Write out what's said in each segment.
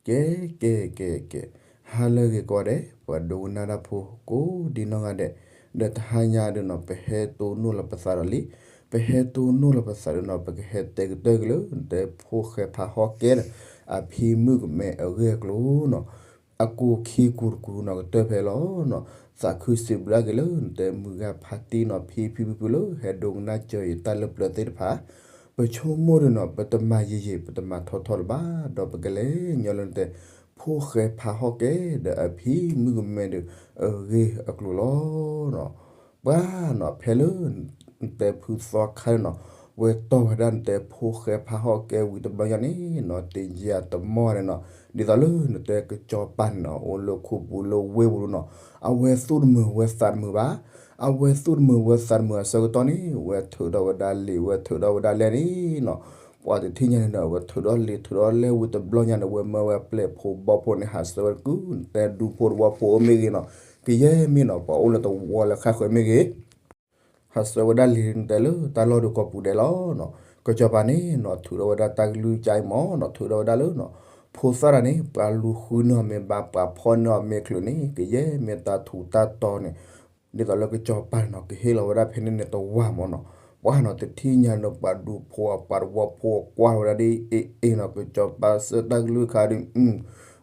ကဲ ကဲ ကဲ ကဲ, ဟါလၢအဂ့ၤကိးဂၤဒဲး ပှၤဒိကနၣ်တၢ်ဖိကိးဒံနီၢ်ဂၤဒဲး, ဒီးတဟါညါဒုးနီၤ ပဟဲတိၢ်နီၣ်လီၤပသးဒီးလံ, ပဟဲတိၢ်နီၣ်လီၤပသးဒုးနီၤ ပကဟဲတဲကတၢၢ်က့ၤလၢ နတဲဖိၣ်ဃဲဖးဟီၣ်ကဲဒီး အဖံမုၣ်ကမဲအဂ့ၢ်အကျိၤနီၤ, အကိၣ်ခံကူတကူနီၤ ကတၢၢ်ဖဲလီၤနီၤ, သးခုစံးဘျုးက့ၤလၢ နတဲမုၢ်ဂၤဖးတံၢ်နီၤ ဖံဖံဖုဖုလၢ ဟဲဒိကနၣ်စၢၤယတၢ်လၢပျၢၤသ့ၣ်တဖၣ် ပဆိကမိၣ်ဒုးနီၤ ပတမၤယံာ်ယံာ် ပတမၤထီထီလၢၤဘၣ်, ဒီးပကလဲၤညီလၢနတဲ ဖိၣ်ဃဲဖးဟီၣ်ကဲ ဒီးအဖံမုၣ်ကမဲဒီး အဂ့ၢ်အကျိၤလီၤ. ပှၤနီၤ ဖဲလၢ နတဲဖုသီခါန့ၣ်နီၤ ဝဲတီၢ်ဝဲဒၣ်နတဲဖိၣ်ဃဲဖးဟီၣ်ကဲဝံၤတဘျီညါန့ၣ်နီၤ တယံာ်တမီၢ်န့ၣ်နီၤ ဒ်သိးလၢနတဲကစီၤပၤန့ၣ်နီၤ အိၣ်လၢခူပူၤလၢဝ့ၢ်ပူၤနီၤ အဝဲသူၣ်တမုာ်ဝဲသးတမုာ်ဘၣ်. အဝဲသူၣ်တမုာ်ဝဲသးတမုာ်အဆၢကတီၢ်န့ၣ် ဝဲထုးထီၣ်ဝဲဒၣ်လံာ် ဝဲထုးထီၣ်ဝဲဒၣ်လဲၢ်န့ၣ်နီၤ, ပှၤတထံၣ်ညါန့ၣ်ဒီး ဝဲထုးထီၣ်လံာ်ထုးထီၣ်လဲၢ်ဝံၤတဘျီညါန့ၣ် ဝဲမၢဝဲပျဲၢ်ဖိဘီဖိန့ၣ် ဟးဆှၢဝဲတကုၢ် နတဲဒူဖိတဝီဖိအိၣ်မ့ၢ်ဂ့ၤနီၤ, ကယဲၢ်မ့ၢ်နီၤ ပှၤအိၣ်လၢတဝီလၢခါဃၢၤမ့ၢ်ဂ့ၤ ဟးဆှၢဝဲဒၣ်လံာ်နတဲလၢတၢ်လီၢ်ဒုးကိးပူၤဒဲးလီၤနီၤ, ကစီၤပၤန့ၣ်နီၤ ထုးထီၣ်ဝဲဒၣ်တၢ်ကလုၢ်ကအံၤမ့ၢ်နီၤ ထုးထီၣ်ဝဲဒၣ်လၢနီၤ ဖိသၣ်တဂၤန့ၣ် ပှၤလူၤဃုန့ၢ်အီၤမ့ၢ်ဘါ ပှၤဖီၣ်န့ၢ်အီၤမ့ၢ်ချုးန့ၣ် ကယဲၢ်မ့ၢ်တၢ်ထူးတၢ်တီၤန့ၣ် ဒ်သိးလၢကစီၤပၤန့ၣ်နီၤ ကဟ့ၣ်လီၤဝဲဒၣ်ဖဲန့ၣ်န့ၣ်တဝၤမ့ၢ်နီၤ, ပှၤနီၤ တထံၣ်ညါန့ၣ် ပှၤဒူဖိပှၤတဝီဖိကွၢ်လီၤဝဲဒၣ်ဒ်အ့ၣ်အ့ၣ်နီၤ ကစီၤပၤစၢတၢ်ကလုၢ်ခါဒုး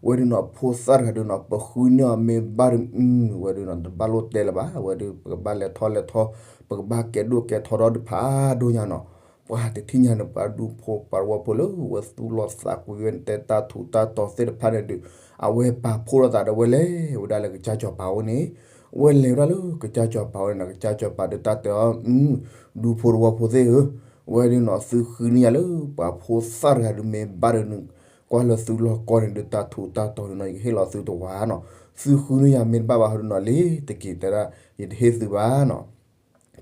ဝဲဒုးနီၤ ဖိသၣ်တဂၤဒုးနီၤ ပဃုန့ၢ်အီၤမ့ၢ်ဘါဒုး ဝဲဒုးနီၤ တဘၣ်လိၣ်တဲလၢၤဘၣ် ဝဲဒုး ပကဘၣ်လဲၤထီၣ်လဲၤထီ ပကဘၣ်ကဲဒိၣ်ကဲထီဒီးဖးဒိၣ်ညါနီၤ, ပှၤတထံၣ်ညါန့ၣ် ပှၤဒူဖိပှၤတဝီဖိလၢ ဝဲသူၣ်လီၤသးကွံဝဲတဲတၢ်ထူးတၢ်တီၤသ့ၣ်တဖၣ်န့ၣ်ဒုး အဝဲပာ်ဖှိၣ်လိာ်သးဒီးဝဲလဲၤဝဲဒၣ်လၢကစၢ်စီၤပၤအအိၣ်န့ၣ် ဝဲလဲၤဝဲဒၣ်လၢကစၢ်စီၤပၤအအိၣ်န့ၣ်နီၤ ကစၢ်စီၤပၤဒုးတၢ်တဲအီၤ ဒူဖိတဝီဖိသ့ၣ်ဧၢ, ဝဲဒုးနီၤ သုဃုန့ၢ်ယၤလၢပှၤဖိသၣ်တဂၤဒုးမ့ၢ်ဘါဒုး ကွၢ်လၢသုလီၢ်ကီၢ်န့ၣ်ဒုးတၢ်ထူးတၢ်တီၤဒုးနီၤ ယကဟ့ၣ်လီၤသုတဝၤနီၤ, သုဃုန့ၢ်ယၤမ့ၢ်တဘၣ်ဘၣ်ဟီဒုးနီၤ လ့ၤတက့ၤတဲဒၣ် ယတဟ့ၣ်သုဘၣ်နီၤ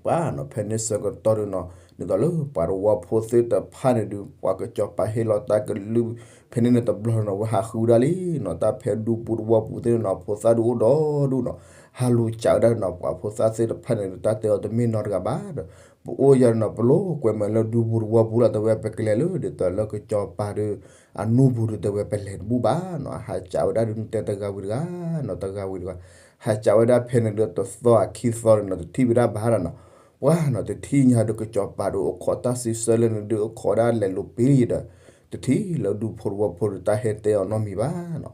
ပှၤနီၤ ဖဲန့ၣ်ဆၢကတီၢ်ဒုးနီၤ ဒ်သိးလၢပှၤတဝီဖိသ့ၣ်တဖၣ်န့ၣ်ဒုး ပှၤကစီၤပၤဟ့ၣ်လီၤတၢ်ကလုၢ် ဖဲန့ၣ်န့ၣ်တဘျီနီၤ ဝဲဟးဃုဝဲဒၣ်လံနီၤ တၢ်ဖဲဒူပူၤတဝီပူၤသ့ၣ်န့ၣ်နီၤ ဖိသၣ်ဒုးအိၣ်ဒီဒူၣ်နီၤ ဟးလူၤစးဝဲဒၣ်နီၤ ပှၤဖိသၣ်သ့ၣ်တဖၣ်န့ၣ်ဒုး တၢ်တဲအီၤတမ့ၢ်နီတဂၤဘၣ်ဒီး ပအိၣ်ယၤနီၤ ပလိာ်ကွဲမုာ်လၢဒူပူၤတဝီပူၤလီၤ တဲဝဲ ပကလဲၤလၢဒ်သိးလၢကစီၤပၤဒုး အနူပူၤဒုး တဲဝဲ ပလဲၤတဘူၣ်ဘၣ်နီၤ ဟးစးဝဲဒၣ်ဒုး နတဲတဂၤဝံၤတဂၤနီၤ တဂၤဝံၤတဂၤ ဟးစးဝဲဒၣ်ဖဲန့ၣ်ဒုး တသီအခံသီဒုးနီၤ တထံၣ်ဝဲဒၣ်ဘၣ်ဒီးနီၤ ပှၤနီၤ တထံၣ်ညါဒုး ကစီၤပၤဒုး အိၣ်ခိးတၢ်စံးဆၢလၢန့ၣ်ဒုး အိၣ်ခိးဒၣ်လဲၤလိာ်ပ့ၤဒီး တထံၣ်လၢဒူဖိတဝီဖိဒုး တၢ်ဟဲတဲအီၤနီတမံၤဘၣ်နီၤ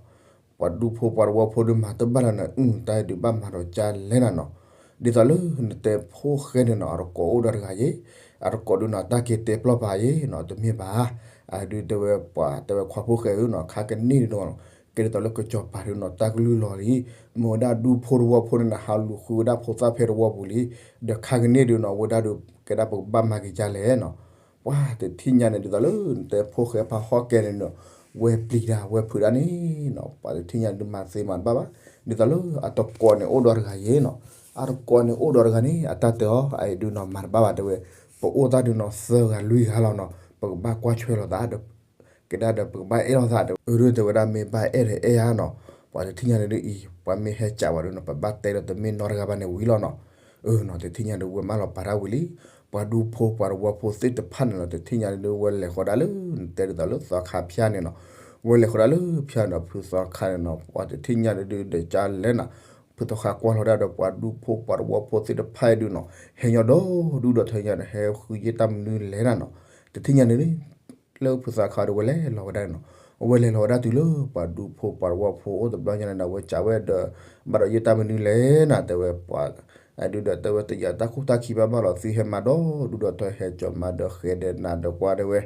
ပှၤဒူဖိပှၤတဝီဖိဒုး မၤတဘၣ်လၢၤန့ၣ် အုၣ် တၢ်ဒုးဘၣ်မၤဒီးကၢ်လဲၣ်နၤနီၤ ဒ်သိးလၢနတဲဖိၣ်ဃဲန့ၣ်နီၤ အတကိးအိၣ်ဒီးတဂၤယ့ၣ် အတကိးဒုးနီၤ တၢ်က့ၤတဲပျီၢ်ပာ်ယ့ၣ်နီၤ တမ့ၢ်ဘၣ် အဒုးတဲဝဲပှၤ တဲဝဲခွါဖိၣ်ဃဲဧၢနီၤ ခါကန့ၢ်ဒုးနီၤ ကဲဒ်သိးလၢကစီၤပၤဒုးနီၤ တၢ်ကလုၢ်လီၤလံ မ့ၢ်ဝဲဒၣ်ဒူဖိတဝီဖိန့ၣ်နီၤ ဟးလူၤဃုဝဲဒၣ်ဖိသၣ်ဖဲတဝီပူၤလံ ဒီးခါကန့ၢ်ဒုးနီၤ ဝဲဒၣ်ဒုး ကဲဒၣ်ပကဘၣ်မၤက့ၤကၢ်လဲၣ်နီၤ ပှၤတထံၣ်ညါန့ၣ် ဒ်သိးလၢနတဲဖိၣ်ဃဲဖးဟီၣ်ကဲန့ၣ်နီၤ ဝဲပျံၤဒၣ်ဝဲဖုးဒၣ်န့ၣ်နီၤ ပှၤတထံၣ်ညါဒုးမၤသ့မၤတဘၣ်ဘၣ် ဒ်သိးလၢအတကိးန့ၣ်အိၣ်ဒီးတဂၤယ့ၣ်နီၤ အတကိးန့ၣ်အိၣ်ဒီးတဂၤန့ၣ် အတၢ်တဲအီၤ အအံၤဒုးနီၤ မၤတဘၣ်ဘၣ်တဲဝဲ ပအိၣ်တၢ်ဒုးနီၤ သၢဂၤလွံၢ်ဂၤလီၤနီၤ ပကဘၣ်ကွၢ်ဆွဲလိာ်သးဒီး ကဲဒၣ်ဒီးပကဘၣ်အဲၣ်လိာ်သးဒီး အဒုးတဲဝဲဒၣ်မ့ၢ်ဘၣ်အဲၣ်ဒီးအဲၣ်ဧါနီၤ ပှၤတထံၣ်ညါန့ၣ်ဒုးအံၤ ပှၤမ့ၢ်ဟဲစးဝဲဒုးနီၤ ပဘၣ်တဲဒီးတမ့ၢ်နီတဂၤဘၣ်န့ၣ်ဝံၤလီၤနီၤ အနီၤ တထံၣ်ညါဒုးဝဲမၢလီၤပာ်တၢ်ဝံၤလံ ပှၤဒူဖိပှၤတဝီဖိသ့ၣ်တဖၣ်န့ၣ်နီၤ တထံၣ်ညါဒုးဝဲလဲၤဃီၤဒၣ်လၢ နတဲဒ်သိးလၢသီခါဖၠါန့ၣ်နီၤ ဝဲလဲၤဃီၤဒၣ်လၢဖၠါန့ၣ်နီၤ ဖုသီခါန့ၣ်နီၤ ပှၤတထံၣ်ညါဒုးဒီးကၢ်လဲၣ်နၤ ဖုသီခါကွၢ်လီၤဒၣ်ဒီးပှၤဒူဖိပှၤတဝီဖိသ့ၣ်တဖၣ်အံၤဒုးနီၤ ဟဲညီဒီဒူၣ်ဒီးထၢညါန့ၣ် ဟဲဃုယ့ၢ်တၢ်မနုၤလဲၣ်နၤနီၤ တထံၣ်ညါန့ၣ် လၢဖုသီခါဒုးဝဲလဲၤလီၤဝဲဒၣ်န့ၣ်နီၤ အဝဲလဲၤလီၤဝဲဒၣ်တုၤလၢပှၤဒူဖိပှၤတဝီဖိအိၣ်တဘျီညါန့ၣ်ဒီး အဝဲစံးဝဲဒီး ဘၣ်ဒီးယ့ၢ်တၢ်မနုၤလဲၣ်နၤ တဲဝဲပှၤ အဒုးဒီးတဲဝဲတယာ်တၢ်ခိၣ်တၢ်ခံဘၣ်ဘၣ်လီၤ သုဟဲမၤဒီဒူၣ်ဒီးထၢ ဟဲကၠီၤမၤဒီးဃဲၤဒီးနၤဒီးကွၢ်တဲဝဲ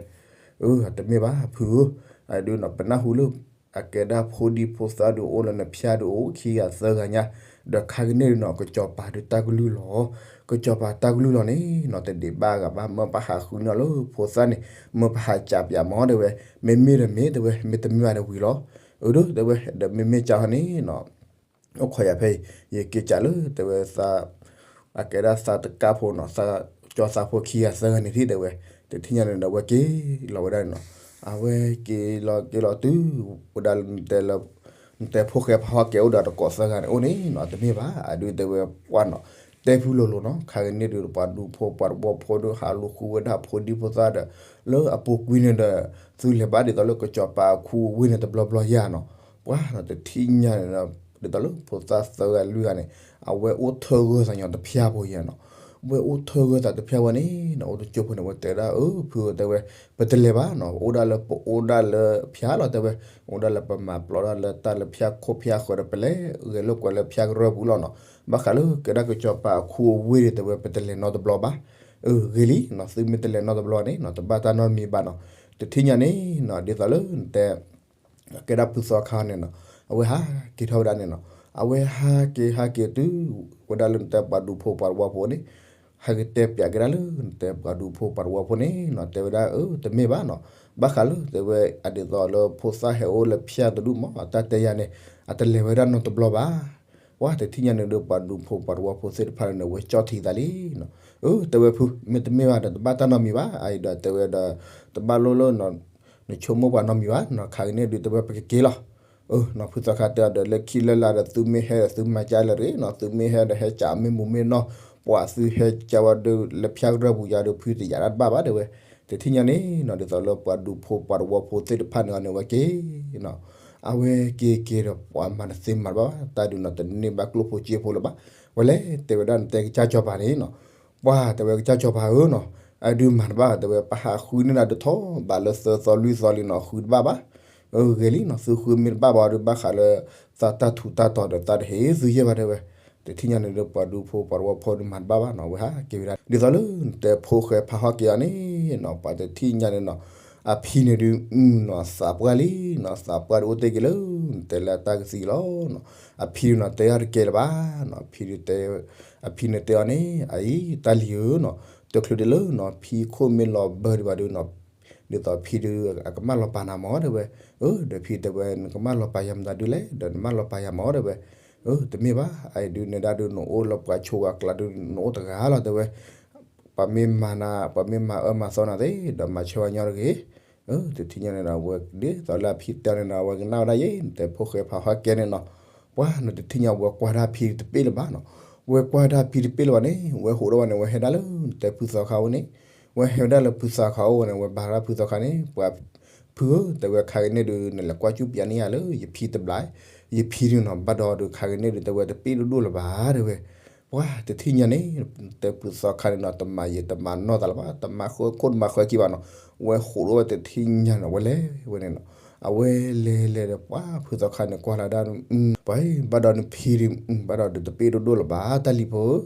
အတမ့ၢ်ဘၣ်ဖုဧၢ အဒုးနီၤ ပနၢ်ဟူလၢ အကဲဒၣ်ဖိဒံဖိသၣ်ဒုးအိၣ်လၢနဖၠါဒုးအိၣ်ခံဂၤသၢဂၤညါ ဒီးခါကန့ၢ်ဒုးနီၤ ကစီၤပၤဒုးတၢ်ကလုၢ်လီၤ ကစီၤပၤတၢ်ကလုၢ်လီၤန့ၣ်နီၤ တဒံးဘၣ်အဂၤဘၣ် မၢပဟးဃုန့ၢ်အီၤလၢဖိသၣ်န့ၣ် မၢပဟးစးပၠးမၢတဲဝဲ မ့မ့ၢ်ဒီးမ့ၢ်တဲဝဲ မ့တမ့ၢ်ဘၣ်ဒီးဝံၤလီၤ အဒုးတဲဝဲ ဒီးမ့မ့ၢ်ကၠီဟီန့ၣ်နီၤ အိၣ်ခိးယၤဖဲအံၤ ယက့ၤစးလၢတဲဝဲ အကဲဒၣ်သးတကၢ်ဖိနီၤ သးကၠီသးဖိခံဂၤသၢဂၤန့ၣ်ထံၣ်တဲဝဲ တထံၣ်ညါန့ၣ်ဒီး အဝဲက့ၤလီၤဝဲဒၣ်န့ၣ်နီၤ အဝဲက့ၤလီၤက့ၤလီၤတုၤဝဲဒၣ်လၢ နတဲဖိၣ်ဃဲဖးဟီၣ်ကဲအိၣ်ဒီးတကိးသၢဂၤန့ၣ်အိၣ်န့ၣ်နီၤ တမ့ၢ်ဘၣ် အဒုးတဲဝဲပှၢ်နီၤ တဲဖုလိၤလိၤနီၤ ခါကန့ၢ်ဒုးပှၤဒူဖိပှၤတဝီဖိဒုးဟးလူၤဃုဝဲဒၣ်ဖိဒံဖိသၣ်ဒီး လၢအပူၤကွံာ်န့ၣ်ဒီး သုလဲၤဘၣ်ဒ်သိးလၢကစီၤပၤအခူအဝ့ၢ်န့ၣ်တဘျီဘျီယၤနီၤ ပှၤနီၤ တထံၣ်ညါန့ၣ်ဒီး ဒ်သိးလၢဖိသၣ်သၢဂၤလွံၢ်ဂၤန့ၣ် အဝဲအိၣ်ထၢဂၢၢ်သးညီတဖျၢၣ်ဖိယဲနီၤ. အဝဲအိၣ်ထၢဂၢၢ်သးတဖျၢၣ်ဝဲန့ၣ်နီၤ အိၣ်တကၠိဖိန့ၣ် အဝဲတဲဝဲဒၣ် အၢ ဖုဧၢ တဲဝဲ ပတလဲၤဘၣ်နီၤ အိၣ်ဒၣ်လၢပအိၣ်ဒၣ်လၢဖၠါလီၤ တဲဝဲ, အိၣ်ဒၣ်လၢပမၤပျီဒၣ်လၢတၢ်လၢဖၠါခိၣ်ဖၠါဃၢၤဒီး ပလဲၤဂဲၤလိာ်ကွဲလၢဖၠါကရၢၢ်ပူၤလီၤနီၤ. ဘၣ်ဃးလၢကဲဒၣ်ကစီၤပၤအခူအဝ့ၢ်ဒီး တဲဝဲ ပတလဲၤနီတဘျီဘၣ်. အၢ ဂ့ၤလံနီၤ သုမ့ၢ်တလဲၤနီတဘျီန့ၣ်နီၤ တဘၣ်တၢ်နီတမံၤဘၣ်နီၤ. တထံၣ်ညါန့ၣ်နီၤ ဒ်သိးလၢနတဲ ကဲဒၣ်ဖုသီခါန့ၣ်နီၤ အဝဲဟးက့ၤထီၣ်ဝဲဒၣ်န့ၣ်နီၤ အဝဲဟးက့ၤဟးက့ၤတုၤဝဲဒၣ်လၢနတဲပှၤဒူဖိပှၤသဝီဖိန့ၣ် ဟဲက့ၤတဲပၠးက့ၤဒၣ်လၢနတဲပှၤဒူဖိပှၤသဝီဖိန့ၣ်နီၤ တဲဝဲဒၣ် အၢ တမ့ၢ်ဘၣ်နီၤ. ဘၣ်ဃးလၢတဲဝဲအဒ်သိးလၢဖိသၣ်ဟဲအိၣ်လၢဖၠါတဒူၣ်မး အတၢ်တဲယၤန့ၣ် အတလဲၤဝဲဒၣ်နီတဘျီဘၣ်. ပှၤတထံၣ်ညါန့ၣ်ဒီးပှၤဒူဖိပှၤသဝီဖိသ့ၣ်တဖၣ်န့ၣ် အဝဲကၠီၣ်ထံသးလံနီၤ. အၢ တဲဝဲဖု မ့ၢ်တမ့ၢ်ဘၣ်ဒီး တဘၣ်တၢ်နီတမံၤဘၣ်. အအံၤဒီးတဲဝဲဒီး တဘၣ်လိၣ်လၢ နဆိကမိၣ်ပှၤနီတမံၤဘၣ်နီၤ ခါကန့ၣ်ဒုးတဲဝဲပကက့ၤလီၤ. အၢ နီၤ ဖုသီခါတဲအီၤဒီး လၢခံလၢလာ်ဒီး သုမ့ၢ်ဟဲဒီးသုမၤကၢ်လၢတဂ့ၤနီၤ သုမ့ၢ်ဟဲဒီးဟဲကၢ်မ့ၢ်မူမ့ၢ်နီၢ် ပှၤသုဟဲကၢ်ဝဲဒီးလၢဖၠါကရၢၢ်ပူၤယၤဒီး ဖုတယာ်တၢ်တဘၣ်ဘၣ်တဲဝဲ. တထံၣ်ညါန့ၣ်နီၤ ဒ်သိးလၢပှၤဒူဖိပှၤသဝီဖိသ့ၣ်တဖၣ်န့ၣ်အီၤန့ၣ် အဝဲက့ၤနီၤ အဝဲက့ၤက့ၤဒီးပှၤမၤတသ့မၤတဘၣ်ဘၣ် တၢ်ဒုးနီၤ တန့ၢ်ဘၣ်ကျိၣ်ဖိစ့ဖိလၢၤဘၣ်. ဝဲလဲၤတဲဝဲဒၣ်နတဲကစၢ်စီၤပၤန့ၣ်နီၤ ပှၤတဲဝဲကစၢ်စီၤပၤဧၢနီၤ အဒုးမၤတဘၣ် တဲဝဲ ပဟးဃုန့ၢ်နၤဒုးထီၣ်ဘးလၢသၢသီလွံၢ်သီလံနီၤ ဃုတဘၣ်ဘၣ်. အၢ ဂ့ၤလံနီၤ သုဃုမ့ၢ်တဘၣ်ဘၣ်ဒီး ဘၣ်ဃးလၢ သးတၢ်ထူးတၢ်တီၤဒီး သးတဟ့ၣ်သုယဲၢ်ဘၣ်တဲဝဲ. တထံၣ်ညါန့ၣ်ဒီးပှၤဒူဖိပှၤသဝီဖိဒုးမၤတဘၣ်ဘၣ်နီၤ အဝဲဟးက့ၤဝဲဒၣ် ဒ်သိးလၢနတဲဖိၣ်ဃဲဖးဟီၣ်က့ၤအီၤန့ၣ်နီၤ ပှၤတထံၣ်ညါန့ၣ်နီၤ အဖံန့ၣ်ဒုးနီၤ သးပှၢ်လံနီၤ သးပှၢ်ဒုးအိၣ်တ့ၢ်က့ၤလၢ နတဲလၢအတၢ်ကသံလီၤနီၤ. အဖံဒုးနီၤ တဲအီၤတကဲလၢၤဘၣ်နီၤ အဖံဒုးတဲ အဖံန့ၣ်တဲအီၤန့ၣ် အအံၤ တၢ်လံၤဧၢနီၤ တချုးဒံးလၢနီၤ ဖံခိၣ်မ့ၢ်လီၤဘၢဒံးဘၣ်ဒုးနီၤ ဒ်သိးဖံဒုး အကမၣ်လီၤပာ်နၤမးတဲဝဲ. အၢ ဒီးဖံတဲဝဲ နကမၣ်လီၤပာ်ယၤမတၤဒုးလဲၣ် ဒီးနမၣ်လီၤပာ်ယၤမးတဲဝဲ. အၢ တမ့ၢ်ဘၣ် အအံၤဒုးနဲဒၣ်ဒုး နအိၣ်လၢပှၤဆိးဝဲအကျါဒုး နအိၣ်တဂၤလီၤတဲဝဲ. ပှၤမ့ၢ်မၤနၤ ပှၤမ့ၢ်မၤအၢမၤသီနၤသ့ၣ် ဒီးမၤဆၢဝဲညီတဂ့ၤ. အၢ တထံၣ်ညါန့ၣ်ဒီး အဝဲဒ်သိးလၢအဖံတဲန့ၣ်ဒီး အဝဲကနၣ်ဝဲဒၣ်ယဲ နတဲဖိၣ်ဃဲဖးဟီၣ်က့ၤန့ၣ်နီၤ. ပှၤနီၤ တထံၣ်ညါဝဲကွၢ်ဒၣ်ဖံတပ့ၢ်လၢၤဘၣ်နီၤ. ဝဲကွၢ်ဒၣ်ဖံတပ့ၢ်လၢၤဘၣ်န့ၣ် ဝဲဟးထီၣ်ဝဲန့ၣ် ဝဲဟဲဒၣ်လၢနတဲဖုသီခါအအိၣ်န့ၣ် ဝဲဟဲဝဲဒၣ်လၢဖုသီခါအအိၣ်န့ၣ် ဝဲဘါထီၣ်ဖုသီခါန့ၣ် ပှၤဖုဧၢ တဲဝဲ ခါကန့ၣ်ဒုး နလဲၤကွၢ်ကူၣ်ပၠးန့ၢ်ယၤလၢ ယဖံတဘျီ ယဖံဒုးနီၤ ဘၣ်ဒီးဒုး ခါကန့ၣ်ဒုး တဲဝဲ တပ့ၢ်ဒိၣ်ဒိၣ်လၢၤဘၣ်တဲဝဲ. ပှၤတထံၣ်ညါန့ၣ် တဲဖုသီခါန့ၣ်နီၤ တမၤယံာ်တမၤနီၢ်သးလၢၤဘၣ် တမၤဃၢခိၣ်တမၤဃၢခံဘၣ်နီၤ. ဝဲဟးထီၣ်ဝဲတထံၣ်ညါနီၤ ဝဲလဲၤဝဲန့ၣ်နီၤ. အဝဲလဲၤလဲၤဒီး ပှၤဖုသီခါန့ၣ် ကွၢ်လီၤဒၣ် ပှၤ ဘၣ်ဒီးနဖံဒုး ဘၣ်ဒီးဒုး တပ့ၢ်ဒိၣ်ဒိၣ်လၢၤဘၣ် တၢ်လံၤဖိဧၢ.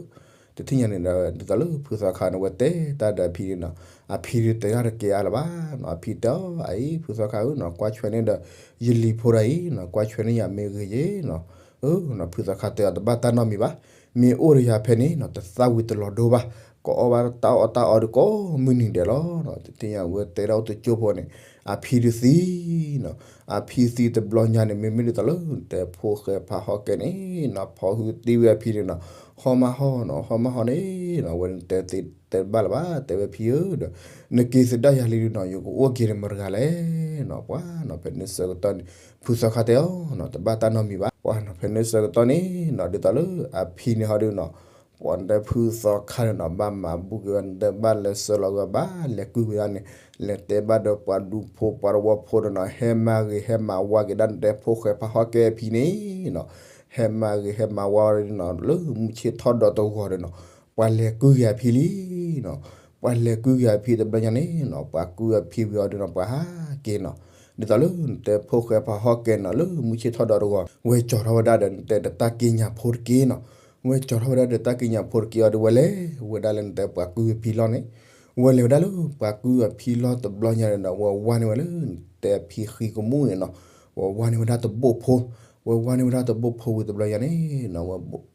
တထံၣ်ညါန့ၣ်ဒီး ဒ်သိးလၢဖုသီခါန့ၣ် ဝဲတဲတၢ်ဒီးအဖံဒုးနီၤ အဖံဒုးတဲတၢ်တကဲအါလၢၤဘၣ်နီၤ. အဖံတဲအီၤ အအံၤ ဖုသီခါဧၢနီၤ ကွၢ်ဆွဲန့ၢ်ဒီး ယလံၤဖိဒၣ်အံၤနီၤ ကွၢ်ဆွဲန့ၢ်ယၤမ့ၢ်ဂ့ၤယဲနီၤ. အၢနီၤ ဖုသီခါတဲအီၤ တဘၣ်တၢ်နီတမံၤဘၣ်. မ့ၢ်အိၣ်ဒီးယၤဖဲန့ၣ်နီၤ တသၣ်ဝံၤတလီၤဒိဘၣ်. ကအီၣ်ဘၣ်တၢ်အီၣ်တၢ်အီဒုးကိးမုၢ်နံၤဒဲးလီၤနီၤ. တထံၣ်ညါဝဲတဲဒၣ်အိၣ်တကၠိဖိန့ၣ် အဖံဒုးသံနီၤ. အဖံသံတဘျီညါန့ၣ် မ့မ့ၢ်ဒ်သိးလၢ နတဲဖိၣ်ဃဲဖးဟီၣ်က့ၤန့ၣ်နီၤ ဖီဟုတံၢ်ဝဲအဖံန့ၣ်နီၤ ဟီၣ်မးဟီၣ်နီၤ ဟီၣ်မးဟီၣ်န့ၣ်နီၤ ဝဲတဲသ့တဲတဘၣ်လၢၤဘၣ် တဲဝဲဖံဧၢဒီး နက့ၤသဒၣ်ယၤလံဒုးနီၤ ယကအိၣ်က့ၤဒီးမတၤတဂၤလဲၣ်နီၤ. ပှၤနီၤ ဖဲန့ၣ်ဆၢကတီၢ်န့ၣ် ဖုသီခါတဲအီၤနီၤ တဘၣ်တၢ်နီတမံၤဘၣ်. ပှၤနီၤ ဖဲန့ၣ်ဆၢကတီၢ်န့ၣ်နီၤ ဒ်သိးလၢအဖံန့ၣ်ဟီဒုးနီၤ ပှၤနတဲဖုသီခါန့ၣ်နီၤ ဘၣ်မၤဘူၣ်က့ၤဝဲ နတဲဘၣ်လဲၤဆှၢလီၤက့ၤဝဲ ဘၣ်လဲၤကွံာ်ဝဲဒၣ်န့ၣ် လဲၤတဲဘၣ်ဒီးပှၤဒူဖိပှၤသဝီဖိဒီးနီၤ ဟဲမၤဂ့ၤဟဲမၤဝါက့ၤဒၣ်နတဲဖိၣ်ဃဲဖးဟီၣ်က့ၤအဖံန့ၣ်နီၤ ဟဲမၤဂ့ၤဟဲမၤဝါဝဲဒၣ်နီၤ လၢမုၢ်ဆ့ၣ်ထီၣ်ဒီးတဂီၤဒီးနီၤ ပှၤလဲၤကွံာ်က့ၤအဖံလံနီၤ. ပှၤလဲၤကွံာ်က့ၤအဖံတဘျီညါန့ၣ်နီၤ ပှၤကွံာ်အဖံဝံၤအီၤဒီးနီၤ ပှၤဟးက့ၤနီၤ ဒ်သိးလၢနတဲဖိၣ်ဃဲဖးဟီၣ်က့ၤနီၤ လၢမုၢ်ဆ့ၣ်ထီၣ်ဒီးတဂီၤ ဝဲကၠီၤထီၣ်ဝဲဒၣ်ဒီးနတဲတၢ်က့ညါဖိတက့ၢ်နီၤ. ဝဲကၠီၤထီၣ်ဝဲဒၣ်ဒီးတၢ်က့ညါဖိတက့ၢ်အီၤဒီး ဝဲလဲၤဝဲဒၣ်လၢနတဲပှၤကွံာ်အဖံလီၢ်န့ၣ် ဝဲလဲၤဝဲဒၣ်လၢပှၤကွံာ်အဖံလီၢ်တဘျီညါန့ၣ်ဒီး ဝဲဝါန့ၢ်ဝဲလၢနတဲအဖံဃံကမူၣ်န့ၣ်နီၤ. ဝဲဝါန့ၢ်ဝဲဒၣ်တဘိၣ်ဖိ ဝဲဝါန့ၢ်ဝဲဒၣ်တဘိၣ်ဖိဝံၤတဘျီညါန့ၣ်နီၤ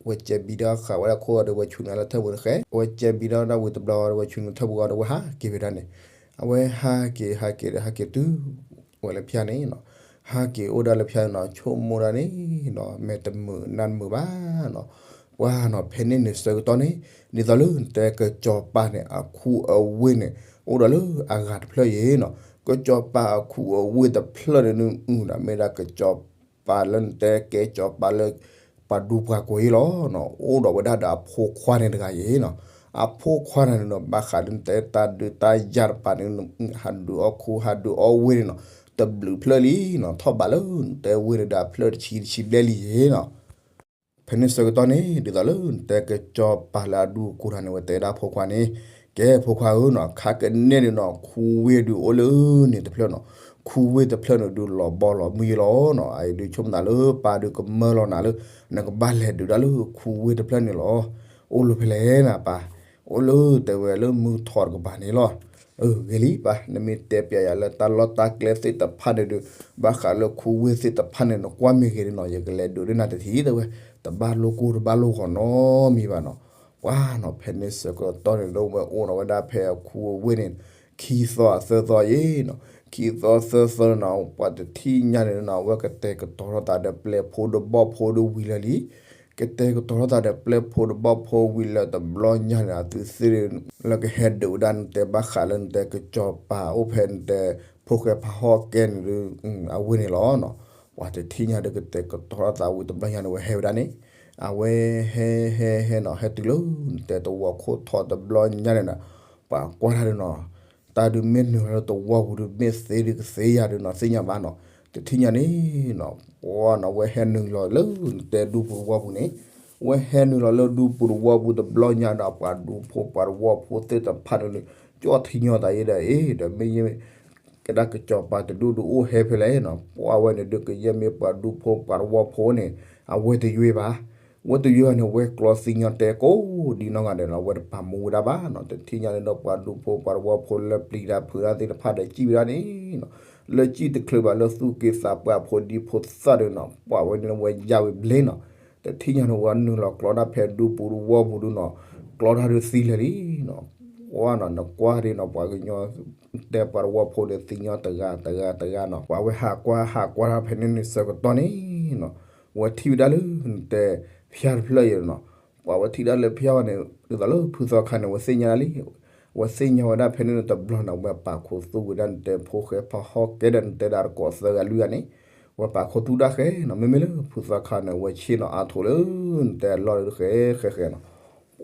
ဝဲကဲဘံဒၣ်ဃာ်ဝဲဒၣ်ခိၣ်ဒီး ဝဲဆူနုာ်လၢထၢၣ်ပူၤတဃဲ ဝဲကဲဘံဒၣ်ဝဲဒၣ်ဝံၤတဘျီဒီး ဝဲဆူနုာ်ထၢၣ်ပူၤအီၤဒီး ဝဲဟးက့ၤဝဲဒၣ်န့ၣ် အဝဲဟးက့ၤဟးက့ၤဒီး ဟးက့ၤတုၤ ဝဲလၢဖၠါန့ၣ်နီၤ ဟးက့ၤအိၣ်ဒၣ်လၢဖၠါန့ၣ်နီၤ ဆိကမိၣ်ဒၣ်န့ၣ်နီၤ မဲာ်တမုာ်နါတမုာ်ဘၣ်နီၤ. ပှၤနီၤ ဖဲန့ၣ်န့ၣ်ဆၢကတီၢ်န့ၣ် ဒ်သိးလၢနတဲကစီၤပၤန့ၣ် အခူအဝ့ၢ်န့ၣ် အိၣ်ဒီးလၢအဂၤတဖျၢၣ်အံၤနီၤ ကစီၤပၤအခူအဝ့ၢ်တဖျၢၣ်န့ၣ် နုာ်ဒီးမ့ၢ်ဒၣ်ကစီၤပၤလၢနတဲကဲကစီၤပၤလၢ ပှၤဒူပှၤကွံာ်အံၤလီၤနီၤ အိၣ်ဒီးဝဲဒၣ်ဒီးအဖိခွါန့ၣ်တဂၤအံၤနီၤ အဖိခွါန့ၣ်နီၤ ဘၣ်ဃးလၢနတဲတၢ်ဒုးတၢ်ယၤတပၤန့ၣ် ဟးဒုးအီၣ်ခူဟးဒုးအီၣ်ဝ့ၢ်န့ၣ်နီၤ တဘျုးဖျၢၣ်လံနီၤ, ထီၣ်ဘးလၢနတဲဝ့ၢ်တဒၣ်ဖျၢၣ်တဆံတဆံဘျဲၣ်လံနီၤ. ဖဲန့ၣ်ဆၢကတီၢ်န့ၣ် ဒ်သိးလၢနတဲကစီၤပၤလၢအဒူအကိၢ်တၢ်န့ၣ် ဝဲတဲဒၣ်ဖိခွါန့ၣ်, ကဲဖိခွါဧၢနီၤ, ခါကန့ၢ်ဒုးနီၤ ခူဝ့ၢ်ဒုးအိၣ်လၢန့ၣ်တဖျၢၣ်နီၤ, ခူဝ့ၢ်တဖျၢၣ်န့ၣ်ဒုးလီၤဘီလီၤမုၢ်ယလီၤနီၤ, အအံၤဒုးဆိကမိၣ်သးလၢပၢ်ဒုးကမၢလီၤနၤလၢ နကဘၣ်လဲၤဒုးဒၣ်လၢခူဝ့ၢ်တဖျၢၣ်န့ၣ်လီၤ. အိၣ်လၢဖဲလဲၣ်နၤပၢ်, အိၣ်လၢတဲဝဲလၢမုၢ်ထီၣ်တကပၤန့ၣ်လီၤ. အဂ့ၤလံပၢ်, နမ့ၢ်တဲပျဲယၤလၢတၢ်လီၢ်တၢ်ကျဲသ့ၣ်တဖၣ်န့ၣ်ဒုး, ဘၣ်ဃးလၢခူဝ့ၢ်သ့ၣ်တဖၣ်န့ၣ် နကွၢ်မ့ၢ်ဂ့ၤန့ၣ်နီၤ, ယကလဲၤဒုးဒ်နၤတထံၣ်တဲဝဲ, တဘၣ်လိၣ်ကိၢ်တဘၣ်လိၣ်ဂီၤနီတမံၤဘၣ်နီၤ. ပှၤနီၤ ဖဲန့ၣ်ဆၢကတီၢ်န့ၣ်ဒီး ဝဲအိၣ်ဒီးဝဲဒၣ်ဖဲအခူအဝ့ၢ်န့ၣ် ခံသီသၢသီယဲနီၤ, ခံသီသၢသီန့ၣ်နီၤ, ပှၤတထံၣ်ညါန့ၣ်နီၤ အဝဲကတဲာ်ကတီၤထီၣ်သးဒီးပျဲၢ်ဖိဒီးဘီၣ်ဖိဒီးဝံၤလၢာ်လံ ကတဲာ်ကတီၤထီၣ်သးဒီးပျဲၢ်ဖိဒီးဘီၣ်ဖိဝံၤလၢာ်တဘျီညါန့ၣ် အသုသ့ၣ်လၢကဟဲဒုးဝဲဒၣ်နတဲဘၣ်ဃးလၢနတဲကစီၤပၤအိၣ်ဖဲနတဲ ဖိၣ်ဃဲဖးဟီၣ်ကဲန့ၣ်ဒုး အဝ့ၢ်န့ၣ်လီၤနီၤ. ပှၤတထံၣ်ညါဒီးကတဲာ်ကတီၤထီၣ်သးဝံၤတဘျီညါန့ၣ် ဝဲဟဲဝဲဒၣ်န့ၣ်, အဝဲဟဲဟဲဟဲနီၤ ဟဲတုၤလၢနတဲသဝီခိၣ်ထီတဘျီညါန့ၣ်နီၤ, ပှၤကွၢ်တၢ်ဒုးနီၤ တၢ်ဒုးမ့ၢ်နုာ်လီၤလၢသဝီပူၤဒုး မ့ၢ်သ့ဒုးကသ့ယၤဒုးနီၤ သ့ၣ်ညါဘၣ်နီၤ. တထံၣ်ညါန့ၣ်နီၤ ပှၤနီၤ ဝဲဟဲနုာ်လီၤလၢနတဲဒူပူၤသဝီပူၤန့ၣ်, ဝဲဟဲနုာ်လီၤလၢဒူပူၤသဝီပူၤတဘျီညါဒီး ပှၤဒူဖိပှၤသဝီဖိသ့ၣ်တဖၣ်န့ၣ် ကၠီထံညီသးယဲဒီး အ့ ဒီးမ့ၢ်ယဲ ကဲဒၣ်ကစီၤပၤတဒူၣ်ဒုးအိၣ်ဟဲဖဲလဲၣ်နီၤ, ပှၤဝဲန့ၣ်ဒုးကယဲၢ်မ့ၢ်ပှၤဒူဖိပှၤသဝီဖိန့ၣ် အဝဲတယွ့ဘၣ်. ဝဲတယွ့ဘၣ်န့ၣ် ဝဲကျီသံညီတဲကိးဒ်နီၢ်ဂၤဒဲးလီၤ, ဝဲတပာ်မူဝဲဒၣ်ဘၣ်နီၤ. တထံၣ်ညါန့ၣ်ဒီး ပှၤဒူဖိပှၤသဝီဖိလၢပျံၤတၢ်ဖုးတၢ်သ့ၣ်တဖၣ်ဒီး စံၣ်ဝဲဒၣ်န့ၣ်နီၤ, လၢစံၣ်တချုးဘၣ်လၢသူၣ်က့သးပှၢ်ဖိဒံဖိသၣ်ဒုးနီၤ ပှၤဝဲန့ၣ်ဝဲယါဝံၤဘျ့နီၤ. တထံၣ်ညါန့ၣ် ဝဲနုာ်လီၤကျီတၢ်ဖဲဒူပူၤသဝီပူၤဒုးနီၤ, ကျီတၢ်ဒုးသံလၢာ်လံနီၤ. ပှၤနီၤ နကွၢ်ဒ်နီၤ ပှၤကညီ တဲပှၤသဝီဖိန့ၣ် သံညီတဂၤတဂၤတဂၤနီၤ, ပှၤဝဲဟးကွၢ်ဟးကွၢ်တၢ်ဖဲန့ၣ်န့ၣ်ဆၢကတီၢ်န့ၣ်နီၤ, ဝဲထံၣ်ဝဲဒၣ်လၢနတဲဖၠါတဖျၢၣ်ယဲနီၤ. ပှၤဝဲထံၣ်ဒၣ်လၢဖၠါဝဲန့ၣ် ဒ်သိးလၢဖုသီခါန့ၣ် ဝဲသ့ၣ်ညါလံ, ဝဲသ့ၣ်ညါဝဲဒၣ်ဖဲန့ၣ်န့ၣ်တဘျီန့ၣ် ဝဲပာ်ခူသူၣ်ဝဲဒၣ်နတဲဖိၣ်ဃဲဖးဟီၣ်ကဲဒီးနတဲဒၣ်တကိးသၢဂၤလွံၢ်ဂၤန့ၣ်, ဝဲပာ်ခူသူၣ်ဒၣ်ဃဲနီၤ. မ့မ့ၢ်လၢဖုသီခါန့ၣ် ဝဲဆ့ၣ်နီၤအါထီၣ်လၢနတဲအလီၢ်ဒုးဃဲဃဲဃဲနီၤ.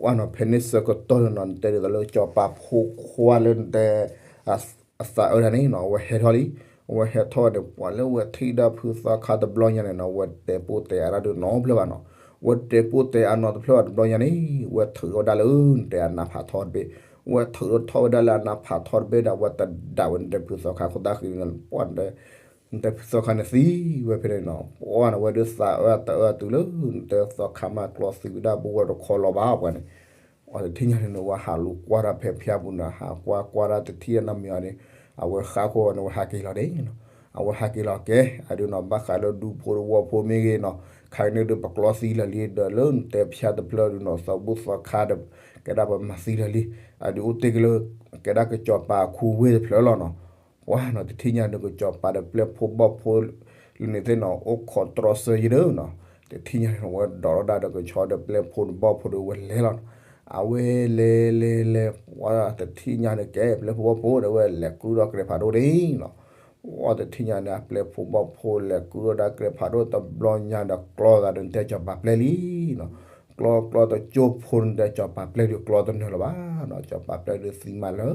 ပှၤနီၤ ဖဲန့ၣ်ဆၢကတီၢ်န့ၣ်နီၤ နတဲဒ်သိးလၢကစီၤပၤဖိခွါလၢနတဲ အသးအၢတၢ်န့ၣ်နီၤ အဝဲဟဲထီၣ်လံ. အဝဲဟဲထီၣ်ဝဲန့ၣ် ပှၤလၢဝဲထံၣ်ဒၣ်ဖုသီခါတဘျီညါန့ၣ်နီၤ ဝဲတဲပိာ်တဲအါတၢ်ဒုးနီတဖျၢၣ်ဘၣ်နီၤ. ဝဲတဲပိာ်တဲအါနီတဖျၢၣ်ဘၣ်တဘျီညါန့ၣ် ဝဲထုးထီၣ်ဒၣ်လၢနတဲအနါဖးထီတဘ့ၣ်, ဝဲထုးထီၣ်ဝဲဒၣ်လၢအနါဖးထီတဘ့ၣ်ဒီး ဝဲတဒၣ်ဝဲနတဲဖုသီခါခိၣ်သၣ်ဃံန့ၣ် ပှၤ နတဲဖုသီခါန့ၣ်သံဝဲဖဲန့ၣ်နီၤ. ပှၤနီၤ ဝဲဒုးသးအၢတအၢတုၤလၢ နတဲသီခါမးကျီသံဝဲဒၣ် ဘိဝဲတခီလီၤဘၣ်ပှၤန့ၣ်. အတထံၣ်ညါန့ၣ်နီၤ ဝဲဟးလူၤကွၢ်တၢ်ဖဲဖၠါပူၤန့ၣ် ဟးကွၢ်ကွၢ်တၢ်တထံၣ်တၢ်နီတမံၤအီၤန့ၣ် အဝဲဃါခိၣ်န့ၣ် ဝဲဟးက့ၤလီၤန့ၣ်နီၤ. အဝဲဟးက့ၤလီၤကဲ အဒုးနီၤ ဘၣ်ဃးလၢဒူဖိသဝီဖိမ့ၢ်ဂ့ၤနီၤ ခါကန့ၣ်ဒုးပကျီသံလၢာ်လံ ဒီးလၢနတဲဖၠါတဖျၢၣ်ဒုးနီၤ သီဘူၣ်သီခါဒီး ကဲဒၣ်ပမၤသံလၢာ်လံ. အဒုးအိၣ်တ့ၢ်က့ၤလၢ ကဲဒၣ်ကစီၤပၤအခူဝ့ၢ်တဖျၢၣ်လီၤနီၤ. ပှၤနီၤ တထံၣ်ညါန့ၣ် ကစီၤပၤဒီးပျဲၢ်ဖိဘီၣ်ဖိ လၢန့ၣ်သ့ၣ်နီၤ အိၣ်ခိးတြီဆၢယဲၢ်ဒီးနီၤ. တထံၣ်ညါန့ၣ် ဝဲဒိးထီၣ်ဒၣ်ဒီးကဆီဒီးပျဲၢ်ဖိဘီၣ်ဖိဒီးဝဲလဲၤလီၤနီၤ. အဝဲလဲၤလဲၤလဲၤ ပှၤတထံၣ်ညါန့ၣ် ကဲပျဲၢ်ဖိဘီၣ်ဖိဒီးဝဲလဲၤကုၢ်ထီၣ်ကြဲးဖးဒိၣ်န့ၣ်နီၤ. ပှၤတထံၣ်ညါန့ၣ် အပျဲၢ်ဖိဘီၣ်ဖိလဲၤကုၢ်ထီၣ်ဒၣ်ကြဲးဖးဒိၣ်တဘျီညါဒီး ကျီသးဒီးနတဲကစီၤပၤပျဲၢ်လံနီၤ. ကျီကျီတကၠိဖိန့ၣ် နတဲကစီၤပၤပျဲၢ်ဒုးကျီတနၢၤလၢၤဘၣ်နီၤ. ကစီၤပၤပျဲၢ်ဒုးသံမးလၢ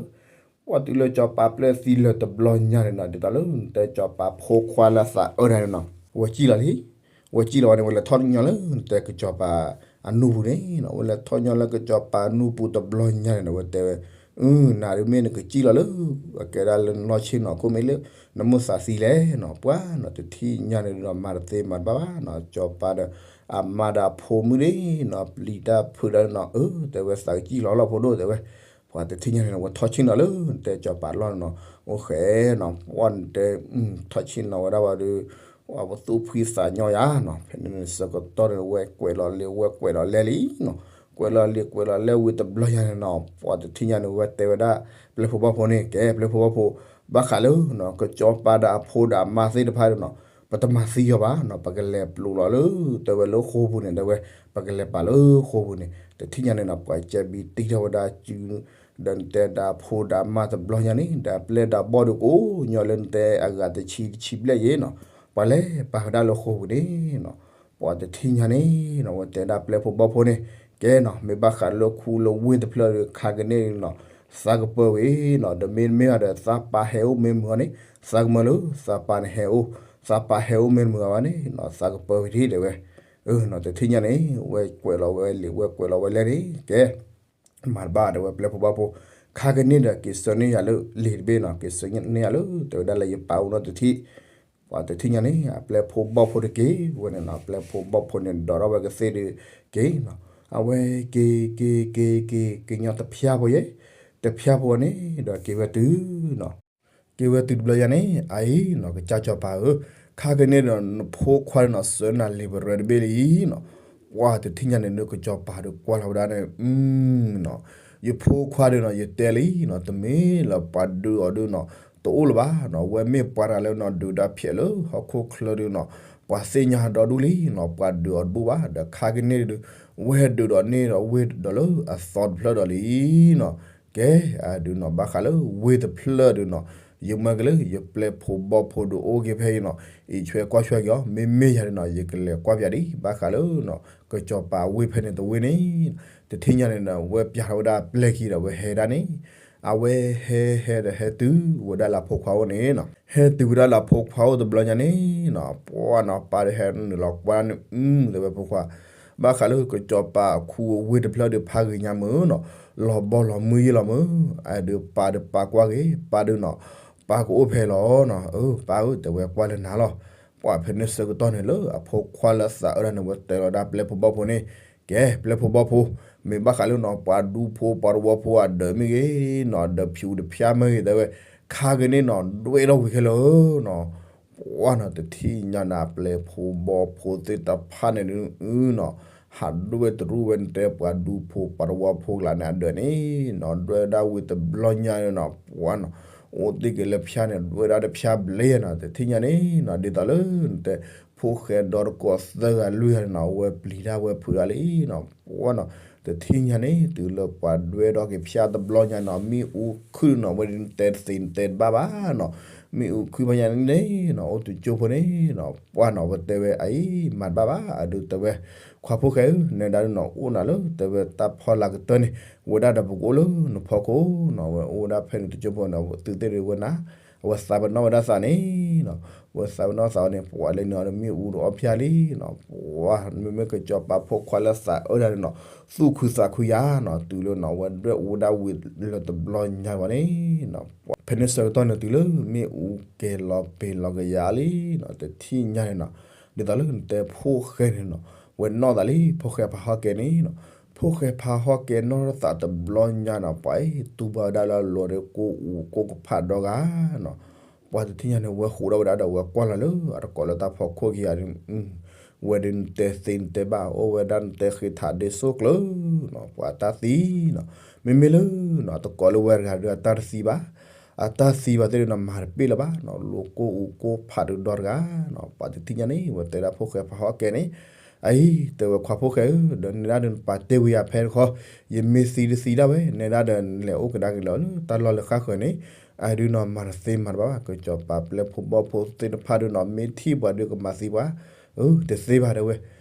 ပှၤတုၤလၢကစီၤပၤပျဲၢ်သံလၢာ်တဘျီညါန့ၣ်နီၤ ဒ်သိးလၢနတဲကစီၤပၤဖိခွါလၢအသးအၢတၢ်န့ၣ်နီၤ ဝဲစံၣ်လီၤလံ. ဝဲစံၣ်လီၤဝဲန့ၣ် ဝဲလဲၤထီၣ်ညီလၢနတဲကစီၤပၤအနူၢ်ပူၤန့ၣ်နီၤ. ဝဲလဲၤထီၣ်ညီလၢကစီၤပၤအနူၢ်ပူၤတဘျီညါန့ၣ်နီၤ ဝဲတဲဝဲ အၢ နၤဒုးမ့ၢ်နကစံၣ်လီၤလၢ အကဲဒၣ်လၢနလီၢ်ဆ့ၣ်နီၤ ခိၣ်မ့ၢ်လၢ နမိၢ်သးသံလဲၣ်နီၤ. ပှၤနီၤ တထံၣ်ညါန့ၣ်ဒုးနီၤ မၤတသ့မၤတဘၣ်ဘၣ်နီၤ. ကစီၤပၤဒီး အမါဒီးအဖိမုၣ်န့ၣ်နီၤ ပျံၤတၢ်ဖုးတၢ်နီၤ အၢ တဲဝဲသးကစံၣ်လီၤလီၤဖိဒိၣ်တဲဝဲ. ပှၤတထံၣ်ညါန့ၣ်နီၤ ဝဲထီၣ်ဆ့ၣ်နီၤလၢနတဲကစီၤပၤလီၢ်န့ၣ်နီၤ အိၣ်ဃဲနီၤ. ပှၤနတဲ ထီၣ်ဆ့ၣ်နီၤဝဲဒၣ်ဝဲဒီး ပှၤပသူၣ်ဖှံသးညီယါနီၤ. ဖဲန့ၣ်ဆၢကတီၢ်န့ၣ် ဝဲကွဲးလီၤလံ ဝဲကွဲးလီၤလဲၢ်လံနီၤ. ကွဲးလီၤလံ ကွဲးလီၤလဲၢ်ဝံၤတဘျီညါန့ၣ်နီၤ ပှၤတထံၣ်ညါန့ၣ် ဝဲတဲဝဲဒၣ် ပျဲၢ်ဖိဘီၣ်ဖိန့ၣ် ကဲ ပျဲၢ်ဖိဘီၣ်ဖိ ဘၣ်ဃးလၢ ကစီၤပၤဒီးအဖိဒီးအမါသ့ၣ်တဖၣ်န့ၣ်နီၤ ပတမၤသံအီၤဘၣ်နီၤ ပကလဲၤပျိးလီၤလၢ တဲဝဲလၢဃိာ်ပူၤန့ၣ် တဲဝဲ ပကလဲၤပာ်လၢဃိာ်ပူၤန့ၣ် တထံၣ်ညါန့ၣ်နီၤ ပှၤကဲဘံတံၢ်ထီၣ်ဝဲဒၣ်စု ဒီးနတဲဒီးအဖိဒီးအမါတဘျီညါန့ၣ် ဒီးအပျဲၢ်ဒီးအဘီၣ်ဒုးကိးညီလၢနတဲအဂၤတဆံတဆံဘျဲၣ်ယဲနီၤ ပှၤလဲၤပာ်ဝဲဒၣ်လၢဃိာ်ပူၤန့ၣ်နီၤ ပှၤတထံၣ်ညါန့ၣ်နီၤ ဝဲတဲဒၣ်ပျဲၢ်ဖိဘီၣ်ဖိန့ၣ် ကဲနီၤ မ့ၢ်ဘၣ်ဃးလၢခူလၢဝ့ၢ်တဖျၢၣ်ဒီးခါကန့ၣ်နီၤ သးကပၢၤဝံၤနီၤ, ဒီးမ့တမ့ၢ်ဘၣ်ဒီး သးပာ်ဟဲအိၣ်မ့ၢ်မုာ်အီၤန့ၣ်, သးကမၢလၢ သးပာ်န့ၣ်ဟဲအိၣ်, သးပာ်ဟဲအိၣ်မ့ၢ်မုာ်အီၤဘၣ်န့ၣ်နီၤ, သးကပၢၤဝံၤဒံးတဲဝဲ. အၢနီၤ, တထံၣ်ညါန့ၣ် ဝဲကွဲးလီၤဝဲလံာ် ဝဲကွဲးလီၤဝဲလဲၣ်န့ၣ် ကဲ မၤတဘၣ်တဲဝဲ ပျဲၢ်ဖိဘီၣ်ဖိ, ခါကန့ၣ်ဒီး က့ၤဆၢန့ၢ်ယၤလၢလံာ်တဘ့ၣ်နီၤ, က့ၤဆၢန့ၢ်ယၤလၢ တဲဝဲဒၣ်လၢယပာ်အိၣ်နီတထံၣ်, ပှၤတထံၣ်ညါန့ၣ် အပျဲၢ်ဖိဘီၣ်ဖိတက့ၢ်ဝဲန့ၣ်နီၤ, ပျဲၢ်ဖိဘီၣ်ဖိန့ၣ် ဒိးထီၣ်ဝဲကသ့ၣ်ဒုးက့ၤနီၤ, အဝဲက့ၤက့ၤက့ၤက့ၤ ကညီတဖျါဖိယဲၢ်, တဖျါဖိန့ၣ်ဒီးက့ၤဝဲတုၤနီၤ က့ၤဝဲတုၤတဘျီယၤန့ၣ် အအံၤနီၤ ကစၢ်စီၤပၤဧၢ, ခါကန့ၣ်ဒီးနဖိခွါဒုးနီၤ စၢနၤလံာ်ပရၢတဘ့ၣ်လံနီၤ, ပှၤတထံၣ်ညါန့ၣ် နကစီၤပၤဒုးကွၢ်လီၤဝဲဒၣ်န့ၣ် နီၤ, ယဖိခွါဒုးနီၤ ယတဲလံနီၤ တမ့ၢ်လၢပှၤဒုးအီၤဒုးနီၤ တအိၣ်လၢၤဘၣ်နီၤ, ဝဲမ့ၢ်ပှၤတဂၤလၢနီၤ ဒုးတၢ်ဖျဲးလၢဟီၣ်ခိၣ်ချၢဒုးနီၤ ပှၤသ့ၣ်ညါဒီဒူၣ်လံနီၤ, ပှၤဒုးအီၤတဘူၣ်ဘၣ် ဒီးခါကန့ၣ်ဒုး ဝဲဒုးဒီးန့ၢ်ဒီးဝ့ၢ်ဒီးလၢအသီတဖျၢၣ်ဒီးလံနီၤ, ကဲ အဒုးနီၤ ဘၣ်ဃးလၢဝ့ၢ်တဖျၢၣ်ဒုးနီၤ ယမၢက့ၤလၢယပျဲၢ်ဖိဘီၣ်ဖိဒုးအိၣ်က့ၤဖဲအံၤနီၤ, အံးဆွဲကွၢ်ဆွဲက့ၤအီၤ မ့မ့ၢ်ယၤဒုးနီၤ ယကလဲၤကွၢ်ပၠးဒံး ဘၣ်ဃးလၢနီၤ ကစီၤပၤဝ့ၢ်ဖဲန့ၣ်တဝ့ၢ်န့ၣ်, တထံၣ်ညါန့ၣ်ဒီး ဝဲပၠးထီၣ်ဝဲဒၣ်ပျဲၢ်ခံဒီး ဝဲဟဲဒၣ်န့ၣ်, အဝဲဟဲဟဲဒီးဟဲတုၤဝဲဒၣ်လၢဖိခွါအိၣ်န့ၣ်နီၤ, ဟဲတုၤဝဲဒၣ်လၢဖိခွါအိၣ်တဘျီညါန့ၣ်နီၤ ပှၤနီၤ ပၢ်ဒီးဟဲနုာ်လီၤကွၢ်န့ၣ် အုတဲဝဲဖိခွါ, ဘၣ်ဃးလၢကစီၤပၤအခူအဝ့ၢ်တဖျၢၣ်ဒီးဖးဂ့ၤညါမုၢ်နီၤ, လီၤဘီလီၤမုၢ်ယ့ၢ်လီၤမုၢ်, အဒုးပၢ်ဒီးပၢ်ကွၢ်က့ၤ ပၢ်ဒုးနီၤ, ပၢ်ကအိၣ်ဖဲလီၤနီၤ, အၢ ပၢ်ဧၢ တဲဝဲကွၢ်လၢနၤလီၤ, ပှၤဖဲန့ၣ်ဆၢကတီၢ်န့ၣ်လၢအဖိခွါလၢသးအၢဒၣ်န့ၣ် ဝဲတဲလီၤဒၣ်ပျဲၢ်ဖိဘီၣ်ဖိန့ၣ်, ကဲ ပျဲၢ်ဖိဘီၣ်ဖိ, မ့ၢ်ဘၣ်ဃးလၢနီၤ ပှၤဒူဖိပှၤတဝီဖိအဒၢးမ့ၢ်ဂ့ၤနီၤ ဒီးဖၠူးတဖၠါမ့ၢ်ဂ့ၤ တဲဝဲ, ခါကန့ၣ်နီၤ ဒွဲၣ်ထီၣ်ဝံၤခဲလၢာ်နီၤ ပှၤနီၤ တထံၣ်ညါန့ၣ် ပျဲၢ်ဖိဘီၣ်ဖိသ့ၣ်တဖၣ်န့ၣ်ဒုးနီၤ, ဟးဒွဲၣ်တရူးဝဲန့ၣ် တဲပှၤဒူဖိပှၤတဝီဖိကျါန့ၣ် အဒၢးန့ၣ်နီၤ ဒွဲၣ်ဒၣ်ဝံၤတဘျီညါန့ၣ်နီၤ ပှၤနီၤ အိၣ်သ့ၣ်က့ၤလၢဖၠါန့ၣ် ဒွဲၣ်ဒၣ်တဖၠါဘျဲၣ်နီၤ တထံၣ်ညါန့ၣ်နီၤ ဒ်သိးလၢနတဲ ဖိၣ်ဃဲဒီတကိးသၢဂၤလွံၢ်ဂၤန့ၣ်နီၤ ဝဲပျံၤတၢ်ဝဲဖုးတၢ်လံနီၤ ပှၤနီၤ တထံၣ်ညါန့ၣ် တုၤလၢပှၤဒွဲၣ်ထီၣ်က့ၤဖၠါတဘျီညါနီၤ မ့ၣ်အူခုၣ်နီၤ ဝဲဒ်နတဲတသ့နတဲတဘၣ်ဘၣ်နီၤ မ့ၣ်အူခုၣ်ဖဲညါန့ၣ်နီၤ အိၣ်တုၤကၠိဖိန့ၣ်နီၤ ပှၤနီၤ ဝဲတဲဝဲအအံၤ မၤတဘၣ်ဘၣ် အဒုးတဲဝဲ ခွါဖိၣ်ဃဲဧၢ နဲဒၣ်ဒုးနီၤ အိၣ်နၤလၢတဲဝဲတၢ်ဖီလာ်ကတၢၢ်န့ၣ် ဝဲဒၣ်ဒီးပကအိၣ်လၢနဖီခိၣ်နီၤ ဝဲအိၣ်ဒၣ်ဖဲန့ၣ်တကၠိဖိန့ၣ် သုသ့ၣ်ဒုးဝဲနၤ အဝဲသးပ့ၤနီၣ်ဝဲဒၣ်သးန့ၣ်နီၤ ဝဲသးပ့ၤနီၣ်သးဝဲန့ၣ် ပှၤလဲၤနုာ်အီၤဒီးမ့ၣ်အူဒီးအီၣ်ဖၠါလံနီၤ ပှၤမ့မ့ၢ်ကစီၤပၤဖိခွါလၢသးအၢဒၣ်န့ၣ်နီၤ သူၣ်ခုသးခုယၤနီၤ တုၤလၢနီၤ ဝဲဒွဲၣ်အူဒၣ်ဝံၤလၢတဘျီညါဘၣ်န့ၣ်နီၤ ဖဲန့ၣ်ဆၢကတီၢ်န့ၣ် တုၤလၢမ့ၣ်အူကဲၤလီၤပ့ၤလီၤကယၤလံနီၤ တထံၣ်ညါန့ၣ်နီၤ ဒ်သိးလၢနတဲဖိၣ်ဃဲန့ၣ်နီၤ ဝဲနီၣ်သးလံ ဖိၣ်ဃဲဖးဟီၣ်ကဲန့ၣ်နီၤ ဖိၣ်ဃဲဖးဟီၣ်ကဲနီၣ်ထီၣ်သးတဘျီညါနီၤ ပှၤအံၤ တူၢ်ဘၣ်ဝဲဒၣ်လၢအလီၤဒီးကိၣ်အူကိၣ်ကဖးဒီဂၤနီၤ ပှၤတထံၣ်ညါန့ၣ် ဝဲဃိးထီၣ်ဝဲဒၣ်ဒီး ဝဲကွၢ်လီၤလၢအတကိးလၢတၢ်ဖီခိၣ်ကယၤ ဝဲဒုးနတဲသ့နတဲဘၣ် အိၣ်ဝဲဒၣ်နတဲဃ့ထးဒ့စိၣ်ကျၢၤနီၤ ပှၤတၢ်သံနီၤ မ့မ့ၢ်လၢနီၤ တကိးလၢဝဲတဂၤဒီးအတၢ်တသံဘၣ် အတၢ်သံဘၣ်သ့ၣ်ဒုးနီၤ မၤတပ့ၢ်လၢၤဘၣ်နီၤ လီၤကိၣ်အူကိၣ်ဖးဒုးဒီတဂၤနီၤ ပှၤတထံၣ်ညါန့ၣ် ဝဲတဲဒၣ်ဖိၣ်ဃဲဖးဟီၣ်ကဲန့ၣ် အအံၤ တဲဝဲခွါဖိၣ်ဃဲဧၢ ဒီးနဲဒၣ်ဒီးနပာ်တ့ၢ်ဝံၤယၤဖဲတခီ ယမ့ၢ်သံတသံဒၣ်ဝဲ နဲဒၣ်ဒီးနလဲၤအိၣ်ကဒါက့ၤလၢတၢ်လီၢ်လၢဃၣ်ဃၢၤန့ၣ် အဒုးနီၤ မၤတသ့မၤတဘၣ်ဘၣ် ကစီၤပၤပျဲၢ်ဖိဘီၣ်ဖိသ့ၣ်တဖၣ်ဒုးနီၤ မ့ၢ်ထံၣ်ပှၤဒုးကမၤသံပှၤ အၢ တသ့ဘၣ်တဲဝဲ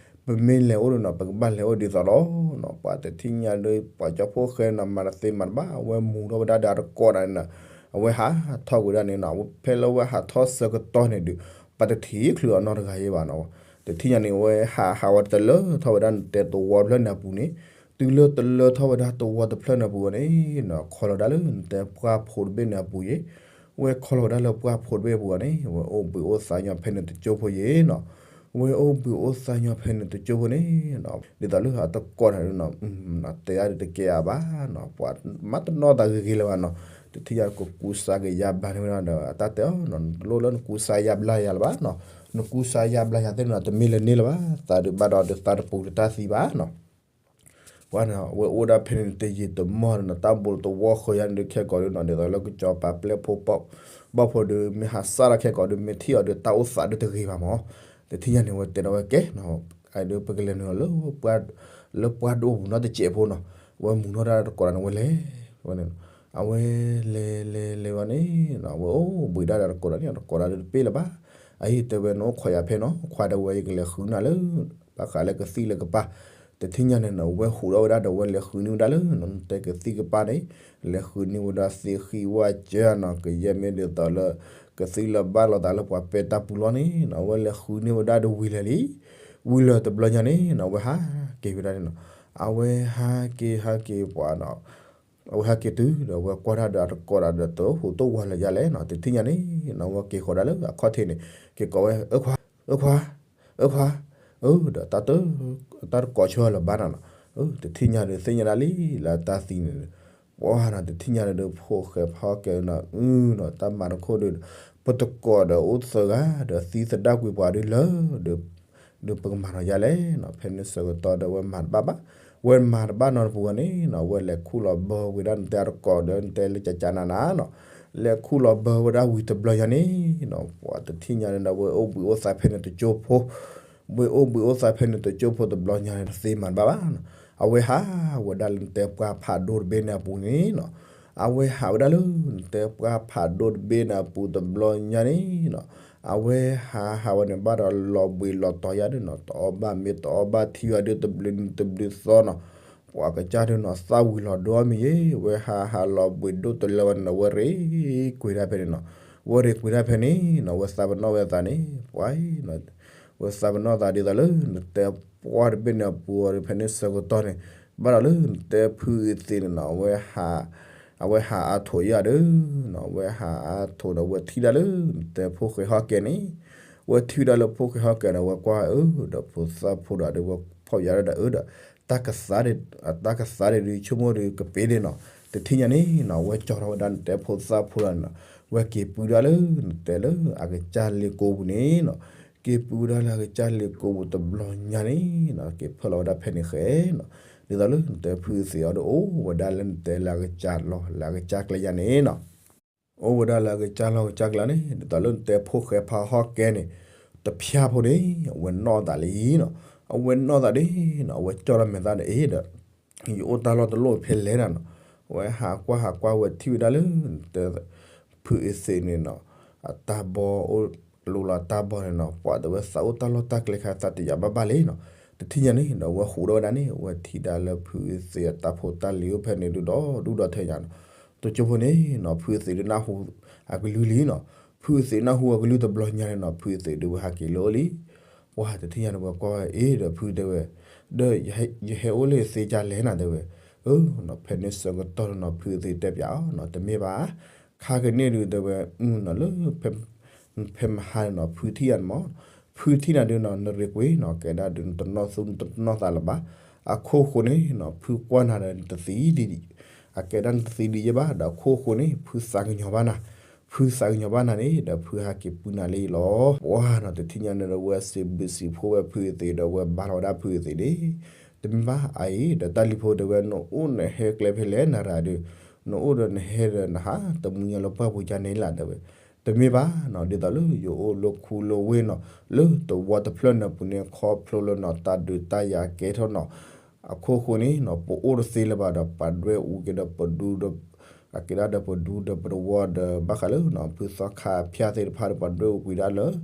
ပမ့ၢ်လဲၤအိၣ်ဒုးနီၤ ပကဘၣ်လဲၤအိၣ်ဒ်သိးလီၤနီၤ ပှၤတထံၣ်ညါဒီး ပှၤကၠီဖိၣ်ဃဲနီၤ မၤတသ့မၤတဘၣ် အဝဲမူၤထီၣ်ဝဲဒၣ်ဒီးအတကိးန့ၣ်နီၤ အဝဲဟးထီၣ်ကွံာ်ဒၣ်န့ၣ်နီၤ ဖဲလၢဝဲဟးထီၣ်ဆၢကတီၢ်န့ၣ်ဒုး ပှၤတထံၣ်ချုးအီၤနီတဂၤယဲဘၣ်နီၤ တထံၣ်ညါန့ၣ် ဝဲဟးဟးဝဲတလၢထီၣ်ဝဲဒၣ်နတဲတဝီတဖျၢၣ်န့ၣ်အပူၤန့ၣ် တုၤလၢတလၢထီၣ်ဝဲဒၣ်တဝီတဖျၢၣ်န့ၣ်အပူၤန့ၣ်နီၤ ခီလီၤဝဲဒၣ်လၢနတဲပှၢ်ဖိတဘ့ၣ်န့ၣ်အပူၤယဲ ဝဲခီလီၤဝဲဒၣ်လၢပှၢ်ဖိတဘ့ၣ်အပူၤန့ၣ် ဝဲအိၣ်ဘှံးအိၣ်သါညီဖဲန့ၣ်တကၠိဖိယဲနီၤ ဝဲအိၣ်ဘှံးအိၣ်သါညီဖဲန့ၣ်တကၠိဖိန့ၣ်နီၤ ဒ်သိးလၢအတကိးန့ၣ်နီၤ တဲဒၣ်ဒုးတကဲအါဘၣ်နီၤ ပှၤမၤတနီၣ်သးဂ့ၤဂ့ၤလၢၤဘၣ်နီၤ တထံၣ်ညါကကူစါက့ၤယါဘျါန့ၢ်ဝဲဒၣ်ဒီး အတၢ်တဲအီၤနီၤ တလိၣ်လၢနကူစါယါဘျါယၤလၢၤဘၣ်နီၤ နကူစါယါဘျါယၤသ့ၣ်နီၤ တမ့ၢ်လၢန့ၣ်လၢၤဘၣ် သးဒုးဘၣ်ဒီးဒုးသးတပူၤတတၢ်သံဘၣ်နီၤ ပှၤန့ၣ် ဝဲအိၣ်ဒၣ်ဖဲန့ၣ်တယံာ်တမီၢ်န့ၣ်နီၤ တၢ်ဘိးတဝီဃၢၤယါန့ၣ်ဒုးခဲကိာ်ဒုးနီၤ ဒ်သိးလၢကစီၤပၤပျဲၢ်ဖိဘီၣ်ဖိဒုး မ့ၢ်ဟးစၢ်ဒၣ်ခဲကိာ်ဒုး မ့ၢ်ထံၣ်အီၤဒုးတၢ်အိၣ်သးဒုးတဂ့ၤဘၣ်မး တထံၣ်ညါန့ၣ် ဝဲတဲဒီးဝဲကဲနီၤ အဒုးပကလဲၤနုာ်လီၤလၢ လၢပှၢ်ဒိၣ်ပူၤနီတစဲးဖိနီၤ ဝဲမူၤနီၣ်တၢ်တကိးဒၣ်န့ၣ် ဝဲလဲၤဝဲန့ၣ် အဝဲလဲၤလဲၤလဲၤဝဲန့ၣ် အဝဲအိၣ်ဘှံးဒၣ်ဒီးတကိးဒၣ်န့ၣ် တကိးဒၣ်ဒုးတပ့ၢ်လၢၤဘၣ် အအံၤတဲဝဲနအိၣ်ခိးယၤဖဲနီၤ ခွါတဲဝဲယကလဲၤဃုနၤလၢ ဘၣ်ဃးလၢကသံၣ်လၢကပၤ တထံၣ်ညါန့ၣ်နီၤ အဝဲဟူးထီၣ်ဝဲဒၣ်ဒီး အဝဲလဲၤဃုန့ၢ်ဝဲဒၣ်လၢနီၤ နတဲကသံၣ်ကပၢ်န့ၣ်, လဲၤဃုန့ၢ်ဝဲဒၣ်သ့ၣ်ဃံဝၣ်ကၢနီၤ ကယဲၢ်မ့ၢ်ဒ်သိးလၢ ကသံၣ်လၢဘၣ်လိာ်သးလၢပှၤပဲတၢ်ပူၤလီၤန့ၣ်နီၤ အဝဲလဲၤဃုန့ၢ်ဝဲဒၣ်ဒီးဝံၤလၢာ်လံ. ဝံၤလၢာ်တဘျီညါန့ၣ်နီၤ အဝဲဟးက့ၤဝဲဒၣ်န့ၣ်နီၤ, အဝဲဟးက့ၤဟးက့ၤပှၤနီၤ အဝဲဟဲက့ၤတုၤဒီး အဝဲကွၢ်တၢ်ဒီးအတကိးဒီး တဟူးတဝးလၢာ်ဒ်လဲၣ်နီၤ. တထံၣ်ညါန့ၣ်နီၤ အဝဲက့ၤဃီၤဒၣ်လၢအခီၣ်ထံးန့ၣ် က့ၤကိးဝဲ အၢခွါ, အၢခွါ, အၢခွါ, အၢ ဒီး တၢ်တကိးဆၢလၢၤဘၣ်နၤနီၤ. တထံၣ်ညါဒီး သ့ၣ်ညါဒၣ်လံ လၢတၢ်သံန့ၣ် ပှၤနီၤ တထံၣ်ညါဒီး ဖိၣ်ဃဲဖီကဲနီၤ အုနီၤ တၢ်မၤတခိၣ်ဒီး ပတကိးဒီးအိၣ်သၢဂၤ ဒီးသံသဒၣ်ကွံာ်ပှၤဒ်လဲၣ် ဒီးပကမၤနီၤယါလဲၣ်နီၤ. ဖဲန့ၣ်ဆၢကတီၢ်ဒီး အဝဲမၤတဘၣ်ဘၣ်, အဝဲမၤတဘၣ်နီတပူၤဘၣ်န့ၣ်နီၤ အဝဲလဲၤခူၣ်လီၤဘၢဝဲဒၣ် နတဲအတကိးဒီး နတဲလၢကကနၤနၤနီၤ, လဲၤခူၣ်လီၤဘၢဝဲဒၣ်ဝံၤတဘျီညါန့ၣ်နီၤ ပှၤတထံၣ်ညါန့ၣ်ဒီး အဝဲအိၣ်ဘှံးအိၣ်သါဖဲန့ၣ်တကၠိဖိ ဝဲအိၣ်ဘှံးအိၣ်သါဖဲန့ၣ်တကၠိဖိတဘျီညါန့ၣ် တသ့မၤတဘၣ်ဘၣ်နီၤ. အဝဲဟးဝဲဒၣ်လၢနတဲပှၢ်ဖးဒိၣ်တဘ့ၣ်န့ၣ်အပူၤန့ၣ်နီၤ, အဝဲဟးဝဲဒၣ်လၢနတဲပှၢ်ဖးဒိၣ်တဘ့ၣ်န့ၣ်အပူၤတဘျီညါန့ၣ်နီၤ, အဝဲဟးဟးဝဲန့ၣ် ဘၣ်ဒီးလီၤဘှံးလီၤတီၤယါဒ်နီၤ တအီၣ်ဘၣ်မ့ၤတအီၣ်ဘၣ်ထံယါဒ် တဘျုးနံၤတဘျုးသီနီၤ, ပှၤကစၢ်ဒ်နီၤ သၣ်ဝံၤလီၤဒိမ့ၢ်ယဲ ဝဲဟးဟးလီၤဘှံးဒိၣ်တလၢဝဲန့ၣ်နီၤ ဝဲရ့ကွံာ်တၢ်ဖဲန့ၣ်နီၤ, ဝဲရ့ကွံာ်တၢ်ဖဲန့ၣ်နီၤ ဝဲသးပနီၣ်ဝဲသးန့ၣ် ပှၤ ဝဲသးပနီၣ်သးဒ်သိးလၢ နတဲပှၢ်တဘ့ၣ်န့ၣ်အပူၤအီၤဒီး ဖဲန့ၣ်ဆၢကတီၢ်န့ၣ် ဘၣ်ဒီးလၢနတဲဖုအသ့ၣ်န့ၣ်နီၤ အဝဲဟးအါထိးယါဒီးနီၤ အဝဲဟးအါထိးဒီး အဝဲထံၣ်ဒၣ်လၢ နတဲဖိၣ်ဃဲဟီၣ်ကဲန့ၣ်, ဝဲထံၣ်ဝဲဒၣ်လၢဖိၣ်ဃဲဟီၣ်ကဲဒီး ဝဲကွၢ်အၢ ဒီးဖိသၣ်ဖိဒီး ဒီးဝဲဖီၣ်ယါဒီး အၢဒီး တၢ်ကသါ တၢ်ကသါဒ်ဒုး ဆိကမိၣ်ဒီးကပ့ၤဒ်နီၤ, တထံၣ်ညါန့ၣ်နီၤ ဝဲကၠီထီၣ်ဝဲဒၣ်နတဲဖိသၣ်ဖိဒီးနီၤ ဝဲက့ၤပုၢ်ဒၣ်လၢ နတဲလၢအကစၢ်လ့ကိပူၤန့ၣ်နီၤ, က့ၤပုၢ်ဝဲဒၣ်လၢအကစၢ်လ့ကိပူၤတဘျီညါန့ၣ်နီၤ က့ၤဖၢလီၤဝဲဒၣ်ဖဲန့ၣ်ဃဲနီၤ, ဒ်သိးလၢနတဲဖုအသ့ၣ်အီၤဒီး အိၣ်ဝဲဒၣ်လၢနတဲလၢအကစၢ်လီၢ်လၢအကစၢ်ကျဲယါန့ၣ်နီၤ အိၣ်ဝဲဒၣ်လၢအကစၢ်လီၢ်ကစၢ်ကျဲန့ၣ် ဒ်သိးလၢနတဲဖိၣ်ဃဲဖးဟီၣ်ကဲန့ၣ် တဖျါဖိန့ၣ် အဝဲနီၣ်သးလံနီၤ, အဝဲနီၣ်သးဒ်နီၤ အဝဲကၠီထီၣ်မဲာ်သၣ်ဒီး အ့ဒီး ယအိၣ်တၢ်လီၢ်တလီၢ်ဖဲလဲၣ်နၤနီၤ, အဝဲဟးကွၢ်ဟးကွၢ်ဝဲထံၣ်ဝဲဒၣ်လၢ နတဲ ဖုအသ့ၣ်န့ၣ်နီၤ အတၢ်ဘီအိၣ် လိၤလီၤတၢ်ဘီန့ၣ်နီၤ ပှၤတဲဝဲသးအိၣ်တၢ်လီၢ်တၢ်ကျဲခါသးတယာ်ဘၣ်ဘၣ်လံနီၤ, တထံၣ်ညါန့ၣ်ဒီး အဝဲဟူးထီၣ်ဝဲဒၣ်န့ၣ် အဝဲထံၣ်ဒၣ်လၢဖုအသ့ၣ်အတၢ်ဖိတၢ်လံၤအိၣ်ဖဲန့ၣ်ဒုးဒီး ဒူၣ်ဒီးထဲညါနီၤ, တကၠိဖိန့ၣ်နီၤ ဖုအသ့ၣ်ဒုးနၢ်ဟူအကလုၢ်လံနီၤ, ဖုအသ့ၣ်နၢ်ဟူအကလုၢ်တဘျီညါန့ၣ်နီၤ ဖုအသ့ၣ်ဒုးဝဲဟးက့ၤလၢအအိၣ်လံ ပှၤတထံၣ်ညါန့ၣ် ဝဲကွၢ်ဝဲအ့ဒီးဖုတဲဝဲ ဒီးယဟဲအိၣ်လၢသ့ကၢ်လဲၣ်နၤတဲဝဲ, အၢ ဖဲန့ၣ်ဆၢကတီၢ်န့ၣ်နီၤ ဖုအသ့ၣ်တဲပၠးအီၤနီၤ တမ့ၢ်ဘၣ်, ခါကန့ၣ်ဒုးတဲဝဲ အၢနီၤ လၢ ဖဲမဟါန့ၣ်နီၤ ဖုထံၣ်ယၤန့ၣ်မး, ဖုထံၣ်နၤဒုးနီၤ နရ့ကွံာ်နီၤ ကဲဒၣ်ဒုး နတနီၢ်သူနတနီၢ်သးလၢၤဘၣ်, အခိၣ်ဃိန့ၣ်နီၤ ဖုကွၢ်နၤဒီးနတသံဒံး, အကဲဒၣ်နတသံဒံးယဲၢ်ဘၣ် ဒီးအခိၣ်ဃိန့ၣ် ဖုသးကညီၤဘၣ်နၤ, ဖုသးကညီၤဘၣ်နၤန့ၣ် ဒီးဖုဟးက့ၤပုၢ်နၤလံလီၤ. ပှၤနီၤ တထံၣ်ညါန့ၣ်ဒီး ဝဲစံးဘျုးစံးဖှိၣ်ဝဲဖုအသ့ၣ်ဒီး ဝဲဘါထီၣ်ဝဲဒၣ်ဖုအသ့ၣ်န့ၣ်, တမ့ၢ်ဘၣ်အအံၤ ဒီးတၢ်လံၤဖိတဲဝဲ နအိၣ်နဟဲကျဲဖဲလဲၣ်နၤရၤဒုး, နအိၣ်ဒီးနဟဲဒီးနဟးတမူညါလၢပှၢ်ပူၤကၢ်န့ၣ်လၢၤတဲဝဲ, တမ့ၢ်ဘၣ်နီၤ ဒ်သိးလၢယအိၣ်လၢခူလၢဝ့ၢ်နီၤ လၢသဝီတဖျၢၣ်န့ၣ်ပူၤန့ၣ် ခီဖျိလၢနီၤ တၢ်ဒုးတၢ်ယၤကဲထီၣ်နီၤ, အခိၣ်ဃိန့ၣ်နီၤ ပအိၣ်တသ့လၢၤဘၣ်ဒီး ပှၤဒွဲၣ်အူက့ၤဒီးပဒူဒီး အကဲဒၣ်ဒီးပဒူဒီးပတဝီဒီး ဘၣ်ဃးလၢနီၤ ဖုသီခါဖၠၣ်သ့ၣ်တဖၣ်ဒီး ပှၤဒွဲၣ်အူကွံာ်ဒၣ်လၢ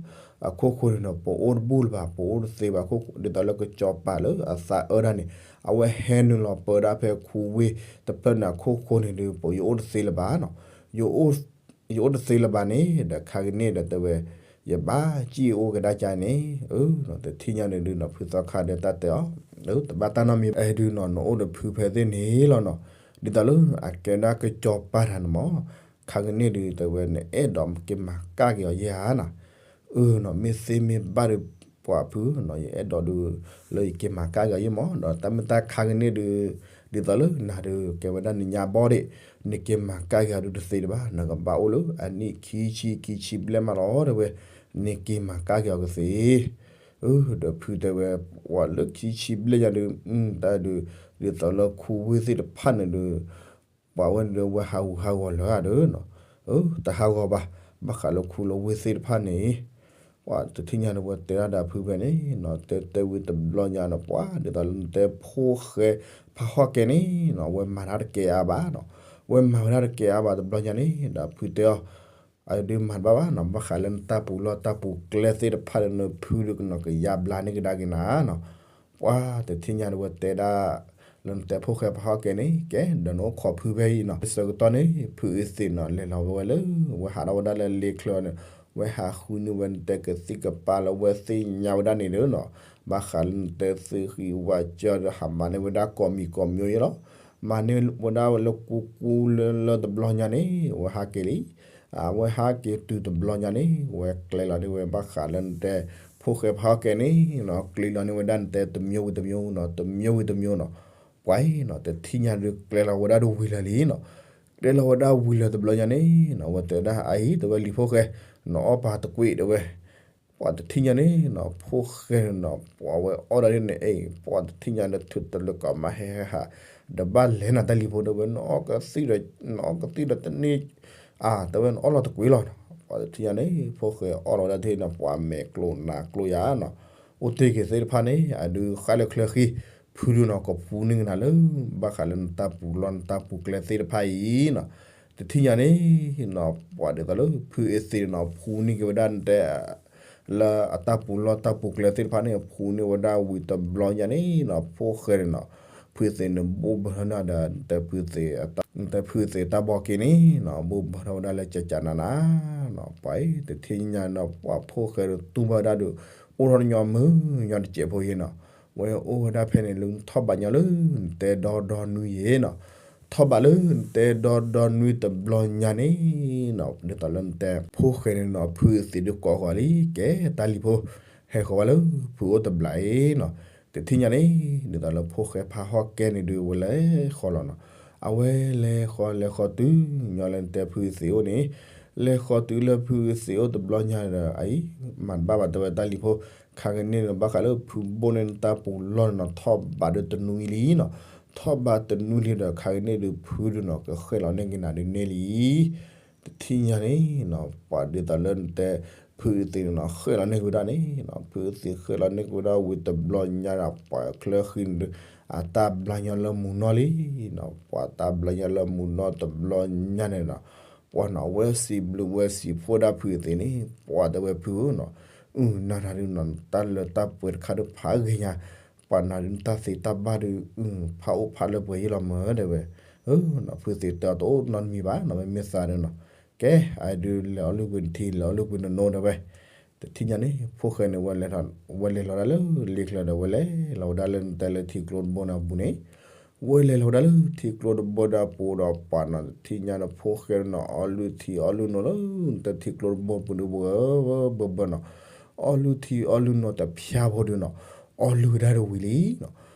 အခိၣ်ဃိန့ၣ်နီၤ ပအိၣ်တဘူၣ်လၢၤဘၣ် ပအိၣ်တသ့ဘၣ်အခိၣ်ဃိ ဒ်သိးလၢကစီၤပၤလၢအသးအၢဒၣ်န့ၣ် အဝဲဟဲနုာ်လီၤပၢဒၣ်ဖဲခူဝ့ၢ်တဖျၢၣ်န့ၣ် အခိၣ်ဃိန့ၣ်ဒုး ပယအိၣ်တသ့လၢၤဘၣ်နီၤ ယအိၣ်တသ့လၢၤဘၣ်န့ၣ် ဒီးခါကန့ၣ်ဒီးတဲဝဲ ယဘၣ်စံၣ်အိၣ်ကဒါကါန့ၣ် တထံၣ်ညါန့ၣ်ဒုးနီၤ ဖုသီခါဒီးတၢ်တဲအီၤ တဘၣ်တၢ်နီတမံၤဘၣ် အဲၣ်ဒုးနီၤ နအိၣ်ဒီးဖုဖဲသ့ၣ်န့ၣ်လီၤနီၤ ဒ်သိးလၢအကဲဒၣ်ကစီၤပၤတၢ်န့ၣ်မး ခါကန့ၣ်ဒုးတဲဝဲ နအဲၣ်ဒိးက့ၤမၤကၣ်က့ၤအီၤယဲၢ်ဧါနီၤ အၢနီၤ မ့ၢ်သ့မ့ၢ်ဘၣ်ဒီး ပှၤဖုနီၤ ယအဲၣ်ဒိးဒုး လၢယက့ၤမၤကၣ်က့ၤအီၤယဲၢ်မး ဒီးတၢ်မ့ၢ်တၢ်ခါကန့ၣ်ဒုး ဒ်သိးလၢနၤဒုး ကဲဝဲဒၣ်နညါဘီၣ်ဒ့ၣ် နက့ၤမၤကၣ်က့ၤအီၤဒုးတသ့လၢၤဘၣ် နကဘၣ်အိၣ်လၢအနံၣ်ခံဆံခံဆံဘျဲၣ်မးလီၤ တဲဝဲ နက့ၤမၤကၣ်က့ၤအီၤကသ့ ဒီးဖုတဲဝဲ ပှၤလၢခံဆံဘျဲၣ်ညါဒုး တၢ်ဒုး ဒ်သိးလၢခူဝ့ၢ်သ့ၣ်တဖၣ်န့ၣ်ဒုး ပှၤဝဲန့ၣ်ဒုး ဝဲဟးဂူာ်ဟးဂီၤလၢၤဧါဒီးနီၤ တဟးဂီၤဘၣ် ဘၣ်ဃးလၢခူလၢဝ့ၢ်သ့ၣ်တဖၣ်န့ၣ် ပှၤတထံၣ်ညါန့ၣ် ဝဲတဲဒၣ်ဒီးဖုဖဲန့ၣ်နီၤ တဲတဲဝံၤတဘျီညါနီၤ ပှၤဒ်သိးလၢနတဲဖိၣ်ဃဲဖးဟီၣ်ကဲန့ၣ်နီၤ ဝဲမၤတၢ်တကဲအါဘၣ်နီၤ ဝဲမၤဝဲဒၣ်တကဲအါဘၣ်တဘျီညါန့ၣ် ဒီးဖုတဲအီၤ အဒုးမၤတဘၣ်ဘၣ်နီၤ ဘၣ်ဃးလၢနတၢ်ပူၤလီၢ်တၢ်ပူၤကျဲသ့ၣ်တဖၣ်ဒီး နဖုဒုးကနီၤကယါဘျါန့ၢ်ကဒါက့ၤနၤနီၤ ပှၤတထံၣ်ညါဒီးဝဲတဲဒၣ် လၢနတဲဖိၣ်ဃဲဖးဟီၣ်ကဲန့ၣ် ကဲဒီးနအိၣ်ခိးဖုဖဲအံၤနီၤ. ဆၢကတီၢ်န့ၣ် ဖုအသ့းနီၤ လဲၤလီၤဝဲလၢ ဝဲဟးထီၣ်ဝဲဒၣ်လၢလ့ချၢန့ၣ် ဝဲဟးဃုန့ၢ်ဝဲနတဲကသံၣ်ကပၤလၢဝဲသ့ၣ်ညါဝဲဒၣ်န့ၣ်ဒီးနီၤ ဘၣ်ဃးလၢနတဲသုးဃံဝးကၠီဒီး ဟးမၤန့ၢ်ဝဲဒၣ်ကိးမံၤကိးမံၤအံၤလီၤ. မၤန့ၢ်ဝဲဒၣ်ဝဲလၢကူကူလၢလၢတဘျီညါန့ၣ် ဝဲဟးက့ၤလံ အဝဲဟးက့ၤတုၤတဘျီညါန့ၣ် ဝဲကျဲလီၤန့ၢ်ဝဲဘၣ်ဃးလၢနတဲ ဖိၣ်ဃဲဖးဟီၣ်ကဲန့ၣ်နီၤ ကျဲလီၤန့ၢ်ဝဲဒၣ်နတဲတမျိုးဝံၤတမျိုးနီၤ တမျိုးဝံၤတမျိုးနီၤ. ပှၤအံၤနီၤ တထံၣ်ညါဒီးကျဲလီၤဝဲဒၣ်ဒီးဝံၤလၢာ်လံနီၤ. ကျဲလီၤဝဲဒၣ်ဝံၤလၢာ်တဘျီညါန့ၣ်နီၤ ဝဲတဲဒၣ်အအံၤ တဲဝဲလံာ်ဖိၣ်ဃဲ နအီၣ်ပာ်တကွံာ်တဲဝဲ ပှၤတထံၣ်ညါန့ၣ်နီၤ ဖိၣ်ဃဲန့ၣ်နီၤ ပှၤဝဲအီၣ်ဒၣ်ဒ်န့ၣ် အ့ၣ် ပှၤတထံၣ်ညါဒီးထုးတလၢကီးမးဟဲဟဲဟး ဒီးဘၣ်လဲၤနၤတၢ်လံာ်ဖိတဲဝဲ နအီၣ်ကသံၣ်ဒီး နအီၣ်ကသံၣ်ဒီးတန့ၢ် အါ တဲဝဲနအီၣ်လီၤတကွံာ်လီၤနီၤ. ပှၤတထံၣ်ညါန့ၣ် ဖိၣ်ဃဲအီၣ်လီၤဝဲဒၣ်တထံၣ်န့ၣ် ပှၤမဲာ်ကျိၤနးကျိၤယၤနီၤ အိၣ်တ့ၢ်က့ၤသ့ၣ်တဖၣ်န့ၣ် အဒုးဃၣ်လၢချၢဃံ ဖုဒုးနီၤ ကဖူန့ၢ်ကနၤလၢ ဘၣ်ဃးလၢနတၢ်ပူၤလီၢ်နတၢ်ပူၤကျဲသ့ၣ်တဖၣ်အံၤနီၤ. တထံၣ်ညါန့ၣ်နီၤ ပှၤဒ်သိးလၢဖုအသ့းန့ၣ်နီၤ ဖူန့ၢ်က့ၤဝဲဒၣ်နတဲ လၢအတၢ်ပူၤလီၢ်တၢ်ပူၤကျဲသ့ၣ်တဖၣ်န့ၣ် ဖူန့ၢ်ဝဲဒၣ်ဝံၤတဘျီညါန့ၣ်နီၤ ဖိၣ်ဃဲန့ၣ်နီၤ ဖုအသ့းန့ၣ် ဘိၣ်ဘၢထီၣ်န့ၢ်ဒီး နတဲဖုအသ့း နတဲဖုအသ့းတၢ်ဘီက့ၤန့ၣ်နီၤ ဘိၣ်ဘၢထီၣ်ဝဲဒၣ်လၢကကနးနးနီၤ. ပှၤအံၤတထံၣ်ညါနီၤ ပှၤဖိၣ်ဃဲဒီးတူၢ်ဘၣ်ဝဲဒၣ်ဒီး အိၣ်ထီၣ်ညီမုၢ်ညီတစဲးဖိယ့ၢ်နီၤ ဝဲအိၣ်ဝဲဒၣ်ဖဲန့ၣ်လၢထီၣ်ဘးညီလၢနတဲဒီဒီနွံယ့ၢ်နီၤ ထီၣ်ဘးလၢနတဲဒီဒီနွံတဘျီညါန့ၣ်နီၤ ဒ်သိးလၢနတဲ ဖိၣ်ဃဲန့ၣ်နီၤ ဖုအသ့းဒုးကိးဃီၤလံ ကဲတၢ်လံာ်ဖိ ဟဲဃီၤဝဲလၢဖုအိၣ်တဘျီအံၤနီၤ. တထံၣ်ညါန့ၣ် ဒ်သိးလၢဖိၣ်ဃဲဖးဟီၣ်ကဲန့ၣ်ဒုးဝဲလဲၤဃီၤလီၤနီၤ. အဝဲလဲၤဃီၤလဲၤဃီၤတုၤညီလၢနတဲဖုအသ့းအိၣ်န့ၣ် လဲၤဃီၤတုၤလၢဖုအသ့းအိၣ်တဘျီညါဒီး အအံၤ မၤတဘၣ်ဘၣ်တဲဝဲတၢ်လံာ်ဖိ ခါကန့ၣ်ဒီး ဘၣ်ဃးလၢဖုဘိၣ်န့ၢ်နတၢ်ပူၤလီၢ်န့ၣ်နီၤ ထီၣ်ဘးဒီးတနွံလံနီၤ. ထီၣ်ဘးတနွံလံဒီး ခါကန့ၣ်ဒုးဖုဒုးနီၤ ကဃဲၣ်လီၤန့ၢ်က့ၤနၤဒုးန့ၢ်လံ တထံၣ်ညါန့ၣ်နီၤ ပှၤဒ်သိးလၢနတဲ ဖုအသ့းန့ၣ်နီၤ ဃဲၣ်လီၤန့ၢ်က့ၤဝဲဒၣ်န့ၣ်နီၤ ဖုအသ့းဃဲၣ်လီၤန့ၢ်က့ၤဝဲဒၣ်ဝံၤတဘျီညါဒီး ပှၤချၢဃံန့ၣ်ဒုး အတၢ်ဘျါညီလၢမူနီၢ်လံနီၤ ပှၤတၢ်ဘျါညီလၢမူနီၢ်တဘျီညါန့ၣ်နီၤ ပှၤနီၤ အဝဲစံးဘျုးဝဲစံးဖှိၣ်ဒၣ်ဖုအသ့းန့ၣ် ပှၤတဲဝဲဖုဧၢနီၤ အုၣ်နၤတၢ်ဒုးနီၤ တၢ်လၢတၢ်ပှဲၤတခါဒုးဖးဂ့ၤညါ ပှၤနၤဒုးတၢ်သ့တၢ်ဘၣ်ဒုး အုၣ်ဖးအိၣ်ဖးလၢပှဲၤယ့ၢ်လီၤမၢတဲဝဲ အၢနီၤ ဖုသ့းတဲအီၤတအိၣ်နီတမံၤဘၣ်နီၤ မ့မ့ၢ်သးဒုးနီၤ ကဲ အဒုးလဲၤအီၣ်လုၢ်ကွံာ်နထံ လဲၤအီၣ်လုၢ်ကွံာ်နနိတဲဝဲ တထံၣ်ညါန့ၣ် ဖိၣ်ဃဲန့ၣ် ဝဲလဲၤလီၤဒၣ်လၢလ့ချၢဒီး ဝဲလဲၤလီၤဝဲဒၣ်လၢနတဲလၢထံကျိတဘိန့ၣ်အပူၤန့ၣ် ဝဲလဲၤလီၤဝဲဒၣ်လၢထံကျိတဘိဒီးအပူၤဒီး ပှၤနီၤ တထံၣ်ညါဒီးဖိၣ်ဃဲနီၤ အီၣ်လုၢ်ထံအီၣ်လုၢ်နိလၢနတဲထံကျိတဘိပူၤဒုး ဘၣ်ဘၣ်ဘၣ်နီၤ အီၣ်လုၢ်ထံအီၣ်လုၢ်နိတဖၠါဖိဒုးနီၤ အီၣ်လုၢ်ဝဲဒၣ်ဒီးဝံၤလံနီၤ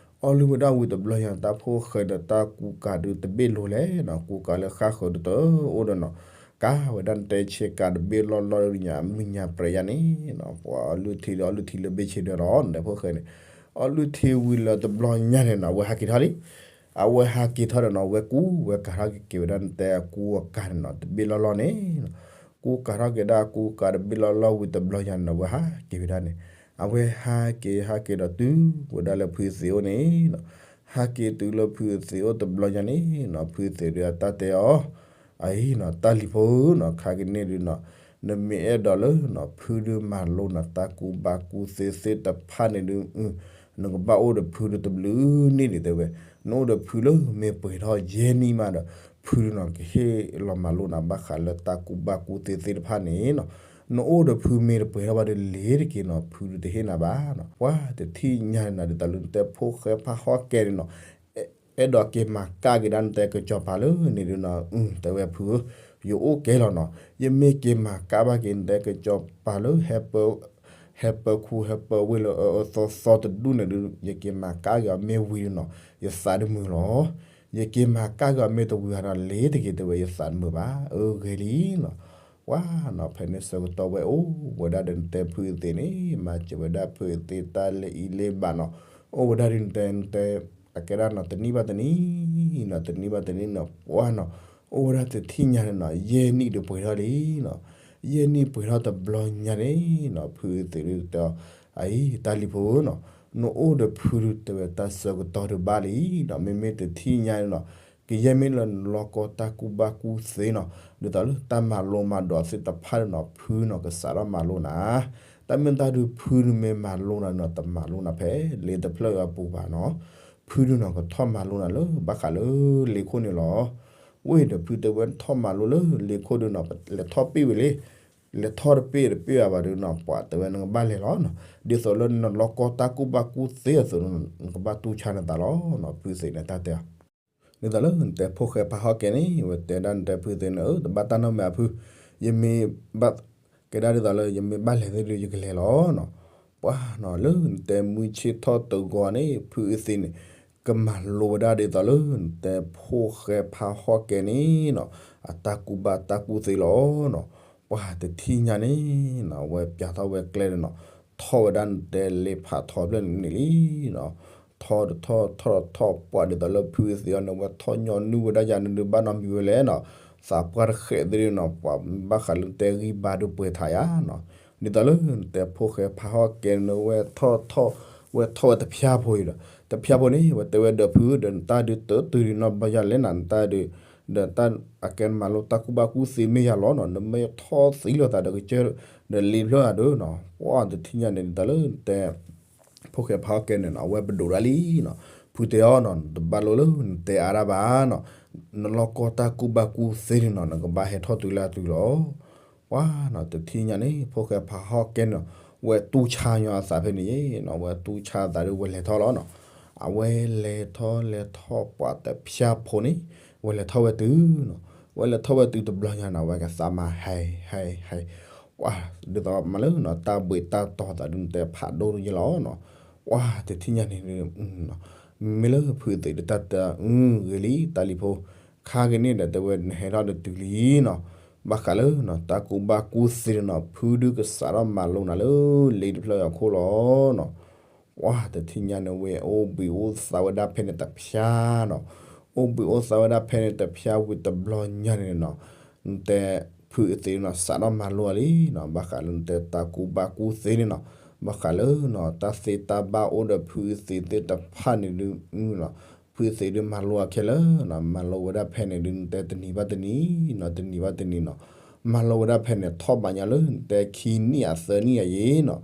အီၣ်လုၢ်ဝဲဒၣ်ဝံၤတဘျီညါ တၢ်ဖိၣ်ဃဲဒီးတၢ်ကူကၤဒုးတဘ့ၣ်လိၤလဲၣ်နီၤ ကူကၤလၢဃၣ်ဃၢၤဒုးတအိၣ်ဒီးနီၤ ကၤဝဲဒၣ်နတဲဆ့ကၤတဘ့ၣ်လီၢ်လီၢ်ဒုးညါ မုၢ်ညါပြဲးယါန့ၣ်နီၤ ပှၤအီၣ်လုၢ်ထံဒီးအီၣ်လုၢ်ထံလၢဘ့ၣ်ဆ့ဒၢလီၤ နတဲဖိၣ်ဃဲန့ၣ် အီၣ်လုၢ်ထံဝံၤလၢတဘျီညါန့ၣ်နီၤ အဝဲဟးက့ၤထီၣ်လံ အဝဲဟးက့ၤထီၣ်ဒီးနီၤ ဝဲကူဝဲကၤထီၣ်က့ၤက့ၤဝဲဒၣ်နတဲအကူအကၤန့ၣ်နီၤ တဘ့ၣ်လီၢ်လီၢ်န့ၣ်နီၤ ကူကၤထီၣ်က့ၤဒၣ်အကူကၤတဘ့ၣ်လီၢ်လီၢ်ဝံၤတဘျီညါန့ၣ်နီၤ အဝဲဟးက့ၤဝဲဒၣ်န့ၣ် အဝဲဟးက့ၤဟးက့ၤဒီးတုၤဝဲဒၣ်လၢဖုသ့းအိၣ်န့ၣ်နီၤ ဟးက့ၤတုၤလၢဖုသ့းအိၣ်တဘျီညါန့ၣ်နီၤ ဖုသ့းဒုးအတၢ်တဲအီၤ အအံၤနီၤ တၢ်လံၤဖိဧၢနီၤ ခါကန့ၣ်ဒုးနီၤ နမ့ၢ်အဲၣ်ဒိးလၢနီၤ ဖုဒုးမၤလိနၤတၢ်ကူဘၣ်ကူသ့သ့ၣ်တဖၣ်န့ၣ်ဒုး နကဘၣ်အိၣ်ဒီးဖုဒုးတဘျုးနံၣ်ဒံးတဲဝဲ နအိၣ်ဒီးဖုလၢမ့ၢ်ပှဲၤထီၣ်ယဲၢ်နံၣ်မးဒီး ဖုဒုးနီၤ ကဟ့ၣ်လီၤမၤလိနၤဘၣ်ဃးလၢတၢ်ကူဘၣ်ကူသ့သ့ၣ်တဖၣ်န့ၣ်နီၤ နအိၣ်ဒီးဖုမ့ၢ်တပှဲၤထီၣ်ဘၣ်ဒီးလ့ၤတက့ၢ်နီၤ ဖုဒုးတဟ့ၣ်နၤဘၣ်နီၤ ပှၤတထံၣ်ညါန့ၣ်နီၤ ဒ်သိးလၢနတဲဖိၣ်ဃဲဖးဟီၣ်ကဲန့ၣ်နီၤ အဲၣ်ဒိးက့ၤမၤကၣ်က့ၤဒၣ်နတဲကစီၤပၤလၢန့ၣ်ဒုးနီၤ အုၣ် တဲဝဲဖုဧၢ ယအိၣ်ကဲလီၤနီၤ ယမ့ၢ်က့ၤမၤကၣ်ဘၣ်က့ၤနတဲကစီၤပၤလၢ ဟဲပၢခူဟဲပၢဝ့ၢ်လၢအအၢသီသီတဒူၣ်န့ၣ်ဒုး ယက့ၤမၤကၣ်က့ၤအီၤမ့ၢ်ဝံၤဒုးနီၤ ယသးတမုာ်လီၤ ယက့ၤမၤကၣ်က့ၤအီၤမ့ၢ်တဝံၤဟးဒီးလ့ၤတက့ၢ်တဲဝဲ ယသးတမုာ်ဘၣ် အၢ ဂ့ၤလံနီၤ ပှၤနီၤ ဖဲန့ၣ်ဆၢကတီၢ်ဝဲအိၣ်ဝဲဒၣ်ဒီးနတဲဖုအသ့ၣ်န့ၣ် မၤစၢၤဝဲဒၣ်ဖုအသ့ၣ်တၢ်လၢအံၤလၢဘၣ်နီၤ အိၣ်ဝဲဒၣ်ဒ်နတဲ နတဲ အကဲဒၣ်နီၤ တနံၣ်ဘၣ်တနံၣ်နီၤ တနံၣ်ဘၣ်တနံၣ်နီၤ ပှၤနီၤ အိၣ်ဝဲဒၣ်တထံၣ်ညါန့ၣ်နီၤ ယဲၢ်နံၣ်ဒီးပှဲၤထီၣ်လံနီၤ ယဲၢ်နံၣ်ပှဲၤထီၣ်တဘျီညါန့ၣ်နီၤ ဖုအသ့ၣ်ဒုးတဲအီၤ အအံၤ တၢ်လံၤဖိဧၢနီၤ နအိၣ်ဒီးဖုဒုးတဲဝဲတၢ်ဆၢကတီၢ်ဒုးဘၣ်လံနီၤ မ့မ့ၢ်တထံၣ်ညါန့ၣ်နီၤ ကယဲၢ်မ့ၢ်လၢနလီၢ်ကီတၢ်ကူဘၣ်ကူသ့နီၤ ဒ်သိးလၢတၢ်မၤလိမၤဒိးသ့ၣ်တဖၣ်န့ၣ်နီၤ ဖုနီၤ ကစးထီၣ်မၤလိနၤ တၢ်မ့ၢ်တၢ်ဒုးဖုဒုးမ့ၢ်မၤလိနၤနီၤ တမၤလိနၤဖဲလ့တဖျၢၣ်အပူၤဘၣ်နီၤ. ဖုဒုးနီၤ ကထီၣ်မၤလိနၤလၢဘၣ်ဃးလၢလ့ခိၣ်န့ၣ်လီၤ. ဝ့ၢ်ဒီးဖုတဲဝဲထီၣ်မၤလိလၢလ့ခိၣ်ဒုးနီၤ လဲၤထီၣ်ပ့ၢ်ဝံၤလံ လဲၤထီၣ်တပ့ၢ်တပ့ၢ်အဘၣ်ဒုးနီၤ ပှၤတဲဝဲနကဘၣ်လဲၤလီၤနီၤ. ဒ်သိးလၢနလီၢ်ကီတၢ်ကူၣ်ဘၣ်ကူၣ်သ့အသိးနီၤ နကဘၣ်တူၢ်ဆါနသးလီၤနီၤ ဖုသ့ၣ်န့ၣ်တၢ်တဲအီၤ ဒ်သိးလၢနတဲဖိၣ်ဃဲဖးဟီၣ်ကဲန့ၣ် ဝဲတဲဒၣ်နတဲဖုသ့ၣ်န့ၣ် အၢ တဘၣ်တၢ်နီတမံၤအဖု, ယမ့ၢ်ဘၣ် ကဲဒၣ်ဒ်သိးလၢ ယမ့ၢ်ဘၣ်လဲၤသ့ၣ်ဒုး ယကလဲၤလီၤနီၤ. ပှၤနီၤ လၢနတဲမုၢ်ဆ့ၣ်ထီၣ်တဂီၤန့ၣ် ဖုအသ့ၣ်န့ၣ် ကမၤလိဝဲဒၣ်ဒ်သိးလၢ နတဲဖိၣ်ဃဲဖးဟီၣ်ကဲန့ၣ်နီၤ အတၢ်ကူၣ်ဘၣ်တၢ်ကူၣ်သ့လီၤနီၤ. ပှၤတထံၣ်ညါန့ၣ်နီၤ ဝဲပျးထီၣ်ဝဲကျဲန့ၣ်နီၤ ထီၣ်ဝဲဒၣ်နတဲလ့ဖးထီဖျၢၣ်န့ၣ်လံနီၤ. ထီၣ်တထီၣ်ထီၣ်တထီၣ် ပှၤဒ်သိးလၢဖုအသ့ၣ်အီၤန့ၣ် ဝဲထီၣ်ညီနုၢ်ဝဲဒၣ်ယၤန့ၣ်ဒုး ဘၣ်နီတမံၤဝဲလဲၣ်နီၤ. သးပှၢ်တဃဲးသ့ၣ်ဒုးနီၤ ပှၤဘၣ်ဃးလၢနတဲဂံၢ်ဘါဒုးပှဲၤထးယၤနီၤ. ဒ်သိးလၢနတဲဖိၣ်ဃဲဖးဟီၣ်ကဲန့ၣ် ဝဲထီၣ်ထီၣ် ဝဲထီၣ်ဝဲတဖျါဖိအံၤဒီး တဖျါဖိန့ၣ် ဝဲတဲဝဲဒီးဖု ဒီးနတၢ်ဒုးတတုၤဒုးနီတဘျီယၤလဲၣ်နီၤ နတၢ်ဒုး ဒီးတၢ်အကဲနမၤလိတၢ်ကူၣ်ဘၣ်ကူၣ်သ့မ့ၢ်ယၤလီၤနီၤ နမ့ၢ်ထီၣ်သံလိာ်သးဒီးကစၢၢ် ဒီးလ့ဖျၢၣ်အဒုးနီၤ ပှၤတထံၣ်ညါန့ၣ် ဒ်သိးလၢနတဲ ဖိၣ်ဃဲဖးဟီၣ်ကဲန့ၣ်နီၤ အဝဲပဒိးဒၣ်လံနီၤ. ဖုတဲအီၤနီၤ နတဘၣ်လိလၢနတဲအါဒၣ်ဘၣ်နီၤ နလီၢ်ကီတၢ်ကူၣ်ဘၣ်ကူၣ်သ့န့ၣ်နီၤ နကဘၣ်ဟဲထီၣ်တုၤလၢအတုၤလီၤ. ပှၤနီၤ တထံၣ်ညါန့ၣ် ဖိၣ်ဃဲဖးဟီၣ်ကဲန့ၣ်နီၤ ဝဲတူၢ်ဆါညီအသးဖဲန့ၣ်နီၤ ဝဲတူၢ်ဆါအသးဒီးဝဲလဲၤထီၣ်လီၤနီၤ. အဝဲလဲၤထီၣ်လဲၤထီၣ်ပှၤတဖျါဖိန့ၣ် ဝဲလဲၤထီၣ်ဝဲတုၤနီၤ ဝဲလဲၤထီၣ်ဝဲတုၤတဘျီညါနီၤ ဝဲကသးမၤဟဲဟဲဟဲ ပှၤဒ်သိးမးလၢနီၤ တၢ်ဘှံးတၢ်တီၤသးဒုးနတဲဖးဒိၣ်တယဲလီၤနီၤ. ပှၤတထံၣ်ညါန့ၣ် မ့ၢ်လၢဖုသ့ၣ်ဒုးတၢ်တဲ အု ဂ့ၤလံ တၢ်လံၤဖိ ခါက့ၤန့ၣ်ဒီးတဲဝဲနဟဲထီၣ်ဒီးတုၤလံနီၤ. ဘၣ်ဃးလၢနီၤ တၢ်ကူၣ်ဘၣ်ကူၣ်သ့န့ၣ်နီၤ ဖုဒုးကစးထီၣ်မၤလိနၤလၢလ့တဖျၢၣ်အခိၣ်လီၤနီၤ. ပှၤတထံၣ်ညါန့ၣ်ဝဲ အိၣ်ဘှံးအိၣ်သါဝဲဒၣ်ဖဲန့ၣ်တဖျါနီၤ. အိၣ်ဘှံးအိၣ်သါဝဲဒၣ်ဖဲန့ၣ်တဖျါဝံၤတဘျီညါန့ၣ်နီၤ နတဲဖုအသ့ၣ်နီၤ စးထီၣ်မၤလိအီၤလံနီၤ. ဘၣ်ဃးလၢနတဲတၢ်ကူၣ်ဘၣ်ကူၣ်သ့န့ၣ်နီၤ ဘၣ်ဃးလၢနီၤ တၢ်သ့တၢ်ဘၣ်အိၣ်ဒီးဖုအသ့ၣ်သ့ၣ်တဖၣ်န့ၣ်ဒုးနီၤ ဖုအသ့ၣ်ဒုးမၤလိအီၤခဲလၢာ်နီၤ မၤလိဝဲဒၣ်ဖဲန့ၣ်ဒုး နတဲတနံၤဘၣ်တနံၤနီၤ တနံၤဘၣ်တနံၤနီၤ မၤလိဝဲဒၣ်ဖဲန့ၣ် ထီၣ်ဘးညါလၢနတဲခံနံၣ်အသၢနံၣ်အယံၤနီၤ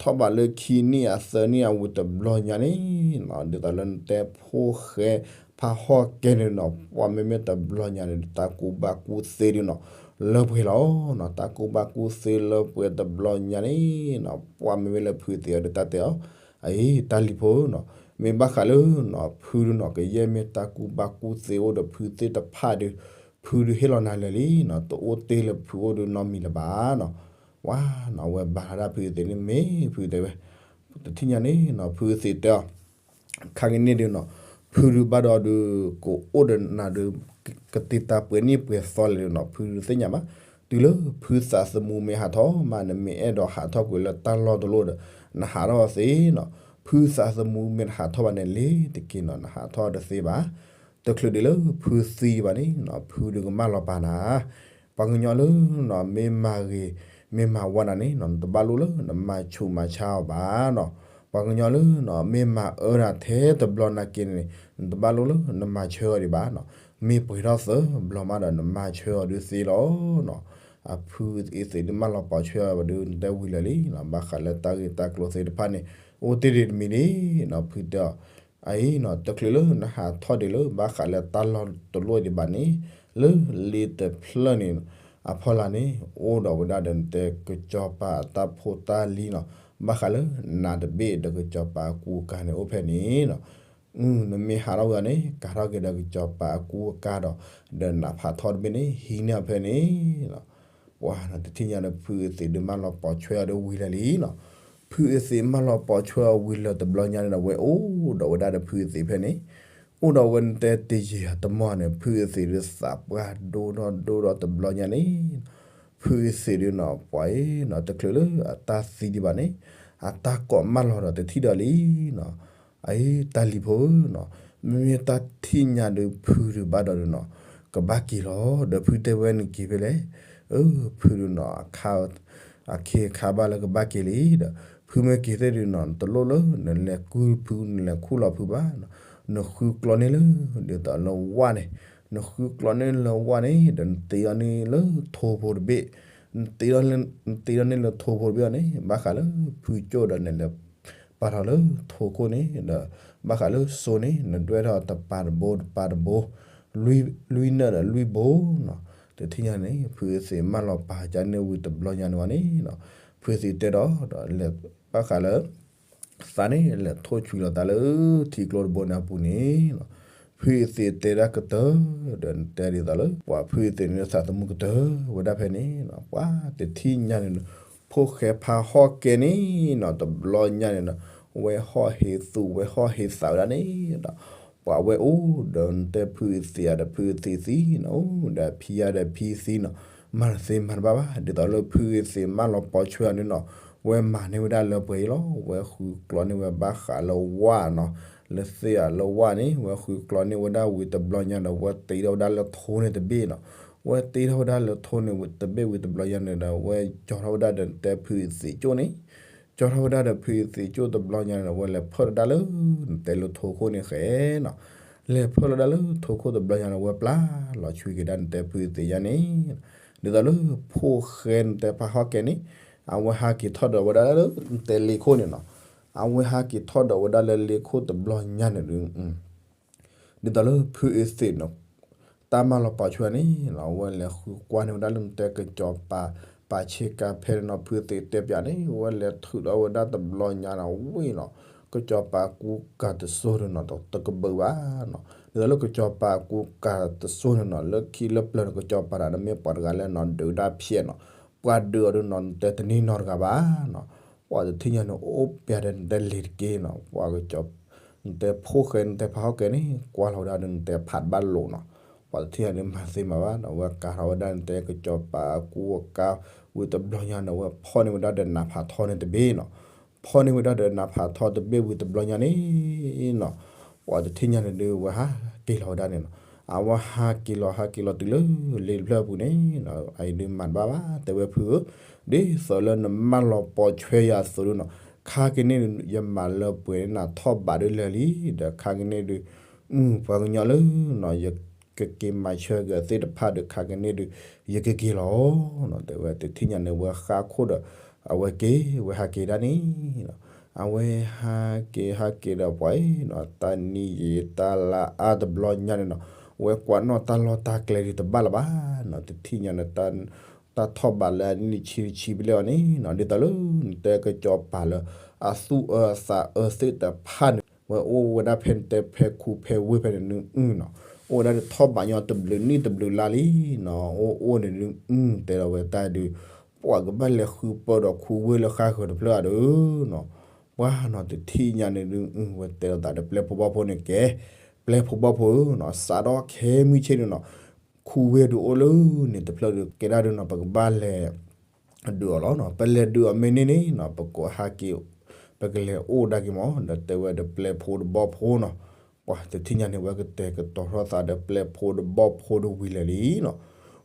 ထီၣ်ဘးလၢခံနံၣ်အသၢနံၣ်အဝံၤတဘျီညါန့ၣ်နီၤ ဒ်သိးလၢနတဲဖိၣ်ဃဲဖးဟီၣ်ကဲန့ၣ်နီၤ ပှၤမ့မ့ၢ်တဘျီညါန့ၣ် တၢ်ကူၣ်ဘၣ်ကူၣ်သ့ဒုးနီၤ လၢပှဲၤလီၤနီၤ တၢ်ကူၣ်ဘၣ်ကူၣ်သ့လၢပှဲၤတဘျီညါန့ၣ်နီၤ ပှၤမ့မ့ၢ်လၢဖုသ့ၣ်အီၤဒီးတၢ်တဲအီၤ အအံၤ တၢ်လံၤဖိနီၤ မ့ၢ်ဘၣ်ဃးလၢနီၤ ဖုဒုးနီၤ ကယဲၢ်မ့ၢ်တၢ်ကူၣ်ဘၣ်ကူၣ်သ့အိၣ်ဒီးဖုသ့ၣ်တဖၣ်ဒီး ဖုဒုးဟ့ၣ်လီၤနၤလၢာ်လံနီၤ တအိၣ်တ့ၢ်လၢဖုအိၣ်ဒီးနီတမံၤလၢၤဘၣ်နီၤ ပှၤနီၤ အဝဲဘါထီၣ်ဒၣ်ဖုသ့ၣ်န့ၣ်မ့ၢ်ဖုတဲဝဲ တထံၣ်ညါန့ၣ်နီၤ ဖုသ့ၣ်တဲအီၤ ခါက့ၤန့ၣ်ဒုးနီၤ ဖုဒုးဘၣ်ဒီးဒုး ကအိၣ်ဒီးနၤဒုး ကတ့တၢ်ပှဲၤနံၣ်ပှဲၤသီလဲၣ်ဒုးနီၤ ဖုဒုးသ့ၣ်ညါဘၣ် တုၤလၢဖုသးသမူမ့ၢ်ဟးထီၣ်မး နမ့ၢ်အဲၣ်ဒိးဟးထီၣ်ကွံာ်လၢတၢ်လီၢ်တလီၢ်ဒီး နဟးထီၣ်သ့နီၤ ဖုသးသမူမ့ၢ်တဟးထီၣ်ဘၣ်န့ၣ် လ့ၤတက့ၤနီၤ နဟးထီၣ်တသ့ဘၣ် တချုးဒံးလၢဖုသံဘၣ်န့ၣ်နီၤ ဖုဒုးကမၢလီၤပာ်နၤ ပှၤကညီလၢနီၤ မ့ၢ်မၤဂ့ၤ မ့ၢ်မၤဝါနၤန့ၣ်နီၤ နတဘၣ်လိလၢနမၤဆူးမၤဆါအီၤဘၣ်နီၤ ပှၤကညီလၢနီၤ မ့ၢ်မၤအၢနၤထဲတဘျီနာ်က့န့ၣ် နတဘၣ်လိလၢနမၤဆၢအီၤဒံးဘၣ်နီၤ မ့ၢ်ပှဲၤထီၣ်သၢဘျီမးဒီး နမၤဆၢအီၤဒုးသ့လီၤနီၤ အဖုအသ့ၣ်ဒုးမၢလီၤပိာ်ဆွဲအီၤဘၣ်ဒုး နတဲဝံၤလၢာ်လံနီၤ ဘၣ်ဃးလၢတၢ်ဂ့ၢ်တၢ်ကျိၤသ့ၣ်တဖၣ်န့ၣ် အိၣ်တ့ၢ်ဒံးတမံၤလံနီၤ ဖုတဲအီၤ အအံၤနီၤ တချုးလၢနဟးထီၣ်ဒံးလၢ ဘၣ်ဃးလၢတၢ်လီၢ်တလီၢ်ဒံးဘၣ်န့ၣ် လၢလ့ၤတဖျၢၣ်န့ၣ် အဖီလာ်န့ၣ် အိၣ်ဒီးဝဲဒၣ်ဒီးနတဲကစီၤပၤအတၢ်ဖိတၢ်လံၤနီၤ ဘၣ်ဃးလၢနးတဘ့ၣ်ဒီးကစီၤပၤအကူအကၤန့ၣ်အိၣ်ဖဲန့ၣ်နီၤ နမ့ၢ်ဟးထီၣ်ဝဲန့ၣ် ကၤထီၣ်က့ၤဒီးကစီၤပၤအကူအကၤဒီး ဒီးနးဖးထီတဘ့ၣ်န့ၣ် ဟံးန့ၢ်အီၤဖဲန့ၣ်နီၤ ပှၤနီၤ တထံၣ်ညါဒီးဖုအသ့ၣ်ဒုးမၢလီၤပိာ်ဆွဲအီၤဒီးဝံၤလၢာ်လံနီၤ ဖုအသ့ၣ်မၢလီၤပိာ်ဆွဲအီၤဝံၤလၢာ်တဘျီညါန့ၣ်ဒီး ဝဲအိၣ်ဒီးဝဲဒၣ်ဒီးဖုအသ့ၣ်ဖဲန့ၣ် အိၣ်ဒီးဝဲနတဲတယံာ်အတမီၢ်န့ၣ် ဖုအသ့ၣ်ဒုးသးပှၢ်ဒိၣ်ထီၣ်ဒိၣ်ထီၣ်တဘျီညါန့ၣ် ဖုအသ့ၣ်ဒုးနီၤ ပှၤအံၤနီၤ တချုးလၢအတၢ်သံဒံးဘၣ်န့ၣ် အတၢ်ကိးမၢလီၤဒီးတထံၣ်ဒီးလံနီၤ အအံၤ တၢ်လံၤဖိဧၢနီၤ မ့မ့ၢ်တၢ်ထံၣ်ညါဒုးဖုဒုးဘၣ်ဒီးဒုးနီၤ ကဘၣ်က့ၤလီၤ ဒီးဖုတဲဝဲနက့ၤဖဲလဲၣ် အၢ ဖုဒုးနီၤ အခါ အခ့အခါဘၣ်လၢကဘၣ်က့ၤလံဒီး ဖုမ့ၢ်က့ၤသ့ၣ်ဒုးနီၤ တလိၣ်လၢနလဲၤကူၣ်ဖု နလဲၤခူၣ်လီၤဖုဘၣ်နီၤ နဃုကျီန့ၢ်လၢ ဒ်သိးလၢဝၣ်န့ၣ် နဃုကျီန့ၢ်လၢဝၣ်န့ၣ် ဒီးနတ့အီၤန့ၢ်လၢထိဖိတဘ့ၣ် နတ့ထီၣ်န့ၢ်လၢထိၣ်ဖိတဘ့ၣ်အီၤန့ၣ် ဘၣ်ဃးလၢဖုကၠိၣ်ဒီးနလဲၤပာ်ထီၣ်လၢထိၣ်ခိၣ်န့ၣ်ဒီး ဘၣ်ဃးလၢစိန့ၣ် နဒွဲၣ်ထီၣ်တပၤတဘိတပၤတဘိ လွံၢ်နၢၣ်ဒီးလွံၢ်ဘိနီၤ. တထံၣ်ညါန့ၣ် ဖုအသ့ၣ်မၢလီၤပာ်ကန့ၢ်ဝံၤတဘျီညါန့ၣ်ဝဲန့ၣ်နီၤ ဖုအသ့ၣ်တဲဒီး ဒီးလဲၤဘၣ်ဃးလၢ သးန့ၣ် လဲၤထိၣ်ဆွံလီၤသးလၢထံကျိတဘိန့ၣ်အပူၤန့ၣ်နီၤ ဖုအသ့ၣ်တဲဒၣ်ကတၢၢ် ဒီးနတဲဒ်သိးလၢ ပှၤဖုအသ့ၣ်န့ၣ်သးသမူကတၢၢ်ဝဲဒၣ်ဖဲန့ၣ်နီၤ ပှၤတထံၣ်ညါန့ၣ် ဖိၣ်ဃဲဖါဟီၣ်ကဲန့ၣ်နီၤ တဘျီညါန့ၣ်နီၤ ဝဲဟီၣ်ဟ့သူး ဝဲဟီၣ်ဟ့သးဝဲဒၣ်န့ၣ်ဒီး ပှၤဝဲအိၣ်ဒီးနတဲဖုအသ့ၣ်ဧါဒီးဖုအသ့ၣ်သံနီၤ အိၣ်ဒီးဖံယါဒီးဖံသံနီၤ မၤတသ့မၤတဘၣ်ဘၣ် ဒ်သိးလၢဖုအသ့ၣ်မၢလီၤပီၤဆွဲအီၤန့ၣ်နီၤ ဝဲမၤန့ၢ်ဝဲဒၣ်လၢပှဲၤအံၤလီၤ ဝဲဃုကျီန့ၢ်ဝဲဘၣ်ဃးလၢဝၣ်နီၤ လၢသ့ၣ်ဧါလၢဝၣ်န့ၣ် ဝဲဃုကျီန့ၢ်ဝဲဒၣ်ဝံၤတဘျီညါဒီး ဝဲတ့ထီၣ်ဝဲဒၣ်လၢထိၣ်န့ၣ်တဘ့ၣ်နီၤ ဝဲတ့ထီၣ်ဝဲဒၣ်လၢထိၣ်န့ၣ်တဘ့ၣ်ဝံၤတဘျီညါန့ၣ်ဒီး ဝဲကၠီထီၣ်ဝဲဒၣ်ဒီးနတဲဖုအသ့ၣ်ကၠိၣ်န့ၣ် ကၠီထီၣ်ဝဲဒၣ်ဒီးဖုအသ့ၣ်ကၠိၣ်တဘျီညါန့ၣ်ဒီး ဝဲလဲၤဖၢၣ်လီၤဒၣ်လၢ နတဲလၢထိၣ်ခိၣ်န့ၣ်ဃဲနီၤ လဲၤဖၢၣ်လီၤဒၣ်လၢထိၣ်ခိၣ်တဘျီညါန့ၣ် ဝဲပျၢ်လီၤဆွံက့ၤဒၣ်နတဲဖုအသ့ၣ်ညါန့ၣ် ဒ်သိးလၢဖိၣ်ဃဲနတဲဖါဟီၣ်ကဲန့ၣ် အဝဲဟးက့ၤထီၣ်ဒီးဝဲဒၣ်လၢနတဲလ့ခိၣ်န့ၣ်နီၤ အဝဲဟးက့ၤထီၣ်ဒီးဝဲဒၣ်လၢလ့ခိၣ်တဘျီညါန့ၣ်ဒီး ဒ်သိးလၢဖုအသ့ၣ်နီၤ တၢ်မၢလီၤပာ်ဆွဲန့ၣ်နီၤ ဝဲလဲၤဃုကွၢ်န့ၢ်ဝဲဒၣ်လၢနတဲကစီၤပၤ ပာ်ဆ့ကၤဖဲန့ၣ်နီၤ ဖုအသ့ၣ်တဲပၠးန့ၣ် ဝဲလဲၤထုးဒီးဝဲဒၣ်တဘျီညါနီၤ ဝံၤနီၤ ကစီၤပၤကူကၤတစိၢ်န့ၣ်နီၤ တကဘုးဘၣ်နီၤ ဒ်သိးလၢကစီၤပၤကူကၤတစိၢ်န့ၣ်နီၤ လၢခံလၢပျၢၤန့ၣ် ကစီၤပၤတဂၤန့ၣ်မ့ၢ်ပှၤတဂၤလၢနီၤ ဒုးတၢ်ဖျဲးနီၤ ပှၤဒုးအီၤဒီးနီၤ နတဲတန့ၢ်နီတဂၤဘၣ်နီၤ ပှၤတထံၣ်ညါန့ၣ် အိၣ်ပျဲဒီးနတဲလ့ၤတက့ၢ်နီၤ ပှၤက နတဲဖိၣ်ဃဲ နတဲဖါဟီၣ်ကဲန့ၣ် ကွၢ်လီၤဝဲဒၣ်ဒီးနတဲဖးတဘၣ်လိာ်နီၤ ပှၤတထံၣ်ညါန့ၣ် မၤသ့မၤဘၣ်နီၤ ဝဲကၤထီၣ်ဝဲဒၣ်နတဲကစီၤပၤအကူအကၤ ဝံၤတဘျီညါန့ၣ် ဝဲဖီၣ်န့ၢ်ဝဲဒၣ်ဒီးနးဖးထီန့ၣ်တဘ့ၣ်နီၤ ဖီၣ်န့ၢ်ဝဲဒၣ်ဒီးနးဖးထီတဘ့ၣ်ဝံၤတဘျီညါန့ၣ်နီၤ ပှၤတထံၣ်ညါန့ၣ်ဒုး ဝဲဟးက့ၤလီၤဝဲဒၣ်န့ၣ်နီၤ အဝဲဟးက့ၤလီၤ ဟးက့ၤလီၤတုၤလၢလ့တဖျၢၣ်အပူၤန့ၣ်နီၤ အအံၤဒုးမၤတဘၣ်ဘၣ် တဲဝဲဖုဧၢ ဒ်သိးလၢနမၢလီၤပီၤဆွဲယၤအသိးဒုးနီၤ ခါက့ၤန့ၣ် ယမၤလၢပှဲၤန့ၣ်နၤထီၣ်ဘးဒုးလၢာ်လံ ဒီးခါက့ၤန့ၣ်ဒုး ပှၤကညီလၢနီၤ ယကက့ၤမၤဆၢက့ၤအီၤသ့ၣ်တဖၣ်ဒီး ခါက့ၤန့ၣ်ဒုး ယကက့ၤလီၤနီၤ တဲဝဲတထံၣ်ညါန့ၣ် ဝဲဃါခိၣ်ဒီး အဝဲက့ၤ ဝဲဟးက့ၤဒၣ်န့ၣ်နီၤ အဝဲဟးက့ၤ ဟးက့ၤဒီးပှၤအံၤနီၤ တၢ်နံၣ်ယံာ်တၢ်လါအါတဘျီညါန့ၣ်နီၤ ဝဲကွၢ်နီၣ်တၢ်လီၢ်တၢ်ကျဲဒုးတဘၣ်လၢၤဘၣ်နီၤ တထံၣ်ညါန့ၣ် တၢ်ထီၣ်ဘးလၢအနံၣ်ဆံဆံဘျဲၣ်အီၤန့ၣ်နီၤ ဒ်သိးလၢ နတဲကစီၤပၤလၢ အသူၣ်အၢသးအၢသ့ၣ်တဖၣ်န့ၣ် ဝဲအိၣ်ဝဲဒၣ်ဖဲနတဲဖဲခူဖဲဝ့ၢ်ဖဲန့ၣ်ဒုးနီၤ အိၣ်ဝဲဒၣ်ဒီးထီၣ်ဘးညီတဘျုးနံၣ်တဘျုးလါလံနီၤ အိၣ်အိၣ်န့ၣ်ဒုး တဲလီၤဝဲတၢ်ဒုး ပှၤကဘၣ်လဲၤဃုပၢဒီးခူဝ့ၢ်လၢဃါဃၢၤတဖျၢၣ်ဧါဒီးနီၤ ပှၤနီၤတထံၣ်ညါန့ၣ်ဒုး ဝဲတဲလီၤသးဒီးပျဲၢ်ဖိဘီၣ်ဖိန့ၣ်ကဲ ပျဲၢ်ဖိဘီၣ်ဖိဧၢနီၤ စးထီၣ်ခဲမုၢ်ဆ့ၣ်န့ၣ်နီၤ ခူဝ့ၢ်ဒုးအိၣ်လၢန့ၣ်တဖျၢၣ်ဒုး ကဲဒၣ်ဒုးနီၤ ပကဘၣ်လဲၤ ဒုးအီၤလီၤနီၤ ပလဲၤဒုးအီၤမ့ၢ်န့ၢ်န့ၣ်နီၤ ပကဟးက့ၤ ပကလဲၤအိၣ်ဒၣ်က့ၤမး ဒီးတဲဝဲဒီးပျဲၢ်ဖိဒီးဘီၣ်ဖိနီၤ ပှၤတထံၣ်ညါန့ၣ် ဝဲကတဲာ်ကတီၤထီၣ်သးဒီးပျဲၢ်ဖိဒီးဘီၣ်ဖိဒီးဝံၤလၢာ်လံနီၤ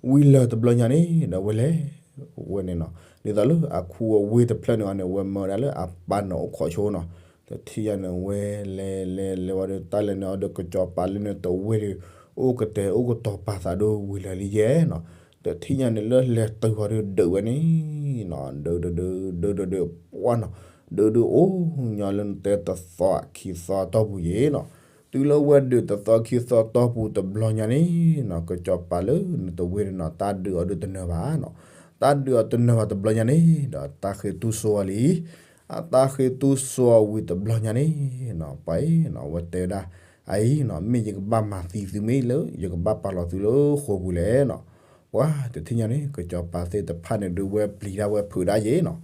ဝံၤလၢာ်တဘျီညါန့ၣ် ဒီးဝဲလဲၤ ဝဲန့ၣ်နီၤ ဒ်သိးလၢအခူအဝ့ၢ်တဖျၢၣ်န့ၣ်အီၤန့ၣ် ဝဲမၢဝဲဒၣ်လၢအပၢ်န့ၣ်အိၣ်ခိးဆိနီၤ တထံၣ်ညါန့ၣ် ဝဲလဲၤလဲၤလဲၤဝဲဒီးတၢ်လဲၤန့ၣ်အီၤဒီး ကစီၤပၤလၢန့ၣ်တဝ့ၢ်ဒီး အိၣ်ကတဲာ်အိၣ်ကတီၤပာ်သးဒီးဝံၤလၢာ်လံယဲနီၤ တထံၣ်ညါန့ၣ်လၢလဲၤတုၤဃီၤဒီးဒုးဝဲန့ၣ်နီၤ ဒုးဒုးဒုး ဒုးဒုးဒုး ပှၢ်နီၤ ဒုးဒုးအိၣ်ညီလၢနတဲတသီခံသီတီၢ်ပူၤယဲနီၤ တုၤလၢဝဲဒုးတသီခံသီတီၢ်ပူၤတဘျီညါန့ၣ်နီၤ ကစီၤပၤလၢန့ၣ်တဝ့ၢ်န့ၣ်နီၤ တၢ်ဒုးအီၤဒုးတနၢၤဘၣ်နီၤ တၢ်ဒုးအီၤတနၢၤဘၣ်တဘျီညါန့ၣ်ဒီး တၢ်ဃ့တူၢ်စိအီၤလံ အတၢ်ဃ့တူၢ်စိအီၤဝံၤတဘျီညါန့ၣ်နီၤ ပှၤအံၤနီၤ ဝဲတဲဝဲဒၣ် အအံၤနီၤ မ့ၢ်ယကဘၣ်မၤသံသုမ့ၢ်လၢ ယကဘၣ်ပာ်လီၤသုလၢဃိာ်ပူၤလဲၣ်နီၤ ပှၤတထံၣ်ညါန့ၣ် ကစီၤပၤသ့ၣ်တဖၣ်န့ၣ်ဒုး ဝဲပျံၤတၢ်ဝဲဖုးတၢ်ယဲနီၤ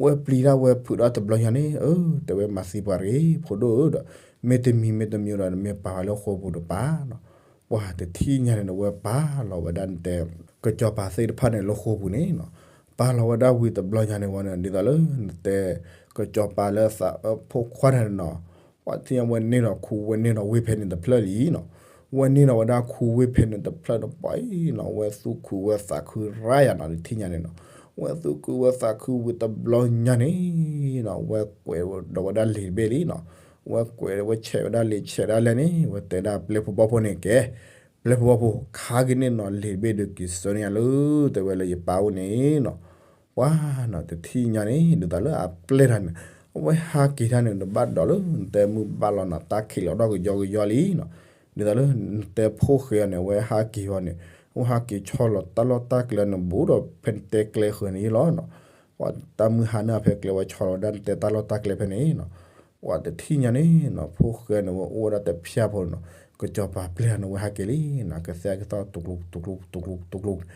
ဝဲပျံၤတၢ်ဝဲဖုးတၢ်တဘျီညါန့ၣ် အၢ တဲဝဲမၤသံပှၤတဂ့ၤ ဖိဒိၣ်ဧၢဒီး မ့ၢ်တမံၤမ့ၢ်တမံၤဒီး နမ့ၢ်ပာ်ဝဲလၢဃိာ်ပူၤတပာ်နီၤ ပှၤတထံၣ်ညါန့ၣ်ဒီး ဝဲပာ်လီၤဝဲဒၣ်နတဲ ကစီၤပၤသ့ၣ်တဖၣ်န့ၣ်လၢဃိာ်ပူၤန့ၣ်နီၤ ပာ်လီၤဝဲဒၣ်ဝံၤတဘျီညါန့ၣ်ဝဲန့ၣ် ဒ်သိးလၢနတဲ ကစီၤပၤလၢသးအၢဖိခွါန့ၣ်နီၤ ပှၤတထံၣ်ညါဝဲန့ၢ်ဒီးခူဝ့ၢ်န့ၢ်ဒီးဝ့ၢ်ဖဲန့ၣ်တဖျၢၣ်လံနီၤ ဝဲန့ၢ်ဒီးဝဲဒၣ်ခူဝ့ၢ်ဖဲန့ၣ်တဖျၢၣ်ဒီး ပှၤအံၤနီၤ ဝဲသူၣ်ခုဝဲသးခုရၢ်ယၤနီၤ တထံၣ်ညါန့ၣ်နီၤ ဝဲသူၣ်ခုဝဲသးခုဝံၤတဘျီညါန့ၣ်နီၤ ဝဲကွဲးဒီးဝဲဒၣ်လံာ်တဘ့ၣ်လံနီၤ ဝဲကွဲးဝဲဆဲးဝဲဒၣ်လံာ်ဆဲးဒၣ်လဲၣ်န့ၣ် ဝဲတဲဒၣ်ပျဲၢ်ဖိဘီၣ်ဖိန့ၣ်ကဲ ပျဲၢ်ဖိဘီၣ်ဖိ ခါက့ၤန့ၣ်နီၤ လံာ်တဘ့ၣ်ဒုးက့ၤဆှၢန့ၢ်ယၤလၢ တဲဝဲလၢယပၢ်အိၣ်န့ၣ်နီၤ. ပှၤနီၤ တထံၣ်ညါန့ၣ် ဒ်သိးလၢအပျဲၢ်တၢ်န့ၣ် အဝဲဟးက့ၤတၢ်န့ၣ် နဘၣ်ဒိးလၢ နတဲမုၢ်ဘၣ်လီၤနီၤ တၢ်ခံးလီၤဒီးကယီကယီလံနီၤ. ဒ်သိးလၢ နတဲဖိၣ်ဃဲအီၤန့ၣ် အဝဲဟးက့ၤအီၤန့ၣ် အဝဲဟးက့ၤဆီလီၤတၢ်လီၢ်တၢ်ကျဲန့ၣ် ဘူးဒီး ဖဲနတဲကျဲဃၢၤန့ၣ်လီၤနီၤ. ပှၤတၢ်မုၢ်ဟါန့ၣ်ဖဲကျဲဝဲဆီလီၤဒၣ်နတဲတၢ်လီၢ်တၢ်ကျဲဖဲန့ၣ်နီၤ. ပှၤတထံၣ်ညါန့ၣ်နီၤ ဖိၣ်ဃဲန့ၣ် ဝဲအိၣ်ဝဲဒၣ်တဖၠၣ်ဖိနီၤ, ကစီၤပၤပျဲၢ်န့ၣ် ဝဲဟးက့ၤလံနီၤ, ကသ့ၣ်ကသီၣ် တူၢ်ကျူ တူၢ်ကျူ တူၢ်ကျူ တူၢ်ကျူ.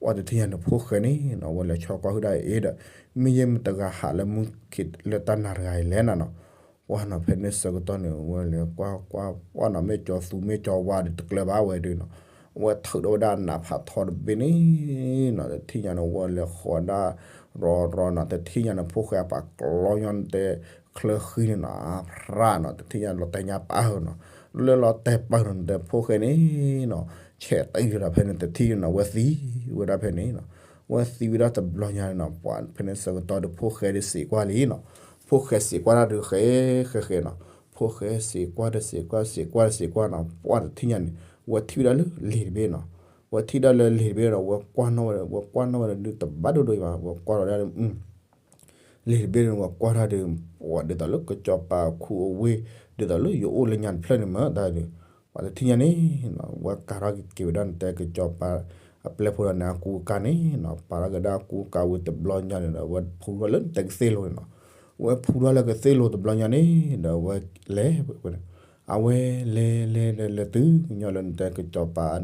ပှၤတထံၣ်ညါန့ၣ် ဖိၣ်ဃဲန့ၣ်နီၤ ဝဲလဲၤဆီကွၢ်ဟုၣ်ဒၣ်အံၤဒီး မ့ၢ်ယဲမတဂၤဟးလၢမူခံးလၢတၢ်နၤတဂၤအံၤလဲၣ်နၤနီၤ. ပှၤနီၤ ဖဲန့ၣ်ဆၢကတီၢ်န့ၣ် ဝဲလဲၤကွၢ်ကွၢ် ပှၤနီၤ မ့ၢ်ကၠီၤသူမ့ၢ်ကၠီၤဝါဒီးတကျၢၤဘၣ်ဝဲဒုးနီၤ, ဝဲထုးထီၣ်ဝဲဒၣ်နးဖးထီတဘ့ၣ်န့ၣ်နီၤ, တထံၣ်ညါန့ၣ် ဝဲလဲၤဃီၤဒၣ် ရီၤရီၤနီၤ, တထံၣ်ညါန့ၣ် ဖိၣ်ဃဲအပာ်ကျီညီနတဲ ချၢဃံန့ၣ်နီၤ, အဖရၣ်နီၤ, တထံၣ်ညါလီၤတဲာ်ညါပာ်နီၤ, လၢလီၤတဲာ်ပာ်နီၤ နတဲဖိၣ်ဃဲန့ၣ်နီၤ, ဆဲးတံၢ်ဒီးဖဲန့ၣ် တထံၣ်န့ၣ်နီၤ ဝဲသံဝဲဒၣ်ဖဲန့ၣ်နီၤ. ဝဲသံဝဲဒၣ်တဘျီညါန့ၣ်နီၤ ပှၤဖဲန့ၣ်ဆၢကတီၢ်ဒီး ဖိၣ်ဃဲဒုးစံးကွၢ်လံနီၤ, ဖိၣ်ဃဲစံးကွၢ်တၢ်ဒုးဃဲဃဲဃဲနီၤ, ဖိၣ်ဃဲစံးကွၢ်တစံးကွၢ် စံးကွၢ်တစံးကွၢ်နီၤ, ပှၤတထံၣ်ညါန့ၣ် ဝဲထံၣ်ဝဲဒၣ်လၢလံာ်တဘ့ၣ်နီၤ, ဝဲထံၣ်ဒၣ်လၢလံာ်တဘ့ၣ်ဒီး ဝဲကွၢ်နီၣ်ဝဲ ဝဲကွၢ်နီၣ်ဝဲဒၣ်ဒုးတဘၣ်ဒိၣ်ဒိၣ်အံၤဘၣ်, ဝဲကွၢ်လီၤဒၣ် လံာ်တဘ့ၣ်န့ၣ် ဝဲကွၢ်ထီၣ်ဒီး ပှၤဒ်သိးလၢကစီၤပၤခူအဝ့ၢ် ဒ်သိးလၢယအိၣ်လၢညါတဖျၢၣ်န့ၣ်မ့ၢ်တၢ်ဒုး, ပှၤတထံၣ်ညါန့ၣ်နီၤ ဝဲကၤထီၣ်က့ၤဝဲဒၣ်နတဲကစီၤပၤအပျဲၢ်ဖိဒီးန့ၣ် အကူအကၤန့ၣ်နီၤ, ပာ်ထီၣ်က့ၤဒၣ်အကူအကၤဝံၤတဘျီညါန့ၣ်ဒီး ဝဲဖူထီၣ်လၢနတဲကသ့ၣ်လိၤန့ၣ်နီၤ, ဝဲဖူထီၣ်လၢကသ့ၣ်လိၤတဘျီညါန့ၣ်ဒီး ဝဲလဲၤ အဝဲလဲၤလဲၤလဲၤလဲၤတုၤကညီလၢနတဲကစီၤပၤ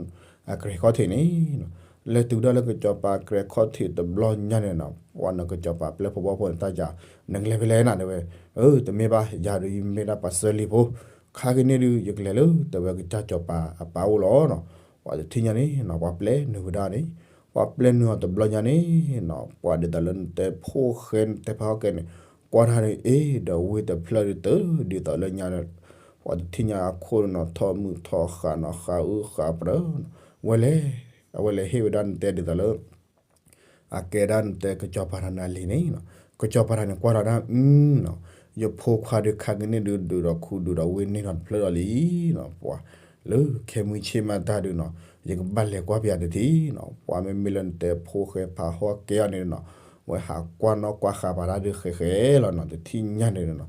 အကြဲၤခီၣ်ထံးန့ၣ်နီၤ, လဲၤတုၤဒၣ်လၢကစီၤပၤအကြဲၤခီၣ်ထံးတဘျီညါန့ၣ်နီၤ, ပှၤန့ၣ်ကစီၤပၤပျဲၢ်ဖိဘီၣ်ဖိန့ၣ် တၢ်ယၤ နကလဲၤဖဲလဲၣ်နၤတဲဝဲ, အၢ တမ့ၢ်ဘၣ် ယၤဒုးယမ့ၢ်ဒၣ်ပှၤစၢလံာ်ဖိ, ခါက့ၤန့ၣ်ဒုး ယကလဲၤလၢတဲဝဲကစၢ်စီၤပၤအပၢ်အိၣ်လီၤနီၤ, ပှၤတထံၣ်ညါန့ၣ်နီၤ ပှၤပျဲနုာ်ဝဲဒၣ်န့ၣ်, ပှၤပျဲနုာ်အီၤတဘျီညါန့ၣ်နီၤ ပှၤဒ်သိးလၢနတဲဖိၣ်ဃဲနတဲဖးဟီၣ်ကဲန့ၣ် ကွၢ်ထီၣ်ဒီး အ့ ဒီးဝ့ၢ်တဖျၢၣ်ဒုးတၢ်ဒ်သိးလၢညါဒီး ပှၤတထံၣ်ညါအခိၣ်န့ၣ်နီၤ ထီၣ်မုၢ်ထီၣ်ဃာ်နီၤ ဃာ်အုၣ်ဃာ်ပြၢနီၤ, ဝဲလဲၤ အဝဲလဲၤဟ့ၣ်ဝဲဒၣ်နတဲဒ်သိးလၢ အကဲဒၣ်နတဲကစီၤပၤတဂၤန့ၣ်အလံာ်န့ၣ်နီၤ, ကစီၤပၤတဂၤန့ၣ်ကွၢ်လီၤဒၣ် အၢနီၤ, ယဖိခွါဒုးခါကန့ၣ်ဒုး ဒုးဒီးခူဒုးဒီးဝ့ၢ်န့ၢ်ဒီးတဖျၢၣ်ဒီးလံနီၤ, ပှၤ လၢခဲမုၢ်ဆ့ၣ်မးတၢ်ဒုးနီၤ ယကဘၣ်လဲၤကွၢ်ပယၤတထံၣ်နီၤ, ပှၤမ့မ့ၢ်လၢနတဲဖိၣ်ဃဲဖးဟီၣ်ကဲအီၤန့ၣ်နီၤ, ဝဲဟးကွၢ်နီၣ်ကွၢ်ဃာ်ပာ်တၢ်ဒုးဃဲဃဲလီၤနီၤ, တထံၣ်ညါန့ၣ်နီၤ,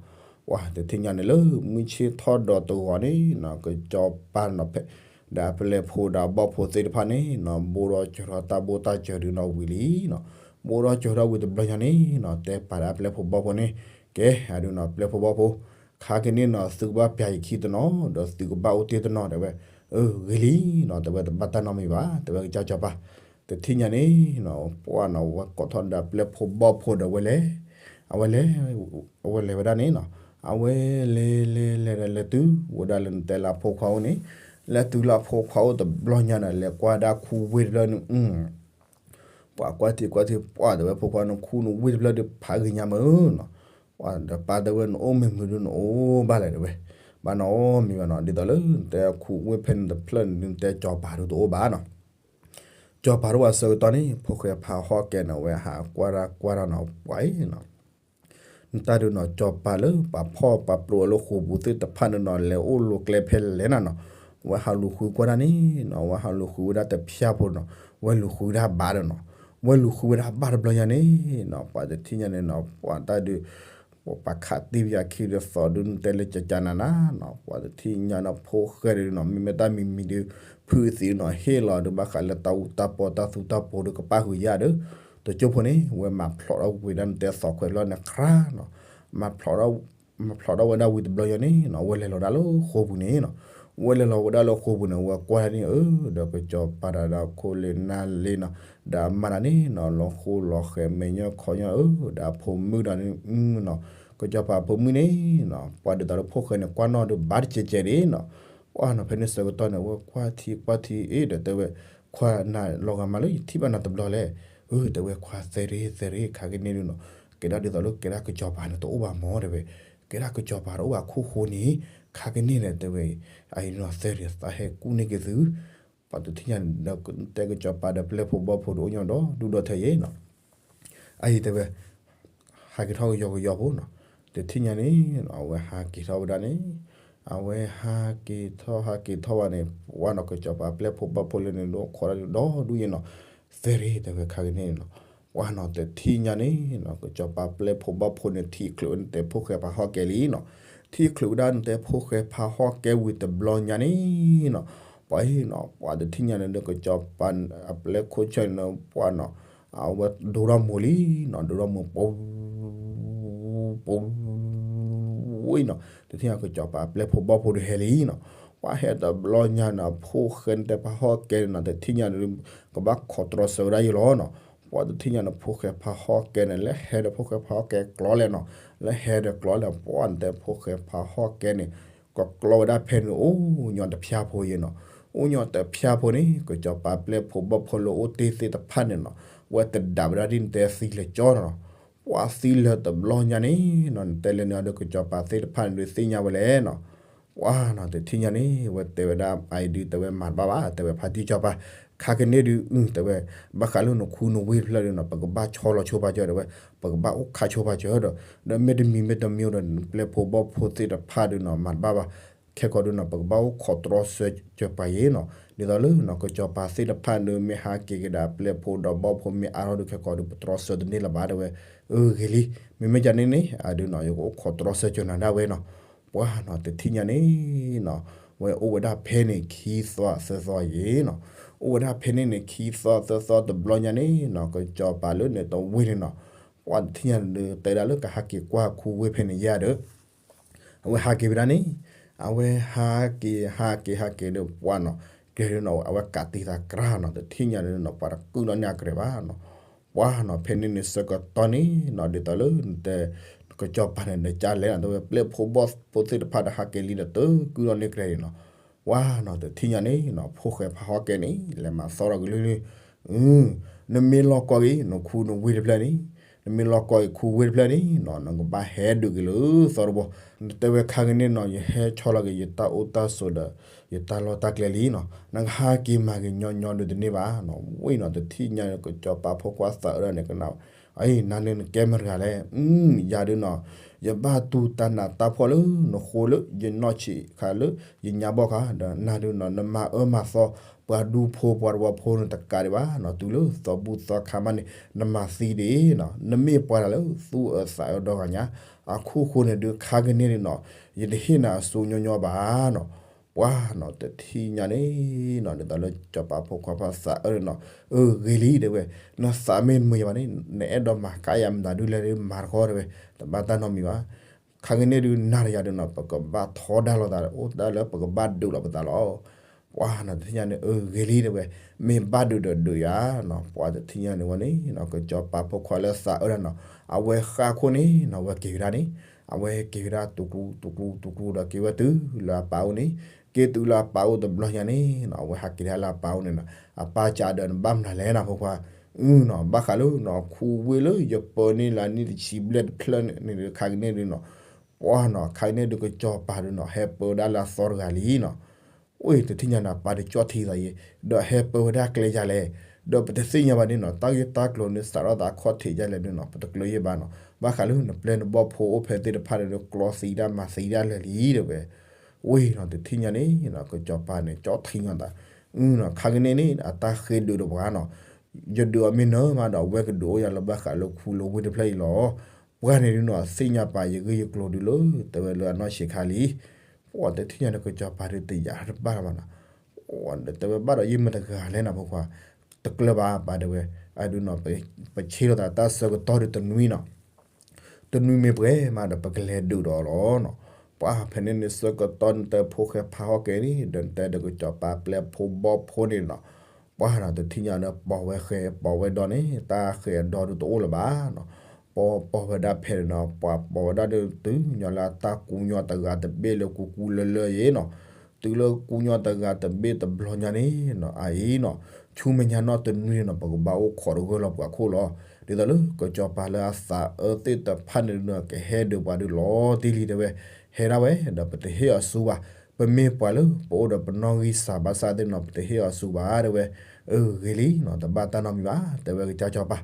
ပှၤတထံၣ်ညါန့ၣ်လၢမုၢ်ဆ့ၣ်ထီၣ်ဒီးတဂီၤန့ၣ်နီၤ ကစီၤပၤနီၤဖဲ ဒီးအပျဲၢ်ဖိဒီးအဘီၣ်ဖိသ့ၣ်တဖၣ်န့ၣ်နီၤ ဘိးဒီးစၢၤထီၣ်တၢ်ဘိၣ်တၢ်စၢၤဒုးနီၤဝံၤလံနီၤ, ဘိးဒီးစၢၤထီၣ်ဝံၤတဘျီညါန့ၣ်နီၤ တဲပာ်ဒီးအပျဲၢ်ဖိဘီၣ်ဖိန့ၣ်, ကဲ အဒုးနီၤ ပျဲၢ်ဖိဘီၣ်ဖိ, ခါကန့ၣ်နီၤ သုကဘၣ်ပျဲယခံတနီၤ ဒီးသုကဘၣ်အိၣ်တ့ၢ်တနီၤတဲဝဲ, အၢ ဂ့ၤလံနီၤ တဲဝဲ တဘၣ်တၢ်နီတမံၤဘၣ် တဲဝဲကစၢ်စီၤပၤ, တထံၣ်ညါန့ၣ်နီၤ ပှၤနီၤ ဝဲကိးထီၣ်ဒီးအပျဲၢ်ဖိဘီၣ်ဖိဒီးဝဲလဲၤ အဝဲလဲၤ အဝဲလဲၤဝဲဒၣ်န့ၣ်နီၤ, အဝဲလဲၤလဲၤလဲၤဒီးလဲၤတုၤဝဲဒၣ်လၢနတဲလၢအဖိခွါအိၣ်န့ၣ်, လဲၤတုၤလၢအဖိခွါအိၣ်တဘျီညါန့ၣ် လဲၤကွၢ်ဒၣ်ခူဝ့ၢ်တဖျၢၣ်န့ၣ်, ပှၤကွၢ်ထံကွၢ်ထံ ပှၤတဲဝဲ ဖိခွါနခူနဝ့ၢ်တဖျၢၣ်ဒုးဖးဂ့ၤညါမးနီၤ, ပှၤဒီးပၢ်တဲဝဲ နအိၣ်မ့ၢ်မုာ်ဒုးနအိၣ်ဘၣ်လဲၣ်တဲဝဲ, ဘၣ်နီၤ အီၣ်မံၤဘၣ်နီၤ ဒ်သိးလၢနတဲခူဝ့ၢ်ဖဲန့ၣ်တဖျၢၣ်န့ၣ် နတဲစီၤပၤဒုးတအိၣ်ဘၣ်နီၤ စီၤပၤတအိၣ်ဘၣ်ဆၢကတီၢ်န့ၣ် ဖိၣ်ဃဲဖးဟီၣ်ကဲန့ၣ် အဝဲဟးကွၢ်တၢ်ကွၢ်တၢ်နီၤ ပှၤအံၤနီၤ, နတၢ်ဒုးနီၤ စီၤပၤလၢပှၤဖီၣ်ပှၤပျိအီၤလၢဃိာ်ပူၤသ့ၣ်တဖၣ်န့ၣ်နီၤ လဲၤအိၣ်လီၤကျဲဖဲလဲၣ်နၤနီၤ, ဝဲဟးလူၤဃုကွၢ်တၢ်န့ၣ်နီၤ ဝဲဟးလူၤဃုဝဲဒၣ်တဖၠၣ်ဖိနီၤ, ဝဲလူၤဃုဝဲဒၣ်ဘၣ်ဒီးနီၤ, ဝဲလူၤဃုဝဲဒၣ်ဘၣ်တဘျီညါန့ၣ်နီၤ ပှၤတထံၣ်ညါန့ၣ်နီၤ ပှၤတၢ်ဒုး ပှၤပာ်ခးတံၢ်ပယၤခံဒီးသီဒုးနတဲလၢကကနၤနၤနီၤ ပှၤတထံၣ်ညါနီၤ ဖိၣ်ဃဲဒုးနီၤ မ့မ့ၢ်တၢ်မံၤမံၤဒုး ဖုအသံးနီၤ ဟ့ၣ်လီၤဒုး ဘၣ်ဃးလၢတၢ်အူတၢ်ပီတၢ်သူတၢ်ပီၤဒုး ကပၣ်ဃုာ်ယၤဒီး တကၠိဖိန့ၣ် ဝဲမၤဖျိးထီၣ်ဝံၤဒၣ်နတဲသီခွဲးလီၤန့ၣ် ခရါနီၤ မၤဖျိး မၤဖျိးထီၣ်ဝဲဒၣ်ဝံၤတဘျီညါန့ၣ်နီၤ ဝဲလဲၤလီၤဒၣ်လၢဃိာ်ပူၤန့ၣ်နီၤ ဝဲလဲၤလီၤဝဲဒၣ်လၢဃိာ်ပူၤန့ၣ် ဝဲကွၢ်ဒၣ်န့ၣ် အၢ ဒီးကစီၤပၤတၢ်ဒီးခိၣ်လ့ၢ်နၢ်လ့နီၤ ဒီးအမါတၢ်န့ၣ်နီၤ လီၤဃိလီၤဃဲၤမဲာ်ညီခီညီ အၢ ဒီးအဖိမုၣ်ဒီးန့ၣ်နီၤ ကစီၤပၤအဖိမုၣ်န့ၣ်နီၤ ပှၤဒ်သိးလၢဖိၣ်ဃဲန့ၣ် ကွၢ်နီၣ်ဒီးဘၣ်တကဲးကဲးန့ၣ်နီၤ ပှၤနီၤ ဖဲန့ၣ်ဆၢကတီၢ်န့ၣ် ဝဲကွၢ်ထံကွၢ်ထံ အ့ ဒီးတဲဝဲ ခွါနၤလီၤဂာ်မးလၢယထံၣ်ဘၣ်နၤတဘျီလဲၣ် အၢ တဲဝဲ ခွါသဲရ့သဲရ့ ခါကန့ၣ်ဒုးနီၤ ကဲဒၣ်ဒ်သိးလၢကဲဒၣ်ကစီၤပၤန့ၣ်တအိၣ်ဘၣ်မၢ တဲဝဲ ကဲဒၣ်ကစီၤပၤတအိၣ်ဘၣ်ခိၣ်ဃိန့ၣ် ခါကန့ၣ်လဲၣ် တဲဝဲ အအံၤနီၤ သဲရ့သးဟဲကူၣ်န့ၢ်က့ၤသု ပှၤတထံၣ်ညါန့ၣ်ဒီး တဲကစီၤပၤဒီးပျဲၢ်ဖိဘီၣ်ဖိဒီးအိၣ်ညီဒီး ဒူၣ်ဒီးထဲယဲနီၤ အအံၤတဲဝဲ ဟးက့ၤထီၣ်ကယီကယီဖိနီၤ တထံၣ်ညါန့ၣ် အဝဲဟးက့ၤထီၣ်ဝဲဒၣ်န့ၣ် အဝဲဟးက့ၤထီၣ်ဟးက့ၤထီၣ်ဘၣ်န့ၣ် ပှၢ်နီၤ ကစီၤပၤပျဲၢ်ဖိဘီၣ်ဖိလၢန့ၣ် ဒိၣ်ခိးဒၣ်ဒီဒူၣ်ယဲနီၤ, သ့ၣ်ရ့ တဲဝဲခါကန့ၣ်နီၤ, ပှၢ်နီၤ တထံၣ်ညါန့ၣ်နီၤ ကစီၤပၤပျဲၢ်ဖိဘီၣ်ဖိန့ၣ် ထံၣ်ချုးဝဲနတဲဖိၣ်ဃဲဖးဟီၣ်ကဲလံနီၤ, ထံၣ်ချုးဝဲဒၣ်နတဲဖိၣ်ဃဲဖးဟီၣ်ကဲဝံၤတဘျီညါန့ၣ်နီၤ, ပှၢ်နီၤ ပှၢ်တထံၣ်ညါန့ၣ်ဒီး ကစီၤပၤအပျဲၢ်ခိၣ်ဆၢန့ၣ် ပှၢ်နီၤ အဝဲဒိထီၣ်မိၤလံနီၤ, ဒိထီၣ်မိၤ ပူၤ ပူၤ ဝံၤနီၤ, တထံၣ်ညါကစီၤပၤပျဲၢ်ဖိဘီၣ်ဖိဒီးဟဲလံနီၤ, ပှၢ်ဟဲတဘျီညါန့ၣ် ဖိၣ်ဃဲနတဲဖးဟီၣ်ကဲန့ၣ်နီၤ တထံၣ်ညါန့ၣ် ကဘၣ်ခိးတြီဆၢဝဲဒၣ်ယဲလီၤနီၤ, ပှၢ်တထံၣ်ညါန့ၣ် ဖိၣ်ဃဲဖးဟီၣ်ကဲန့ၣ် လၢဟဲဒီးဖိၣ်ဃဲဖးဟီၣ်ကဲကျီလဲၣ်နီၤ, လၢဟဲဒီးကျီလဲၣ် ပှၢ်နတဲဖိၣ်ဃဲဖးဟီၣ်ကဲန့ၣ် ကကျီဝဲဒၣ်ဖဲန့ၣ် အိၣ်ညီတဖၠၣ်ဖိယဲနီၤ, အိၣ်ညီတဖၠၣ်ဖိန့ၣ် ကစီၤပၤပျဲၢ်ဖိဘီၣ်ဖိလၢအိၣ်တ့ၢ်သ့ၣ်တဖၣ်န့ၣ်နီၤ, ဝဲတဒၣ်ဝဲဒၣ်ဒ်နတဲသံလၢာ်ကၠီနီၤ, ပှၢ်သံလၢာ်တဘျီညါန့ၣ်နီၤ နတဲလဲၣ်န့ၣ်ဒီး ကစီၤပၤသ့ၣ်တဖၣ်န့ၣ်ဒုးသ့ၣ်ညါဝဲလဲၣ်နီၤ, ပှၢ်နီၤ တထံၣ်ညါန့ၣ် ဝဲတဲဝဲဒၣ် အအံၤဒုး တဲဝဲမၤတဘၣ်ဘၣ် တဲဝဲဖါတံၢ်စီၤပၤ, ခါကန့ၣ်ဒုး အု တဲဝဲ ဘၣ်ဃးလၢနခူနဝ့ၢ်တဖျၢၣ်ဒုးနီၤ ပကဘၣ်ဆီလီၤဆိပာ်စၢၤ တဲဝဲ, ပကဘၣ်အိၣ်ခးဆိပာ်စၢၤဒီး ဒီးမ့ၢ်တမံၤမ့ၢ်တမံၤဒီး ပျဲၢ်ဖိဘီၣ်ဖိသ့ၣ်တဖၣ်ဒုးနီၤ မၤတဘၣ်ဘၣ်, ခဲကိာ်ဒုးနီၤ ပကဘၣ်အိၣ်ခိးတြီဆၢစၢၤပှၤယဲနီၤ, ဒ်သိးလၢနီၤ ကစီၤပၤသ့ၣ်တဖၣ်ဒုး မ့ၢ်ဟးက့ၤကဒါပျဲၢ်ဖိဒီးဘီၣ်ဖိမ့ၢ်အါထီၣ်ဒုး ခဲကိာ်ဒုး ပတြီဆၢတန့ၢ်လၢၤဘၣ် တဲဝဲ, အၢ ဂ့ၤလံ, မ့မ့ၢ်ကန့ၣ်န့ၣ် အဒုးနီၤ ယကအိၣ်ခိးတြီဆၢစၢၤနၤဒၣ်ဝဲနီၤ, ပှၢ်နီၤ တထံၣ်ညါန့ၣ်နီၤ ဝဲအိၣ်ဝဲဒၣ်ဖဲန့ၣ်ခံသီသၢသီယဲနီၤ, အိၣ်ဝဲဒၣ်ဖဲန့ၣ်န့ၣ် ခံသီသၢသီတဘျီညါန့ၣ်နီၤ ကစီၤပၤလၢန့ၣ်တဝ့ၢ်န့ၣ်နီၤ, ပှၢ်တထံၣ်ညါန့ၣ်ဒုး တဲဒၣ်လၢကဟးက့ၤကွၢ်ခူဝ့ၢ်ဖဲန့ၣ်ယဲဒီး အဝဲဟးက့ၤဝဲဒၣ်န့ၣ်, အဝဲဟးက့ၤ ဟးက့ၤ ဟးက့ၤဒီးပှၢ်နီၤ, ကဲဒုးနီၤ အဝဲကးတံာ်သးကြၢ်နီၤ တထံၣ်ညါန့ၣ်နီၤ ပှၤတကုၢ်နီၣ်န့ၢ်အကြဲးဘၣ်နီၤ, ပှၢ်နီၤ ဖဲန့ၣ်န့ၣ်ဆၢကတီၢ်န့ၣ်နီၤ ဒ်သိးလၢနတဲ ကစီၤပၤန့ၣ်ဒီးကလဲၣ်နီၤ တဲဝဲ ပျဲၢ်ဖိဘီၣ်ဖိသ့ၣ်တဖၣ်ဒီးဟးက့ၤလံဒီးတကုၢ်နီၣ်န့ၢ်အကြဲးန့ၣ်နီၤ, ပှၢ်နီၤ တထံၣ်ညါန့ၣ်နီၤ ဖိၣ်ဃဲဖးဟီၣ်ကဲန့ၣ် လဲၤမၤသီထီၣ်ကလုာ်လုာ် နမ့ၢ်လီၢ်ကီၢ်ဂ့ၤ နခူနဝ့ၢ်တဖျၢၣ်န့ၣ်, နမ့ၢ်လီၢ်ကီၢ်ဂ့ၤ ခူဝ့ၢ်တဖျၢၣ်န့ၣ်နီၤ နကဘၣ်ဟဲဒုးက့ၤလၢသီတဘိ, နတဲဝဲခါကန့ၣ်နီၤ ယဟဲဆီလီၤက့ၤ ယတၢ်အိၣ်တၢ်ဆိးဒီး ယတၢ်လီၢ်တၢ်ကျဲလံနီၤ, နကဟးက့ၤမၤက့ၤညီညီဒုးတန့ၢ်ဘၣ်နီၤ, ဝံၤနီၤ တထံၣ်ညါန့ၣ် ကစီၤပၤဖိခွါသးအၢဒၣ်န့ၣ်ကနၣ်, အံၤ နၤန့ၣ်နကဲမတၤတဂၤလဲၣ်, အု ယၤဒုးနီၤ ယဘၣ်တူၢ်တၢ်နးတၢ်ဖှီၣ်လၢနဃိလၢယနီၢ်ဆံးခါလၢ ယညါဘီၣ်ခါ ဒီးနၤဒုးနီၤ နမၤအၢမၤသီ ပှၤဒူဖိပှၤတဝီဖိန့ၣ်တကးဒံးဘၣ်နီၤ, တုၤလၢသီဘူၣ်သီခါမးန့ၣ် နမၤသံဒံးနီၤ, နမ့ၢ်ပှၤတဂၤလၢသူၣ်အၢသးအၢဒီဂၤညါ, အခိၣ်ဃိန့ၣ်ဒုး ခါကန့ၣ်ဒုးနီၤ ယတဟ့ၣ်နၤအစိညီညီဘၣ်နီၤ, ပှၢ်နီၤ တထံၣ်ညါန့ၣ်နီၤ ဒ်သိးလၢစီၤပၤဖိခွါဖးသးအၢန့ၣ်နီၤ, အၢ ဂ့ၤလံ တဲဝဲ, နသးမ့ၢ်တမုာ်ယၤဘၣ်န့ၣ် နအဲၣ်ဒိးမၤကါယၤမတၤဒုလဲၣ်ဒုး မၤတခီတဲဝဲ, တဘၣ်တၢ်နီတမံၤဘၣ် ခါကန့ၣ်ဒုး နၤဒီးယၤဒုးနီၤ ပကဘၣ်ထီဒါလိာ်သး အိၣ်ဒၣ်လၢပကဘၣ်ဒုးလိာ်ပသးလီၤ. ပှၢ်နီၤ တထံၣ်ညါန့ၣ် အၢ ဂ့ၤလံ တဲဝဲ, မ့ၢ်ဘၣ်ဒုးဒီးဒုးယၤနီၤ, ပှၢ်တထံၣ်ညါန့ၣ်ဝဲန့ၣ်နီၤ ကစီၤပၤဖိခွါလၢသးအၢဒၣ်နီၤ, အဝဲဃၣ်ခိၣ်န့ၣ်နီၤ အဝဲက့ၤဝဲဒၣ်န့ၣ်, အဝဲက့ၤဝဲဒၣ်တူၤကျူၤ တူၤကျူၤ တူၤကျူၤဒီးက့ၤဝဲတုၤလၢအပၢ်အိၣ်န့ၣ်, က့ၤတုၤလၢအပၢ်အိၣ်တဘျီညါန့ၣ်နီၤ အဝဲဟးက့ၤဒၣ်လၢအပၢ်အိၣ်န့ၣ်နီၤ, အပၢ်စံးဒီး နဘၣ်မနုၤလဲၣ်နီၤ ဖိခွါ, အုနီၤ ဘၣ်ဃးလၢနီၤ ခူဝ့ၢ်လၢယပၢန့ၢ်လၢနံၣ်တဆံဘျဲၣ်တဖျၢၣ်န့ၣ်ဒုး ခါကန့ၣ်ဒုးနီၤ, ပှၢ်နီၤ ခါကန့ၣ်ဒုး ကစီၤပၤဒုးနီၤ ဟဲပၢဝဲဒၣ်လၢအသီတဂၤလံနီၤ. အိၣ် တထံၣ်ညါန့ၣ် ပၢ်ဒုးကၠီၣ်ထံသးယဲ, ဒီးဟဲပၢဝဲဒၣ်ကျဲယၤလဲၣ်, ဒီးပတသ့ၣ်ညါဘၣ်န့ၣ်နီၤ တၢ်ဂ့ၢ်တၢ်ကျိၤန့ၣ် စးထီၣ်သးခီၣ်ထံးယၤလဲၣ်ဒုးနီၤ ပတကျၢၤယဲၢ်ဘၣ်နီၤ, ဘၣ်ဃးလၢနပျဲၢ်နဘီၣ်ဖိအိၣ်ဖဲသ့ၣ်တဖၣ်န့ၣ်ဒုး ကျီသံဒၣ်မၤသံဒၣ်လၢာ်လံတဲဝဲ. အိၣ်နီၤ တထံၣ်ညါန့ၣ်နီၤ ကစီၤပၤန့ၣ် ကၠီၣ်ထံညါသး, အုနီၤ ခါကန့ၣ်န့ၣ် အတၢ်ဃ့ဒုးဒီးပှၤနီၤ, ယဒုးအီၤမ့ၢ်နၢၤမးဒီး အဝဲကဒုးအိၣ်ယၤလၢဘၣ်ဃးလၢခူလၢဝ့ၢ်တဖျၢၣ်အံၤလီၤ. ပှၤန့ၣ်ဒုးနီၤ သ့ၣ်ညါပာ်ယဂ့ၢ်ယကျိၤဒုးလၢ တဲဝဲလၢအနီၢ်ဆံးခါလံ. ပှၤတထံၣ်ညါန့ၣ် ကစီၤပၤဒုးတယာ်တဘၣ်လၢၤဘၣ်နီၤ, တဲဝဲဘၣ်ဒီးယမတၤတဂၤလဲၣ်နီၤ ဖိခွါ, တကျၢၤဘၣ်ပၢ်တဲဝဲ, အဒုးနီၤ ပဆ့လိာ်သးတၢ်ဆၢကတီၢ်ဒုးတနွံနီၤ တနွံမ့ၢ်ပှဲၤမးဒီး ပကလဲၤဒုးဒီးအီၤလီၤနီၤ. ပှၤဖဲန့ၣ်န့ၣ် ဆၢကတီၢ်န့ၣ် တဲဖိၣ်ဃဲဖးဟီၣ်ကဲန့ၣ် ဒီးတဲဒီးကစီၤပၤပျဲၢ်ဖိဘီၣ်ဖိန့ၣ်နီၤ, ပှၤနီၤ တထံၣ်ညါန့ၣ် ပိာ်ဝဲဃဲ ပိာ်ဝဲဒီန့ၣ် တၢ်ဃဲအဒီဒုးတအိၣ်လၢၤဘၣ်နီၤ. ပှၤပိာ်ဝဲဒၣ်ဖဲန့ၣ်နီၤ ပှၤပိာ်ဝဲဒၣ်ဒုးတုၤညီလၢတၢ်ကူညီတဂၤတဘ့ၣ်လၢ ကူကူလၢလၢယဲနီၤ. တုၤလၢကူညီတဂၤတဘ့ၣ်တဘျီညါန့ၣ်နီၤ အအံၤနီၤ ဆူမဲာ်ညါနီၢ်တနွံန့ၣ်နီၤ ပကဘၣ်အိၣ်ခိးတဂၢၢ်လီၤပှၤခိၣ်လီၤ. ဒ်သိးလၢကစီၤပၤလၢအသးအၢသ့ၣ်တဖၣ်န့ၣ်နီၤ ကဟဲဒုးပှၤဒုးလီၤတံၢ်လံတဲဝဲ, ဟဲဒၣ်ဝဲ ဒီးပတဟ့ၣ်အီၤဆူဘၣ်. ပမ့ၢ်ပှၤလၢပအိၣ်ဒီးပနီၣ်ဂံၢ်စၢ်ဘါစၢ်သ့ၣ်နီၤ ပတဟ့ၣ်အီၤဆူဘၣ်တဲဝဲ. အၢ ဂ့ၤလံနီၤ တဘၣ်တၢ်နီတမံၤဘၣ် တဲဝဲကစၢ်စီၤပၤ.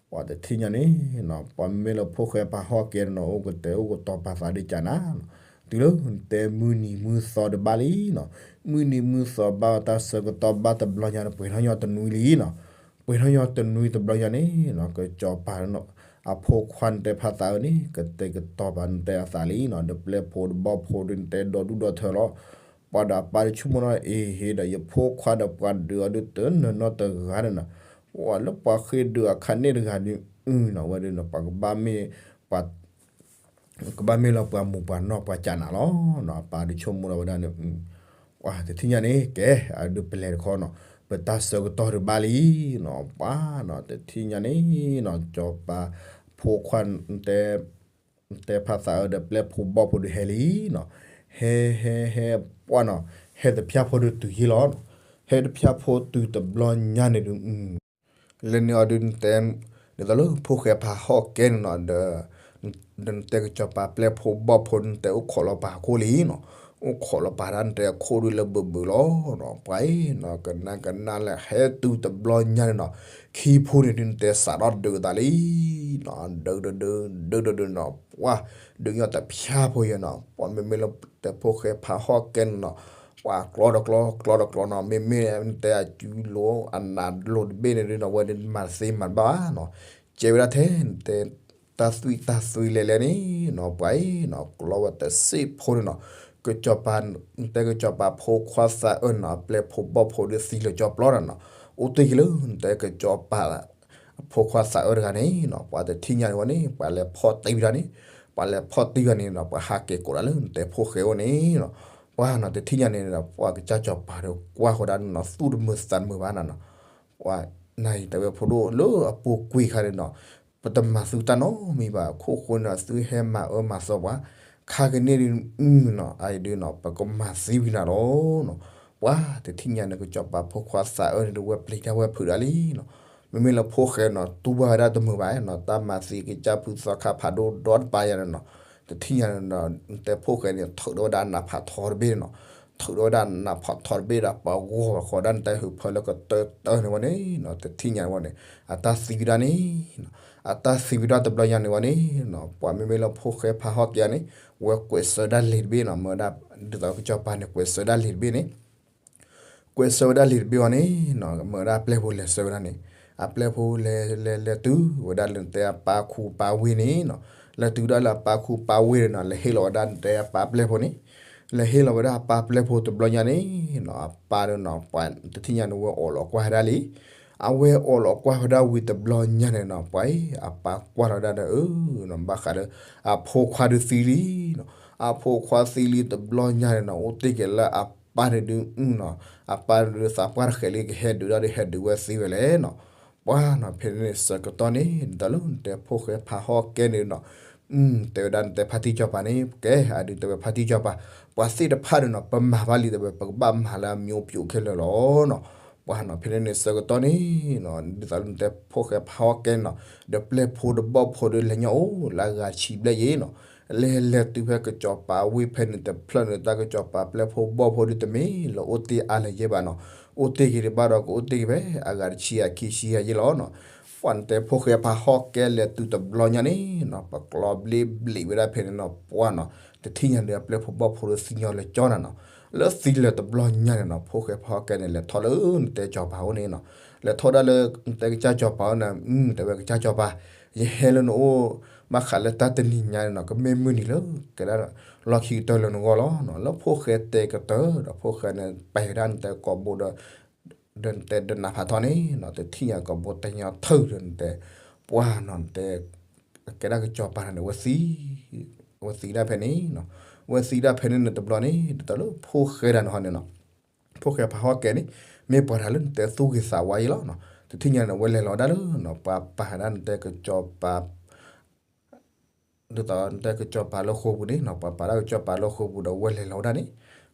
ပှၤတထံၣ်ညါန့ၣ်နီၤ ပှၤမ့ၢ်လၢဖိၣ်ဃဲဖးဟီၣ်ကဲန့ၣ်နီၤ အိၣ်ကတဲာ်အိၣ်ကတီၤပာ်သးဒ်ကနၤနီၤ. တုၤလၢနတဲမုၢ်နံၤမုၢ်သီတဘၣ်လံနီၤ, မုၢ်နံၤမုၢ်သီဘၣ်အတၢ်ဆၢကတီၢ်ဘၣ်တဘျီညါန့ၣ် ပှဲၤထီၣ်ညီတနွံလံနီၤ, ပှဲၤထီၣ်ညီတနွံတဘျီညါန့ၣ်နီၤ ကစီၤပၤ အဖိခွါနတဲဖါသးအၢန့ၣ် ကတဲာ်ကတီၤပာ်နတဲအသးလံနီၤ, ဒီးပျဲၢ်ဖိဒီးဘီၣ်ဖိဒီးနတဲဒီဒူၣ်ဒီထၢလီၤ. ပှၤဒီးအပၢ်ဒီးဆိကမိၣ်နီၤ အ့ဟ့ဒီး ယဖိခွါဒီးပှၤဒုးအီၤဒုးတနၢၤနီတဂၤန့ၣ်နီၤ, ပှၤလၢပှၤဃ့ဒုးအခါန့ၣ်တဂၤဒုး အုနီၤ ဝဲဒုးနီၤ ပှၤကဘၣ်မ့ၢ် ပှၤ ကဘၣ်မ့ၢ်လၢပှၤမိၢ်ပှၤနီၢ်ပှၤကၠးနးလီၤနီၤ, အပၢ်ဒုးဆိကမိၣ်လီၤဝဲဒၣ်န့ၣ်, ပှၤတထံၣ်ညါန့ၣ် ကဲ အဒုးပလဲၤတခီနီၤ, ပတၢ်ဆၢကတီၢ်ဒုးဘၣ်လံနီၤ, ပှၤနီၤ တထံၣ်ညါန့ၣ်နီၤ စီၤပၤ ဖိခွါ တဲဖါသးအၢဒီးပျဲၢ်ဖိဘီၣ်ဖိဒုးဟဲလံနီၤ, ဟဲ ဟဲ ဟဲ ပှၤနီၤ ဟဲတဖၠၣ်ဖိဒုးတုၤယ့ၢ်လီၤနီၤ, ဟဲတဖၠၣ်ဖိတုၤတဘျီညါန့ၣ်ဒုး လဲၤန့ၢ်အီၤဒုးနတဲ ဒ်သိးလၢဖိၣ်ဃဲဖးဟီၣ်ကဲန့ၣ်နီၤ ဒီး ဒီးနတဲကစီၤပၤပျဲၢ်ဖိဘီၣ်ဖိ နတဲအိၣ်ခိးလီၤပာ်အခိၣ်လံနီၤ, အိၣ်ခိးလီၤပာ်ဒၣ်နတဲအခိၣ်ဒုးလၢဘၢၣ်ဘၢၣ်လီၤနီၤ, ပှၤအံၤနီၤ ကနၣ်ကနၣ်လဲၣ် ဟဲတုၤတဘျီညါန့ၣ်နီၤ, ခံဖိန့ၣ်ဒုးနတဲစးထီၣ်ဒုးသးလံနီၤ, ဒုးဒုးဒုး ဒုးဒုးဒုးနီၤ, ပှၤ ဒုးညီတဖၠၣ်ဖိယဲနီၤ, ပှၤမ့မ့ၢ်လၢတဲဖိၣ်ဃဲဖးဟီၣ်ကဲန့ၣ်နီၤ, ပှၤကျီတကျီ ကျီတကျီနီၤ, မ့မ့ၢ်နတဲအစုလိၤအနးလိၤတဘ့ၣ်န့ၣ်ဒုးနီၤ ဝဲဒုးမၤတသ့မၤတဘၣ်ဘၣ်နီၤ, ကဲဝဲဒၣ်ထဲနတဲ တၢ်သွံၣ်တၢ်သွံၣ်လဲၤလဲၤန့ၣ်နီၤ ပှၤအံၤနီၤ ကျီဝဲတစ့ၢ်ဖိန့ၣ်နီၤ, ကစီၤပၤ နတဲကစီၤပၤဖိခွါသးအၢနီၤ ပျဲၢ်ဖိဘီၣ်ဖိဒုးသံလၢာ်ကၠီပျီနီၤနီၤ, အိၣ်တ့ၢ်က့ၤလၢနတဲကစီၤပၤ အဖိခွါသးအၢတဂၤန့ၣ်နီၤ ပှၤတထံၣ်ညါန့ၣ်ဝဲန့ၣ် ပှၤလဲၤဖီၣ်တံၢ်ဝံၤဒၣ်န့ၣ်, ပှၤလဲၤဖီၣ်တံၢ်ဝံၤန့ၣ်နီၤ ပှၤဟးက့ၤကိးဒၣ်လၢနတဲဖိၣ်ဃဲအအိၣ်န့ၣ်နီၤ, ပှၤနီၤ တထံၣ်ညါန့ၣ်ဒီး ပှၤကစၢ်စီၤပၤဒီးကွၢ်ဃီဒၣ်နီၤ သူၣ်တမုာ်သးတမုာ်ဘၣ်နီၤနီၤ, ပှၤ နၤအံၤတဲဝဲဖိဒိၣ်လၢအပူၤကွံာ်ခါန့ၣ်နီၤ, ပတမၤသုတၢ်နီတမံၤဘၣ်, ခိၣ်ဃိန့ၣ်ဒီး သုဟဲမၤအၢမၤသီပှၤ, ခါကန့ၣ်ဒုးနီၤ အအံၤဒုးနီၤ ပကမၤသံဝံၤနၤလီၤနီၤ, ပှၤတထံၣ်ညါန့ၣ် ကစီၤပၤဖိခွါသးအၢန့ၣ်ဒုး ဝဲပျံၤတၢ်ဝဲဖုးဒၣ်လံနီၤ, မ့မ့ၢ်လၢဖိၣ်ဃဲနီၤ တူၢ်ဘၣ်ဝဲဒၣ်တမုာ်ဘၣ်နီၤ, တၢ်မၤသံကစၢ်ဖုသီခါဖးဒိၣ်ဒီတပၤယၤန့ၣ်နီၤ, တထံၣ်ညါန့ၣ်နီၤ နတဲဖိၣ်ဃဲန့ၣ် ထုးထီၣ်ဝဲဒၣ်နးဖးထီတဘ့ၣ်န့ၣ်နီၤ, ထုးထီၣ်ဝဲဒၣ်နးဖးထီတဘ့ၣ်ဒီး ပှၤဂီၤဃီဒၣ်နတဲဟုးဖၢလၢကတၢၢ်တၢၢ်န့ၣ်ဝဲန့ၣ်နီၤ, တထံၣ်ညါန့ၣ်ဝဲန့ၣ် အတၢ်သံဝံၤဒၣ်န့ၣ်နီၤ, အတၢ်သံဝံၤဒၣ်တဘျီညါန့ၣ်ဝဲန့ၣ်နီၤ, ပှၤမ့မ့ၢ်လၢဖိၣ်ဃဲဖးဟီၣ်ကဲန့ၣ် ဝဲကွဲးဆၢဒၣ်လံာ်တဘ့ၣ်နီၤ, မ့ၢ်ဝဲဒၣ် ဒ်သိးကစီၤပၤန့ၣ် ကွဲးဆၢဒၣ်လံာ်တဘ့ၣ်န့ၣ် ကွဲးဆၢဝဲဒၣ်လံာ်တဘ့ၣ်အီၤန့ၣ်နီၤ, မ့ၢ်ဝဲဒၣ်အပျဲၢ်ဖိလဲၤဆၢဝဲဒၣ်န့ၣ်, အပျဲၢ်ဖိလဲၤလဲၤလဲၤတုၤဝဲဒၣ်လၢနတဲအပၢ်ခူပၢ်ဝ့ၢ်န့ၣ်နီၤ, လဲၤတုၤဒၣ်လၢအပၢ်ခူပၢ်ဝ့ၢ်န့ၣ်နီၤ, လဲၤဟ့ၣ်လီၤဝဲဒၣ်နတဲအပၢ်ပျဲၢ်ဖိန့ၣ်, လဲၤဟ့ၣ်လီၤဝဲဒၣ်အပၢ်ပျဲၢ်ဖိတဘျီညါန့ၣ်နီၤ, အပၢ်န့ၣ်နီၤ ပှၤတထံၣ်ညါန့ၣ် ဝဲအိးလီၤကွၢ်ဝဲဒၣ်လံ, အဝဲအိးလီၤကွၢ်ဝဲဒၣ်ဝံၤတဘျီညါန့ၣ်နီၤ, ပှၤအံၤ အပၢ်ကွၢ်လီၤဝဲဒၣ်ဒီး အၢ နီၤ ဘၣ်ဃးလၢ အဖိခွါဒုးသံလံနီၤ, အဖိခွါသံလံတဘျီညါန့ၣ်နီၤ, အိၣ်တ့ၢ်က့ၤလၢအပၢ်န့ၣ်ဒုးနီၤ, အပၢ်န့ၣ်ဒုးသးပှၢ်တဃဲးလံ ကဟဲဒုးဒၣ်ဒုးဟဲဒုးဝဲသ့ဝဲလဲၣ်နီၤ, ပှၤနီၤ ဖဲန့ၣ်န့ၣ်ဆၢကတီၢ်န့ၣ် ဒ်သိးလၢနတဲဖိၣ်ဃဲဖးဟီၣ်ကဲန့ၣ်နီၤ, တဲဝဲဒၣ်နတဲဖါတံၢ်စီၤပၤန့ၣ် ကဲ အဒုးတဲဝဲဖါတံၢ်စီၤပၤ, ပှၤသ့ၣ်တဖၣ်န့ၣ်နီၤ ပမၤဘၣ်လံ တဲဝဲ ပကဘၣ်မၤလၢအမျိုးပြုတ်ခဲလၢာ်လီၤနီၤ, ပှၤနီၤ ဖဲန့ၣ်န့ၣ်ဆၢကတီၢ်န့ၣ်နီၤ ဒ်သိးလၢနတဲဖိၣ်ဃဲဖးဟီၣ်ကဲန့ၣ်နီၤ, ဒီးပျဲၢ်ဖိဒီးဘီၣ်ဖိဒီးလဲၤညီအိၣ်လၢအဂၤတဆံဘျဲၣ်ယဲၢ်နီၤ, လဲၤလဲၤတုၤဖဲကစီၤပၤဝ့ၢ်ဖဲန့ၣ်တဖျၢၣ်န့ၣ် တၢ်ကစီၤပၤပျဲၢ်ဖိဘီၣ်ဖိဒုးတမ့ၢ်လၢအိၣ်တ့ၢ်အါလၢၤယဲၢ်ဘၣ်နီၤ, အိၣ်တ့ၢ်က့ၤဒံးဘၣ်ဒီး ကအိၣ်တ့ၢ်က့ၤဖဲအဂၤတဆံအခံဆံယဲၢ်လီၤနီၤ, ပှၤနတဲဖိၣ်ဃဲဖးဟီၣ်ကဲလဲၤတုၤတဘျီညါန့ၣ်နီၤ ပကျီဘျ့ဘျ့ဝဲဒၣ်ဖဲန့ၣ်နီၤ ပှၤနီၤ တထံၣ်ညါန့ၣ် အပျဲၢ်ဖိဘီၣ်ဖိဒီးသံညီလၢကၠီနၤနီၤ, လၢသံလၢာ်တဘျီညါန့ၣ်နီၤ ဖိၣ်ဃဲဖးဟီၣ်ကဲန့ၣ် လဲၤထီၣ်လၢနတဲစီၤပၤအိၣ်န့ၣ်နီၤ, လဲၤထီၣ်ဒၣ်လၢနတဲကစၢ်စီၤပၤအိၣ်န့ၣ် တဲဝဲကစၢ်စီၤပၤ, ယဟဲလၢနအိၣ် ဘၣ်ဃးလၢတၢ်တနံၤညါန့ၣ်နီၤ ကမ့ၢ်မုၢ်နံၤလၢ ကဲဒၣ် လီၢ်ခံကတၢၢ်လၢနဂီၢ်လီၤနီၤ, လၢဖိၣ်ဃဲတဲကတၢၢ်ဒီး ဖိၣ်ဃဲန့ၣ် ပာ်ဝဲဒၣ်နတဲကိာ်ဘိဒီး ဒီးနတဲဒီးနးဖးထီန့ၣ်နီၤ တထံၣ်ညါကိာ်ဘိတဲညီထၢၣ်ဒီးနတဲ ပှၤနီၤ နတဲ ကဲဒၣ်ကစီၤပၤန့ၣ် ဝဲသံ ဝဲသံဒၣ်ဖဲန့ၣ်နီၤ, ဝဲသံဒၣ်ဖဲန့ၣ်န့ၣ်တဘျီန့ၣ် ဒ်သိးလၢဖိၣ်ဃဲဒၣ်န့ၣ်ဟီန့ၣ်နီၤ, ဖိၣ်ဃဲဖးဟီၣ်ကဲန့ၣ် မ့ၢ်ပှၤတဂၤလၢနတဲသူၣ်ဂ့ၤသးဝါယဲလီၤနီၤ, တထံၣ်ညါန့ၣ် ဝဲလဲၤလီၤဒၣ်လၢနီၤ ပှၤပာ်ဒၣ်နတဲကစီၤပၤ ဒ်သိးနတဲကစီၤပၤလၢဃိာ်ပူၤန့ၣ်နီၤ ပှၤပာ်ဒၣ်ကစီၤပၤလၢဃိာ်ပူၤဒီး ဝဲလဲၤလီၤဝဲဒၣ်န့ၣ်,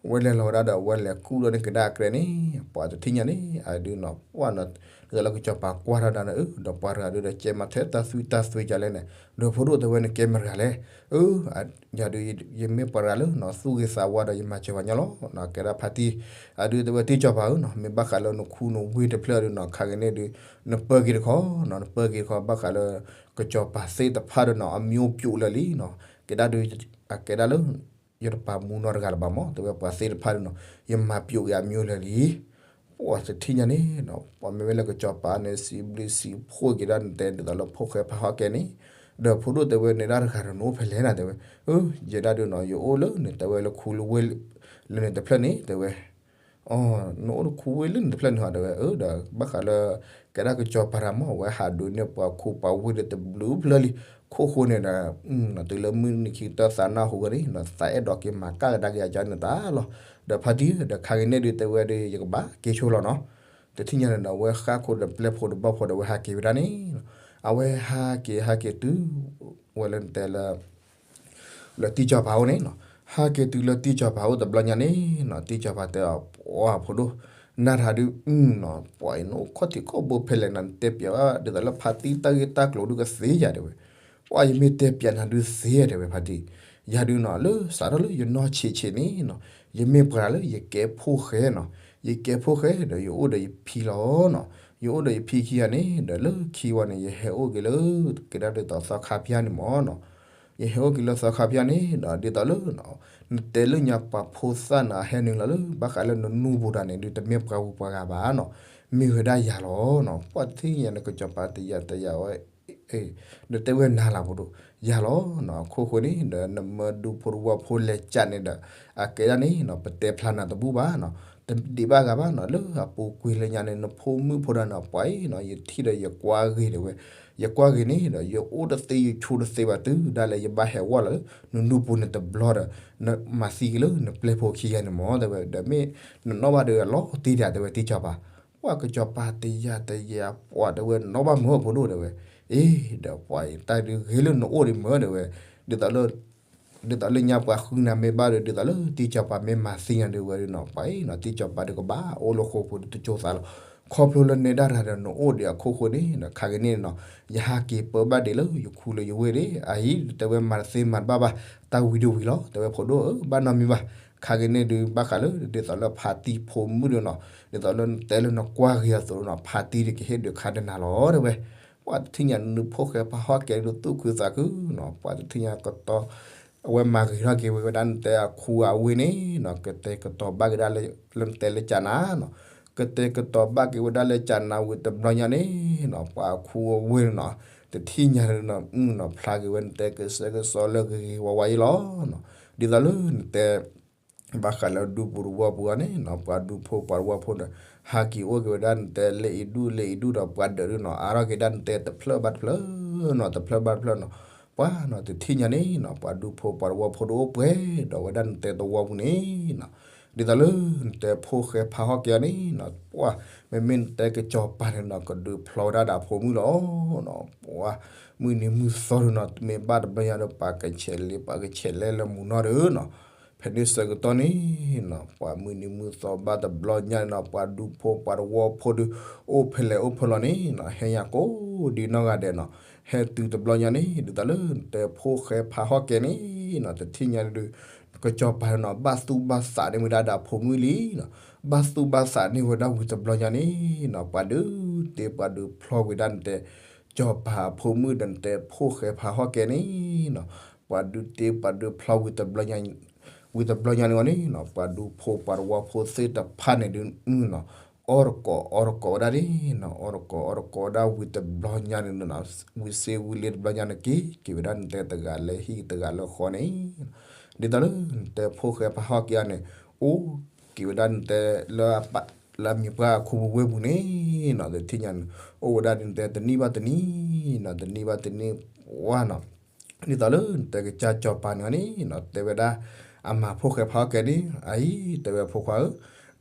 ဝဲလဲၤလီၤဝဲဒၣ်ဒီး ဝဲလဲၤကူၣ်ဒီးန့ၣ်ကဒါအကြဲန့ၣ်, ပှၤတထံၣ်ညါန့ၣ် အဒုးနီၤ ပှၤနီၤ ဒ်သိးလၢကစီၤပၤကွၢ်ထီၣ်ဒၣ်န့ၣ် အၢ ဒီးပှၤတဂၤဒုးဒီး ကဲမၤထဲတၢ်သွံၣ်တၢ်သွံၣ်ကလဲၣ်န့ၣ် ဒီးဖိဒိၣ်တဲဝဲန့ၣ်ကဲမတၤတဂၤလဲၣ်, အၢ ယၤဒုး ယမ့ၢ်ပှၤတဂၤလၢနီၤ သူၣ်ဂ့ၤသးဝါဒီး ယမၤစၢၤပှၤညီလီၤနီၤ, ကဲဒၣ်ဖါတံၢ် အဒုးတဲဝဲတံၢ်စီၤပၤဧၢနီၤ မ့ၢ်ဘၣ်ဃးလၢနခူနဝ့ၢ်တဖျၢၣ်ဒုးနီၤ ခါကန့ၣ်ဒုး နပၢၢ်က့ၤတခီနီၤ နပၢၢ်က့ၤတခီ ဘၣ်ဃးလၢ ကစီၤပၤသ့ၣ်တဖၣ်ဒီးနီၤ အမျိုးပြုတ်လၢာ်လံနီၤ, ကဲဒၣ်ဒုး အကဲဒၣ်လၢ ယတပာ်မူနီတဂၤလၢၤဘၣ်မး, တဲဝဲပှၤသ့ၣ်တဖၣ်ဒုးနီၤ ယမၤပျိးက့ၤအမံၤလၢာ်လံ. ပှၤတထံၣ်ညါန့ၣ်နီၤ ပှၤမ့မ့ၢ်လၢကစီၤပၤန့ၣ် စံးဘျုးစံးဖှိၣ်က့ၤဒၣ်နတဲ ဒ်သိးလၢဖိၣ်ဃဲဖးဟီၣ်ကဲန့ၣ်, ဒီးဖိဒိၣ်တဲဝဲ နဲဒၣ်တဂၤဒီးနအိၣ်ဖဲလဲၣ်နၤ တဲဝဲ, ယဲဒၣ်ဒုးနီၤ ယအိၣ်လၢန့ၣ် တဲဝဲလၢခူလၢဝ့ၢ်လၢန့ၣ်တဖျၢၣ်န့ၣ် တဲဝဲ နအိၣ်လၢခူဝ့ၢ်လၢန့ၣ်တဖျၢၣ်န့ၣ်ဟီ တဲဝဲ, ဒီးဘၣ်ဃးလၢ ကဲဒၣ်ကစီၤပၤတၢ်မ့ၢ် အဝဲဟးဒုးန့ၢ်ပှၤခူပှၤဝ့ၢ်ဒီးတဘျုးဖျၢၣ်လံ, ခိၣ်ဃိန့ၣ်ဒီး တုၤလၢမုၢ်နံၤခံကတၢၢ်သးနၢ်ဟူဝဲန့ၣ် သးအဲၣ်ဒိးက့ၤမၤကၣ်ကဒါက့ၤအကၢန့ၣ်တၢ်လီၤ. ဒီးဖါတံၢ် ဒီးခါက့ၤန့ၣ်ဒုးတဲဝဲဒီး ယကဘၣ်က့ၤဆိလီၤနီၤ. တထံၣ်ညါန့ၣ်ဒီး အဝဲဃၣ်ခိၣ်ဒီးပျဲၢ်ဖိဒီးဘီၣ်ဖိဒီး အဝဲဟးက့ၤဝဲဒၣ်န့ၣ်, အဝဲဟးက့ၤဟးက့ၤတုၤ ဝဲလၢနတဲလၢ လၢတံၢ်စီၤပၤအိၣ်န့ၣ်နီၤ, ဟးက့ၤတုၤလၢတံၢ်စီၤပၤအိၣ်တဘျီညါန့ၣ်နီၤ တံၢ်စီၤပၤတဲအီၤ ပှၤဖိဒိၣ် နၤတၢ်ဒုးနီၤ ပှၤအံၤနအိၣ်ခီၣ်ထံးခီၣ်ဘိဖဲလဲၣ်နၤ နတဲပျးဘၣ်ဒ်သိးလၢဖါတံၢ်တၢ်ဂ့ၢ်တၢ်ကျိၤဒုးကသ့ယၤတဲဝဲ, ပှၤယမ့ၢ်တဲပျးနၤဒုးသ့တဲဝဲဖါတံၢ်, ယၤဒုးနီၤ လၢစးထီၣ်လၢယနီၢ်ဆံးဆံးန့ၣ်နီၤ ယမ့ၢ်ပှၤလၢယကဲဖိၣ်ဃဲနီၤ, ယကဲဖိၣ်ဃဲဒီးယအိၣ်ဒီးယဖံလီၤနီၤ, ယအိၣ်ဒီးယဖံခံဂၤန့ၣ် ဒီးလၢခံဝဲန့ၣ် ယဟဲအိၣ်က့ၤလၢ ကဲဒၣ်ဒ်သိးသီခါဖၠါန့ၣ်မ့ၢ်နီၤ ယဟဲအိၣ်က့ၤလၢသီခါဖၠါန့ၣ်ဒီး ဒ်သိးလၢ နတဲလၢညါပှၤဖိသၣ်န့ၣ် အဟဲနုာ်လီၤလၢ ဘၣ်ဃးလၢနနူၢ်ပူၤတၢ်န့ၣ်ဒုး တမ့ၢ်ပှၤဂုၤပှၤဂၤဘၣ်နီၤ, မ့ၢ်ဝဲဒၣ်ယၤလီၤနီၤ, ပှၤတထံၣ်ညါန့ၣ် ကစီၤပၤတယာ်တယာ်ဝဲ ဒီးတဲဝဲနၤလီၤဖိဒိၣ်, ယၤလီၤနီၤ, အခိၣ်ဃိန့ၣ် ဒီးနမၢဒူဖိတဝီဖိလဲၤကၢ်န့ၣ်ဒီး အကဲဒၣ်န့ၣ်နီၤ ပတဲဖျါနၤတဘူၣ်ဘၣ်နီၤ, တဒံးဘၣ်ဂၤဘၣ်နီၤ, လၢအပူၤကွံာ်လၢညါန့ၣ် နဖိမုၣ်ဖိဒီးနီၤ ပှၤအံၤနီၤ ယထံၣ်ဒီးယကွၢ်ဂ့ၤတဲဝဲ, ယကွၢ်ဂ့ၤန့ၣ်ဒီး ယအိၣ်တသ့ယဆိးတသ့ဘၣ် တုၤဒၣ်လဲာ်ယဘၣ်ဟဲဝီလီၤလၢ နနူၢ်ပူၤန့ၣ်တဘျီဒီး နမၤသံက့ၤလၢနပျဲၢ်ဖိခံဂၤန့ၣ်မ့ၢ်တဲဝဲ, ဒီးမ့ၢ်နနီၣ်ဘၣ်ဒီးအလီၤတံၢ်ဒၣ်တဲဝဲ တံၢ်စီၤပၤ, ပှၤကစီၤပၤတယာ်တယာ် ပှၤတဲဝဲနီၣ်ဘၣ်မ့ၢ်ဖိဒိၣ်တဲဝဲ, အ့ ဒီးပှၤအံၤတၢ်ဒုးဂ့ၤလၢနအိၣ်ဒံးမ့ၢ်တဲဝဲ, ဒ်သိးလၢ ဒ်သိးလၢညါပှၤဃုနၤမ့ၢ်ဘၣ်ဒီး ဒ်သိးလၢတံၢ်စီၤပၤမ့ၢ်မၤသံနၤဒုးဝဲဒုးနီၤ ပှၤအံၤနီၤ တံၢ်စီၤပၤဒုးကဘၣ်အိၣ်လၢဃိာ်ပူၤဒုးတကၠိသးလီၤ,ခီဖျိလၢနဲဒၣ်တၢ်ဒီးနအိၣ်ဒံးအခိၣ်ဃိန့ၣ်နီၤ ခါက့ၤန့ၣ်နီၤ ယဟးက့ၤပၢဘၣ်ဒံးလၢယခူလၢယဝ့ၢ်ဒံး အအံၤတဲဝဲမၤတသ့မၤတဘၣ်ဘၣ် တၢ်ဝံၤဒုးဝံၤလီၤ တဲဝဲဖိဒိၣ်ဧၢ ဘၣ်နီတမံၤဘၣ်, ခါက့ၤန့ၣ်ဒုး ဘၣ်ဃးလၢဒ်သိးလၢဖါတံၢ်ဖိမုၣ်ဒုးနီၤ ဒ်သိးလၢနတဲလၢနကွၢ်ဂ့ၤအသိးနီၤ ဖါတံၢ်ဒုးကဟ့ၣ်ဒုးခါဒၣ်နၤလီၤတဲဝဲ ပှၤတထံၣ်ညါနုးဖိၣ်ဃဲဖးဟီၣ်ကဲဒုးသူၣ်ခုသးခုနီၤ ပှၤတထံၣ်ညါကတီၤ အဝဲမၤဂ့ၤထီၣ်က့ၤဝဲဒၣ်နတဲအခူအဝ့ၢ်န့ၣ်နီၤ ကတဲာ်ကတီၤဘၣ်က့ၤဒၣ်လၢ လၢနတဲလၢကၠးနၤနီၤ ကတဲာ်ကတီၤဘၣ်က့ၤဝဲဒၣ်လၢကၠးနၤဝံၤတဘျီညါန့ၣ်နီၤ ပှၤအခူအဝ့ၢ်န့ၣ်နီၤ တထံၣ်ညါနီၤ ဖျါက့ၤဝဲနတဲကစဲကစီလၢဂ့ၤဂ့ၤဝါဝါအံၤလီၤနီၤ ဒ်သိးလၢနတဲ ဘၣ်ဃးလၢဒူပူၤတဝီပူၤအံၤန့ၣ်နီၤ ပှၤဒူဖိပှၤတဝီဖိန့ၣ် ဟးက့ၤအိၣ်က့ၤဝဲဒၣ်နတဲလၢအံၤဒူၣ်လၢအံၤဒူၣ်ဒီး ပှၤဒၢးဒုးနီၤ အါထီၣ်က့ၤဒၣ်နတဲတဖျၢၣ်ဘၣ်တဖျၢၣ်နီၤ တဖျၢၣ်ဘၣ်တဖျၢၣ်နီၤ ပှၤနီၤ တထံၣ်ညါန့ၣ်နီၤ ပှၤဒူဖိပှၤတဝီဖိတအိၣ်ပှဲၤဒီးဝဲဒၣ်နတဲတဝီပူၤန့ၣ်နီၤ ဒ်သိးလၢနတဲဖိၣ်ဃဲဖးဟီၣ်ကဲအံၤန့ၣ်နီၤ ပှၤ မ့မ့ၢ်နတဲကစီၤပၤန့ၣ်နီၤ ကဒုးဖျီဝဲဒၣ်ဒီးအဖိမုၣ်လီၤနီၤ ပှၤ မုၢ်နံၤမုၢ်သီဒုးနီၤ မ့ၢ်ဘၣ်တဘျီညါဒီး ပှၤကဆဲးလ့ ပှၤကဆဲးလဲလၢမုၢ်နီၢ်ဒုးနီၤ ဖဲန့ၣ်ဆၢကတီၢ်န့ၣ်နီၤ ပှၤမုၢ်နံၤမုၢ်သီဘၣ်တဘျီညါန့ၣ်နီၤ ပှၤဒူဖိပှၤတဝီဖိဒုး အိၣ်ဖဲလဲၣ်အိၣ်ဖဲလဲၣ်န့ၣ်နီၤ ဟဲညါကိးဒံနီၢ်ဂၤဒဲးနီၤ ဟဲတုၤတဘျီညါန့ၣ် ဒ်သိးလၢနတဲဖိၣ်ဃဲဖးဟီၣ်ကဲန့ၣ်နီၤ တထံၣ်ညါဒုး ကစီၤပၤန့ၣ်နီၤ ဘၣ်သူၣ်ဘၣ်သးန့ၢ်ဝဲဒၣ်ဒီးအဖိမုၣ်လံနီၤ ဘၣ်သူၣ်ဘၣ်သးန့ၢ်ဝဲဒၣ်ဝံၤတဘျီညါန့ၣ်နီၤ ပှၤဒုးတ့ပှၤဒုးဖျီဝဲဒၣ်နတဲ ကစီၤပၤအဖိမုၣ်ဒီးနတဲဖိၣ်ဃဲဖးဟီၣ်ကဲန့ၣ်နီၤ ပှၤဒုးတ့ပှၤဒုးဖျီဝံၤတဘျီညါ ဝံၤတဘျီညါန့ၣ်ဝဲန့ၣ်နီၤ ပှၤဒူဖိပှၤတဝီဖိသ့ၣ်တဖၣ်န့ၣ်ဒုးနီၤ အီၣ်တကိးအီတကိးဝဲဒၣ်န့ၣ်နီၤ အီၣ်တကိးအီတကိးဝဲဒၣ်ဝံၤတဘျီညါန့ၣ်နီၤ ဝံၤစ့ဝံၤလ့တဘျီညါန့ၣ်က့ၤ က့ၤဝဲဒၣ်နတဲတဂၤလၢဟံၣ်တဂၤလၢဃီန့ၣ် ဒ်သိးလၢနတဲဖိၣ်ဃဲဖးဟီၣ်ကဲအံၤန့ၣ် အိၣ်က့ၤဝဲဒၣ်နတဲလၢအပာ် လၢအမံၤပှၢ်အခူပူၤဝ့ၢ်ပူၤန့ၣ်နီၤ တထံၣ်ညါန့ၣ် အိၣ်ဝဲဒၣ်ဒုးနတဲတနံၣ်ဘၣ်တနံၣ်နီၤ တနံၣ်ဘၣ်တနံၣ်ဝါနီၤ ဒ်သိးလၢနတဲကစၢ်စီၤပၤန့ၣ်န့ၣ်နီၤ တဲဝဲဒၣ် အမၤဖိၣ်ဃဲဖးဟီၣ်ကဲန့ၣ် အအံၤ တဲဝဲဖိခွါဧၢ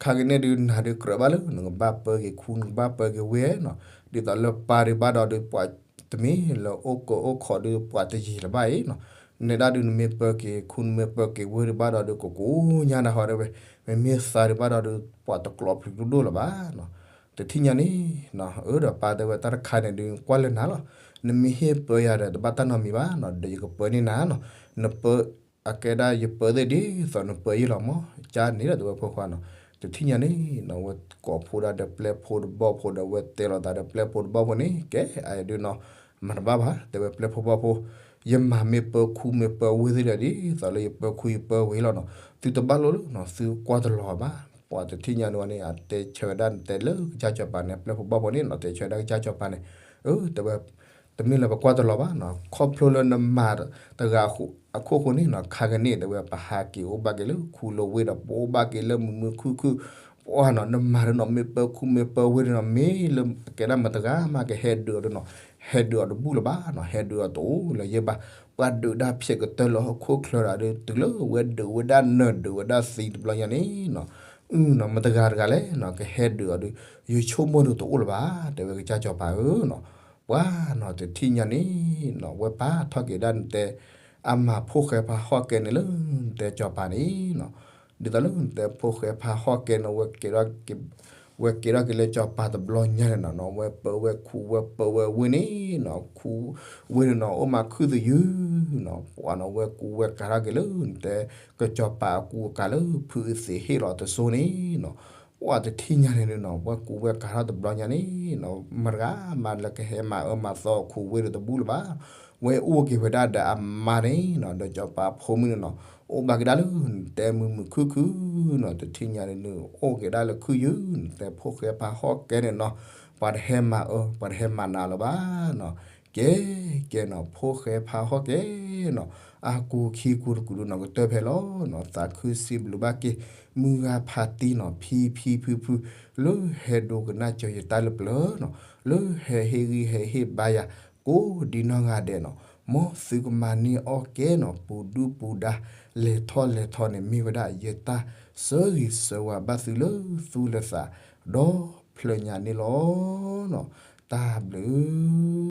ခါက့ၤန့ၣ်ဒုးနၤဒုးကြၢးဘၣ်လၢ နကဘၣ်ပၢက့ၤခူ နကဘၣ်ပၢက့ၤဝ့ၢ်နီၤ ဒ်သိးလၢပၢ်ဒုးဘၣ်ဒီးဒုးပှၤတမ့ၢ်လၢအိၣ်ကၢအိၣ်ခိးဒုးပှၤတယံာ်လၢၤဘၣ်အံၤနီၤ နဲဒၣ်ဒုးနမ့ၢ်ပၢက့ၤခူ နမ့ၢ်ပၢက့ၤဝ့ၢ်ဒုးဘၣ်ဒီးဒုး ကကိးညါနၤဟီတဲဝဲ မ့မ့ၢ်သးဒုးဘၣ်ဒီးဒုး ပှၤတကျိးပျုၤဒိၣ်ဒိၣ်လၢၤဘၣ်နီၤ တထံၣ်ညါန့ၣ်နီၤ အၢ ဒီးပၢ်တဲဝဲတၢ်တခါန့ၣ်ဒုး ကွၢ်လၢနၤလီၤ နမ့ၢ်ဟ့ၣ်ပၢယၤဒီး တဘၣ်တၢ်နီတမံၤဘၣ်နီၤ ဒီးယကပၢန့ၢ်နၤနီၤ နပၢ အကဲဒၣ်ယပၢသ့ၣ်ဒ်သိးနပၢယဲလီၤမး ကၢ်န့ၣ်ဒီးတဲဝဲဖိခွါနီၤ တထံၣ်ညါန့ၣ်နီၤ ဝဲကိးဖိဒၣ်ဒီးပျဲၢ်ဖိတဘီၣ်ဖိဒီး ဝဲတဲလိာ်သးဒီးပျဲၢ်ဖိတဘီၣ်ဖိန့ၣ် ကဲ အဒုးနီၤ မၤတဘၣ်ဘၣ် တဲဝဲပျဲၢ်ဖိဘီၣ်ဖိ ယမၤမ့ၢ်ပၢခူမ့ၢ်ပၢဝ့ၢ်သ့ၣ်ဒီး ဒ်သိးလၢယပၢခူယပၢဝ့ၢ်လီၤနီၤ, သုတဘၣ်လိၣ်လၢနီၤ သုကွၢ်တလီၤဘၣ်. ပှၤတထံၣ်ညါန့ၣ်ဝဲန့ၣ် အတဲဆၢဝဲဒၣ်နတဲလၢကစၢ်စီၤပၤန့ၣ် ပျဲၢ်ဖိဘၣ်ဖိန့ၣ်နီၤ တဲဆၢဝဲဒၣ်ကစၢ်စီၤပၤန့ၣ်, အၢ တဲဝဲ တမ့ၢ်လၢပကွၢ်တလီၤဘၣ်နီၤ, ခီဖျိလၢနမၤတဂၤအခိၣ်ဃိန့ၣ်နီၤ ခါကန့ၣ် တဲဝဲ ပဟးက့ၤအိၣ်ဘၣ်က့ၤလၢခူလၢဝ့ၢ်ဒီး ပအိၣ်ဘၣ်က့ၤလၢမုာ်မုာ်ခုၣ်ခုၣ်, ပှၤနီၤ နမၤဒီးနီၤ မ့ၢ်ပၢခူမ့ၢ်ပၢဝ့ၢ်ဒီးနီၤ မ့ၢ်လၢကဲဒၣ်မတၤတဂၤမးကဟဲဒုးအီၤဒီးနီၤ ဟဲဒုးအီၤတဘူၣ်လၢၤဘၣ်နီၤ, ဟဲဒုးအီၤတအိၣ်လၢၤယဲဘၣ်. ပှၤဒုးတၢ်ဖျဲးကတၢၢ်လၢဟီၣ်ခိၣ်ချၢဒီး တုၤလၢဝဲဒုးဝဲဒၣ်နၢၤဒုးဝဲဒၣ်သံတဘျီညါန့ၣ်နီၤ, အၢနီၤ မတၤတဂၤတဂၤလဲၣ်နီၤ ကဟဲဒုးအီၤဒီး ယဆိကမိၣ်ဒုးတအိၣ်လၢၤဘၣ် တဲဝဲကစၢ်စီၤပၤဧၢနီၤ. ပှၤနီၤတထံၣ်ညါန့ၣ်နီၤ ဝဲပာ်ထီၣ်က့ၤဒၣ်နတဲ အမၤဖိၣ်ဃဲဖးဟီၣ်ကဲန့ၣ်လၢ နတဲစီၤပၤန့ၣ်နီၤ, ဒ်သိးလၢနတဲဖိၣ်ဃဲဖးဟီၣ်ကဲန့ၣ် ဝဲကဲထီၣ်က့ၤလၢစီၤပၤတဘျီညါန့ၣ်နီၤ, ဝဲပၢဝဲခူဝဲပၢဝဲဝ့ၢ်န့ၣ်နီၤ, ခူဝ့ၢ်န့ၣ်နီၤ အိၣ်မးခုၣ်သယုၢ်နီၤ, ပှၤနီၤ ဝဲကူဝဲကၤထီၣ်က့ၤလၢနတဲ ကစီၤပၤအကူအကၤလၢဖုအသ့ၣ်ဟ့ၣ်လီၤတစိၤန့ၣ်နီၤ, ပှၤတထံၣ်ညါန့ၣ်နီၤ ဝဲကူဝဲကၤထီၣ်တဘျီညါန့ၣ်နီၤ မတၤတဂၤမးလၢကဟဲမၤအၢမၤသီခူဝ့ၢ်ဒီးတဘူၣ်လၢၤဘၣ်. ဝဲအိၣ်က့ၤဝဲဒၣ်ဒီးအမါန့ၣ်နီၤ ဒီးစီၤပၤဖိမုၣ်န့ၣ်နီၤ အိၣ်ဘၣ်က့ၤဒၣ်လၢနတဲမုာ်မုာ်ခုၣ်ခုၣ်နီၤ, တထံၣ်ညါန့ၣ် အိၣ်က့ၤဒၣ်လၢခုၣ်ယုၢ် နတဲဖိၣ်ဃဲဖးဟီၣ်ကဲန့ၣ်နီၤ, ပှၤတဟဲမၤအၢ ပှၤတဟဲမၤနၤလၢၤဘၣ်နီၤ. ကဲ ကဲနီၤ ဖိၣ်ဃဲဖးဟီၣ်ကဲနီၤ, အကူခံကူတကူဒုနီၤ ကတၢၢ်ဖဲလီၤနီၤ, သးခုစံးဘျုးဘၣ်က့ၤ မုၢ်ဂၤဖးတံၢ်နီၤ ဖံဖံဖုဖု လၢဟဲဒိကနၣ်စၢၤယတၢ်လၢပျၢၤနီၤ, လၢဟဲဟ့ၣ်ဂံၢ်ဟဲဟ့ၣ်ဘါယၤ ကိးဒံနီၢ်ဂၤဒဲးနီၤ, မ်သုကမၤန့ၢ်အီၣ်ကဲနီၤ ပူၤဒုၣ်ပူၤဒါ လဲၤထီၣ်လဲၤထီန့ၣ် မ့ၢ်ဝဲဒၣ်ယတၢ်ဆၢဂ့ၤဆၢဝါဘၣ်သုလၢသူၣ်လၢသး ဒီဖျၢၣ်ညါန့ၣ်လီၤ. တၢ်ဘျုး